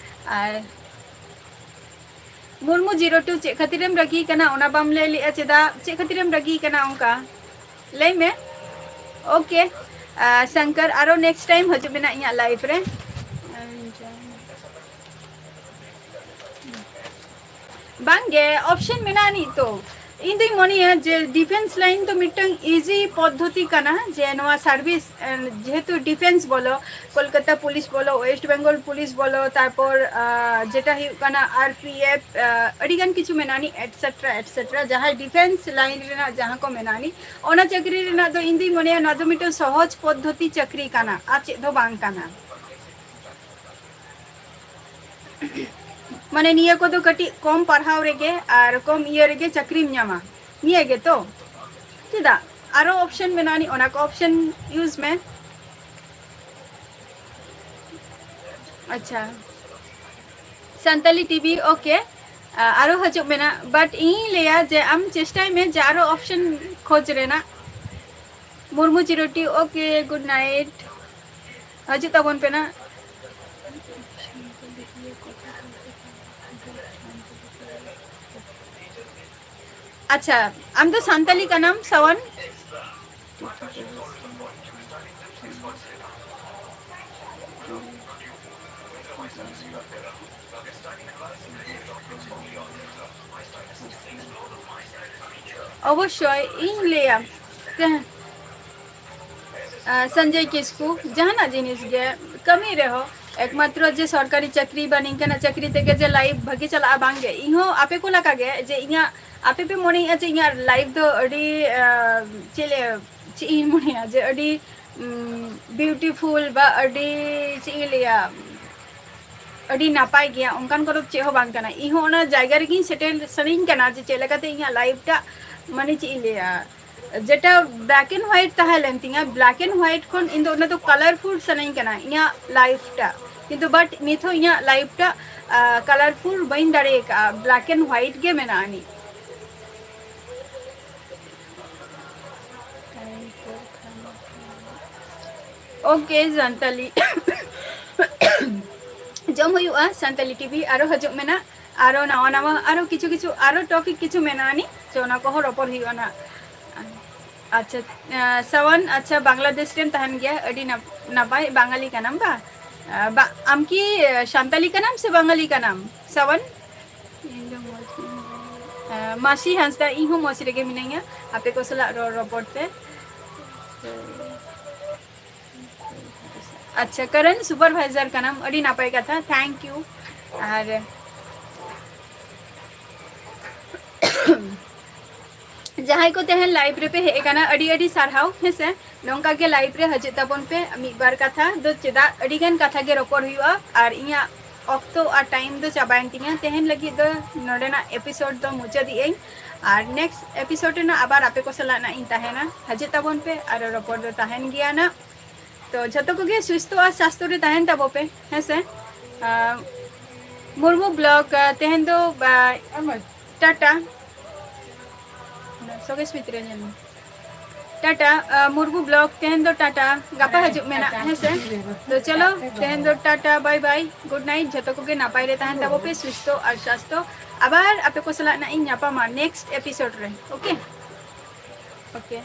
ᱟᱨ ᱢᱩᱨᱢᱩ zero two, ᱪᱮᱫ ᱠᱷᱟᱹᱛᱤᱨᱮᱢ ᱨᱟᱹᱜᱤ ᱠᱟᱱᱟ? ᱚᱱᱟ ᱵᱟᱢ ᱞᱟᱹᱭ ᱞᱮᱜᱼᱟ ᱪᱮᱫᱟᱜ? ᱪᱮᱫ ᱠᱷᱟᱹᱛᱤᱨᱮᱢ ᱨᱟᱹᱜᱤ ᱠᱟᱱᱟ ᱚᱱᱠᱟ? ᱞᱟᱹᱭ ᱢᱮ᱾ OK, ᱟᱨ ᱥᱚᱝᱠᱚᱨ, ᱟᱨᱚ next time ᱦᱤᱡᱩᱜ ᱢᱮ ᱱᱟᱜ ᱤᱧᱟᱹᱜ live ᱨᱮ᱾ ᱵᱟᱝᱜᱮ, option ᱢᱮᱱᱟᱜ ᱟᱹᱱᱤᱡ ᱛᱚ᱾ ᱤᱧ ᱫᱩᱧ ᱢᱚᱱᱮᱭᱟ ᱡᱮ ᱰᱤᱯᱷᱮᱱᱥ ᱞᱟᱭᱤᱱ ᱫᱚ ᱢᱤᱫᱴᱟᱝ ᱤᱡᱤ ᱯᱚᱫᱽᱫᱷᱚᱛᱤ ᱠᱟᱱᱟ, ᱡᱮ ᱱᱚᱣᱟ ᱥᱟᱨᱵᱷᱤᱥ, ᱮ, ᱡᱮᱦᱮᱛᱩ ᱰᱤᱯᱷᱮᱱᱥ ᱵᱚᱞᱚ, ᱠᱳᱞᱠᱟᱛᱟ ᱯᱩᱞᱤᱥ ᱵᱚᱞᱚ, ᱳᱭᱮᱥᱴ ᱵᱮᱝᱜᱚᱞ ᱯᱩᱞᱤᱥ ᱵᱚᱞᱚ, ᱛᱟᱨᱯᱚᱨ, ᱟ, ᱡᱮᱴᱟ ᱦᱩᱭᱩᱜ ᱠᱟᱱᱟ ᱟᱨ ᱯᱤ ᱮᱯᱷ, ᱟ, ᱟᱹᱰᱤᱜᱟᱱ ᱠᱤᱪᱷᱩ ᱢᱮᱱᱟᱜᱼᱟ ᱱᱤ, ᱮᱴᱥᱮᱴᱨᱟ ᱮᱴᱥᱮᱴᱨᱟ, ᱡᱟᱦᱟᱸᱭ ᱰᱤᱯᱷᱮᱱᱥ ᱞᱟᱭᱤᱱ ᱨᱮᱱᱟᱜ ᱡᱟᱦᱟᱸ ᱠᱚ ᱢᱮᱱᱟᱜᱼᱟ ᱱᱤ, ᱚᱱᱟ ᱪᱟᱹᱠᱨᱤ ᱨᱮᱱᱟᱜ ᱫᱚ ᱤᱧ ᱫᱩᱧ ᱢᱚᱱᱮᱭᱟ ᱱᱚᱣᱟ ᱫᱚ ᱢᱤᱫᱴᱟᱝ ᱥᱚᱦᱚᱡᱽ ᱯᱚᱫᱽᱫᱷᱚᱛᱤ ᱪᱟᱹᱠᱨᱤ ᱠᱟᱱᱟ, ᱟᱨ ᱪᱮᱫ ᱦᱚᱸ ᱵᱟᱝ ᱠᱟᱱᱟ᱾ ᱢᱟᱱᱮ ᱱᱤᱭᱟᱹ ᱠᱚᱫᱚ ᱠᱟᱹᱴᱤᱡ ᱠᱚᱢ ᱯᱟᱲᱦᱟᱣ ᱨᱮᱜᱮ ᱟᱨ ᱠᱚᱢ ᱤᱭᱟᱹ ᱨᱮᱜᱮ ᱪᱟᱹᱠᱨᱤᱢ ᱧᱟᱢᱟ, ᱱᱤᱭᱟᱹ ᱜᱮᱛᱚ᱾ ᱪᱮᱫᱟᱜ? ᱟᱨᱚ ᱚᱯᱥᱮᱱ ᱢᱮᱱᱟᱜᱼᱟ ᱱᱤ, ᱚᱱᱟ ᱠᱚ ᱚᱯᱥᱮᱱ ᱤᱭᱩᱡᱽ ᱢᱮ᱾ ᱟᱪᱪᱷᱟ, ᱥᱟᱱᱛᱟᱞᱤ ᱴᱤᱵᱷᱤ, ᱳᱠᱮ, ᱟᱨᱚ ᱦᱤᱡᱩᱜ ᱢᱮᱱᱟᱜ, ᱵᱟᱴ ᱤᱧᱤᱧ ᱞᱟᱹᱭᱟ ᱡᱮ ᱟᱢ ᱪᱮᱥᱴᱟᱭ ᱢᱮ ᱡᱮ ᱟᱨᱚ ᱚᱯᱥᱮᱱ ᱠᱷᱚᱡᱽ ᱨᱮᱱᱟᱜ᱾ ᱢᱩᱨᱢᱩ ᱪᱤᱨᱚᱴᱤ, ᱳᱠᱮ, ᱜᱩᱰ ᱱᱟᱭᱤᱴ᱾ ᱦᱤᱡᱩᱜ ᱛᱟᱵᱚᱱ ᱯᱮ ᱱᱟᱜ᱾ ᱟᱪᱪᱷᱟ, ᱟᱢ ᱫᱚ ᱥᱟᱱᱛᱟᱞᱤ ᱠᱟᱱᱟᱢ, ᱥᱟᱣᱟᱱ? ᱚᱵᱚᱥᱥᱳᱭ, ᱤᱧ ᱞᱟᱹᱭᱟ, ᱛᱮ-, ᱟ, ᱥᱚᱧᱡᱚᱭ ᱠᱤᱥᱠᱩ, ᱡᱟᱦᱟᱱᱟᱜ ᱡᱤᱱᱤᱥ ᱜᱮ ᱠᱟᱹᱢᱤ ᱨᱮᱦᱚᱸ, ᱮᱠᱢᱟᱛᱨᱚ ᱡᱮ ᱥᱚᱨᱠᱟᱨᱤ ᱪᱟᱹᱠᱨᱤ ᱵᱟ ᱱᱤᱝᱠᱟᱹᱱᱟᱜ ᱪᱟᱹᱠᱨᱤ ᱛᱮᱜᱮ ᱡᱮ ᱞᱟᱭᱤᱯᱷ ᱵᱷᱟᱹᱜᱤ ᱪᱟᱞᱟᱜᱼᱟ, ᱵᱟᱝ ᱜᱮ᱾ ᱤᱧᱦᱚᱸ ᱟᱯᱮ ᱠᱚ ᱞᱮᱠᱟ ᱜᱮ, ᱡᱮ ᱤᱧᱟᱹᱜ, ᱟᱯᱮ ᱯᱮ ᱢᱚᱱᱮᱭᱮᱫᱼᱟ ᱡᱮ ᱤᱧᱟᱹᱜ ᱞᱟᱭᱤᱯᱷ ᱫᱚ ᱟᱹᱰᱤ, ᱟ, ᱪᱮᱫ ᱞᱮ, ᱪᱮᱫ ᱤᱧ ᱢᱚᱱᱮᱭᱟ, ᱡᱮ ᱟᱹᱰᱤ, ᱩᱢ, ᱵᱤᱭᱩᱴᱤᱯᱷᱩᱞ ᱵᱟ ᱟᱹᱰᱤ, ᱪᱮᱫ ᱤᱧ ᱞᱟᱹᱭᱟ, ᱟᱹᱰᱤ ᱱᱟᱯᱟᱭ ᱜᱮᱭᱟ, ᱚᱱᱠᱟᱱ ᱠᱚᱫᱚ ᱪᱮᱫ ᱦᱚᱸ ᱵᱟᱝ ᱠᱟᱱᱟ᱾ ᱤᱧ ᱦᱚᱸ ᱚᱱᱟ ᱡᱟᱭᱜᱟ ᱨᱮᱜᱤᱧ ᱥᱮᱴᱮᱨ ᱥᱟᱱᱟᱧ ᱠᱟᱱᱟ ᱡᱮ ᱪᱮᱫ ᱞᱮᱠᱟᱛᱮ ᱤᱧᱟᱹᱜ ᱞᱟᱭᱤᱯᱷ ᱴᱟᱜ, ᱢᱟᱱᱮ ᱪᱮᱫ ᱤᱧ ᱞᱟᱹᱭᱟ, ᱡᱮᱴᱟ black and white ᱛᱟᱦᱮᱸ ᱞᱮᱱ ᱛᱤᱧᱟ, black and white ᱠᱷᱚᱱ ᱤᱧ ᱫᱚ ᱚᱱᱟ ᱫᱚ ᱠᱟᱞᱟᱨᱯᱷᱩᱞ ᱥᱟᱱᱟᱧ ᱠᱟᱱᱟ ᱤᱧᱟᱹᱜ ᱞᱟᱭᱤᱯᱷ ᱴᱟᱜ᱾ ᱠᱤᱱᱛᱩ but ᱱᱤᱛ ᱦᱚᱸ ᱤᱧᱟᱹᱜ ᱞᱟᱭᱤᱯᱷ ᱴᱟᱜ, ᱟ, ᱠᱟᱞᱟᱨᱯᱷᱩᱞ ᱵᱟᱹᱧ ᱫᱟᱲᱮ ᱟᱠᱟᱫᱼᱟ, black and white ᱜᱮ ᱢᱮᱱᱟᱜᱼᱟ ᱱᱤᱛ᱾ ᱳᱠᱮ, ᱥᱟᱱᱛᱟᱞᱤ ᱡᱚᱢ ᱦᱩᱭᱩᱜᱼᱟ, ᱥᱟᱱᱛᱟᱞᱤ ᱴᱤᱵᱷᱤ ᱟᱨᱚ ᱦᱤᱡᱩᱜ ᱢᱮᱱᱟᱜ, ᱟᱨᱚ ᱱᱟᱣᱟ ᱱᱟᱣᱟ ᱟᱨᱚ ᱠᱤᱪᱷᱩ ᱠᱤᱪᱷᱩ ᱟᱨᱚ ᱴᱚᱯᱤᱠ ᱠᱤᱪᱷᱩ ᱢᱮᱱᱟᱜᱼᱟ ᱱᱤ, ᱪᱚ ᱚᱱᱟ ᱠᱚᱦᱚᱸ ᱨᱚᱯᱚᱲ ᱦᱩᱭᱩᱜᱼᱟ ᱱᱟᱜ᱾ ᱟᱪᱪᱷᱟ, ᱟ, ᱥᱟᱣᱟᱱ, ᱟᱪᱪᱷᱟ, ᱵᱟᱝᱞᱟᱫᱮᱥ ᱨᱮᱢ ᱛᱟᱦᱮᱱ ᱜᱮᱭᱟ, ᱟᱹᱰᱤ ᱱᱟᱯ-, ᱱᱟᱯᱟᱭ, ᱵᱟঙᱟᱞᱤ ᱠᱟᱱᱟᱢ ᱵᱟ? ᱟ, ᱵᱟ-, ᱟᱢ ᱠᱤ, ᱟ, ᱥᱟᱱᱛᱟᱞᱤ ᱠᱟᱱᱟᱢ ᱥᱮ ᱵᱟᱝᱟᱞᱤ ᱠᱟᱱᱟᱢ, ᱥᱟᱣᱟᱱ? ᱤᱧ ᱫᱚ ᱢᱚᱡᱽ ᱜᱤᱧ ᱵᱟᱲᱟᱭᱟ᱾ ᱢᱟᱹᱥᱤ ᱦᱟᱸᱥᱫᱟ, ᱤᱧ ᱦᱚᱸ ᱢᱚᱡᱽ ᱨᱮᱜᱮ ᱢᱤᱱᱟᱹᱧᱟ, ᱟᱯᱮ ᱠᱚ ᱥᱟᱞᱟᱜ ᱨᱚᱲ ᱨᱚᱯᱚᱲ ᱛᱮ᱾ ᱟᱪᱪᱷᱟ, ᱠᱟᱨᱮᱱ ᱥᱩᱯᱟᱨᱵᱷᱟᱭᱡᱟᱨ ᱠᱟᱱᱟᱢ, ᱟᱹᱰᱤ ᱱᱟᱯᱟᱭ ᱠᱟᱛᱷᱟ, thank you᱾ ᱟᱨ ᱡᱟᱦᱟᱸᱭ ᱠᱚ ᱛᱮᱦᱮᱧ ᱞᱟᱭᱤᱵᱷ ᱨᱮᱯᱮ ᱦᱮᱡ ᱟᱠᱟᱱᱟ, ᱟᱹᱰᱤ ᱟᱹᱰᱤ ᱥᱟᱨᱦᱟᱣ᱾ ᱦᱮᱸᱥᱮ, ᱱᱚᱝᱠᱟ ᱜᱮ ᱞᱟᱭᱤᱵᱷ ᱨᱮ ᱦᱤᱡᱩᱜ ᱛᱟᱵᱚᱱ ᱯᱮ᱾ ᱢᱤᱫ ᱵᱟᱨ ᱠᱟᱛᱷᱟ ᱫᱚ ᱪᱮᱫᱟᱜ, ᱟᱹᱰᱤ ᱜᱟᱱ ᱠᱟᱛᱷᱟ ᱜᱮ ᱨᱚᱯᱚᱲ ᱦᱩᱭᱩᱜᱼᱟ, ᱟᱨ ᱤᱧᱟᱹᱜ ᱚᱠᱛᱚ ᱟᱨ ᱴᱟᱭᱤᱢ ᱫᱚ ᱪᱟᱵᱟᱭᱮᱱ ᱛᱤᱧᱟᱹ᱾ ᱛᱮᱦᱮᱧ ᱞᱟᱹᱜᱤᱫ ᱫᱚ ᱱᱚᱰᱮᱱᱟᱜ ᱮᱯᱤᱥᱳᱰ ᱫᱚ ᱢᱩᱪᱟᱹᱫᱮᱜ ᱟᱹᱧ, ᱟᱨ ᱱᱮᱠᱥᱴ ᱮᱯᱤᱥᱳᱰ ᱨᱮᱱᱟᱜ ᱟᱵᱟᱨ ᱟᱯᱮ ᱠᱚ ᱥᱟᱞᱟᱜ ᱱᱟᱜ ᱤᱧ ᱛᱟᱦᱮᱱᱟ᱾ ᱦᱤᱡᱩᱜ ᱛᱟᱵᱚᱱ ᱯᱮ, ᱟᱨ ᱨᱚᱯᱚᱲ ᱫᱚ ᱛᱟᱦᱮᱱ ᱜᱮᱭᱟ ᱱᱟᱜ᱾ ᱛᱚ ᱡᱷᱚᱛᱚ ᱠᱚᱜᱮ ᱥᱩᱥᱛᱷᱚ ᱟᱨ ᱥᱟᱥᱛᱷᱚ ᱨᱮ ᱛᱟᱦᱮᱱ ᱛᱟᱵᱚ ᱯᱮ, ᱦᱮᱸᱥᱮ᱾ ᱟᱨ ᱢᱩᱨᱢᱩ ᱵᱞᱚᱜ, ᱟᱨ ᱛᱮᱦᱮᱧ ᱫᱚ, ᱟᱨ ᱴᱟᱴᱟ᱾ ᱥᱚᱜᱮᱥ ᱢᱤᱛᱨᱮ ᱧᱮᱞ ᱢᱮ᱾ ᱴᱟᱴᱟ, ᱟᱨ ᱢᱩᱨᱢᱩ ᱵᱞᱚᱜ ᱛᱮᱦᱮᱧ ᱫᱚ ᱴᱟᱴᱟ, ᱜᱟᱯᱟ ᱦᱤᱡᱩᱜ ᱢᱮᱱᱟᱜ, ᱦᱮᱸᱥᱮ᱾ ᱛᱚ ᱪᱚᱞᱚ, ᱛᱮᱦᱮᱧ ᱫᱚ ᱴᱟᱴᱟ, ᱵᱟᱭ ᱵᱟᱭ, ᱜᱩᱰ ᱱᱟᱭᱤᱴ᱾ ᱡᱷᱚᱛᱚ ᱠᱚᱜᱮ ᱱᱟᱯᱟᱭ ᱨᱮ ᱛᱟᱦᱮᱱ ᱛᱟᱵᱚ ᱯᱮ, ᱥᱩᱥᱛᱷᱚ ᱟᱨ ᱥᱟᱥᱛᱷᱚ᱾ ᱟᱵᱟᱨ ᱟᱯᱮ ᱠᱚ ᱥᱟᱞᱟᱜ ᱱᱟᱜ ᱤᱧ ᱧᱟᱯᱟᱢᱟ ᱱᱮᱠᱥᱴ ᱮᱯᱤᱥᱳᱰ ᱨᱮ, ᱳᱠᱮ? ᱳᱠᱮ᱾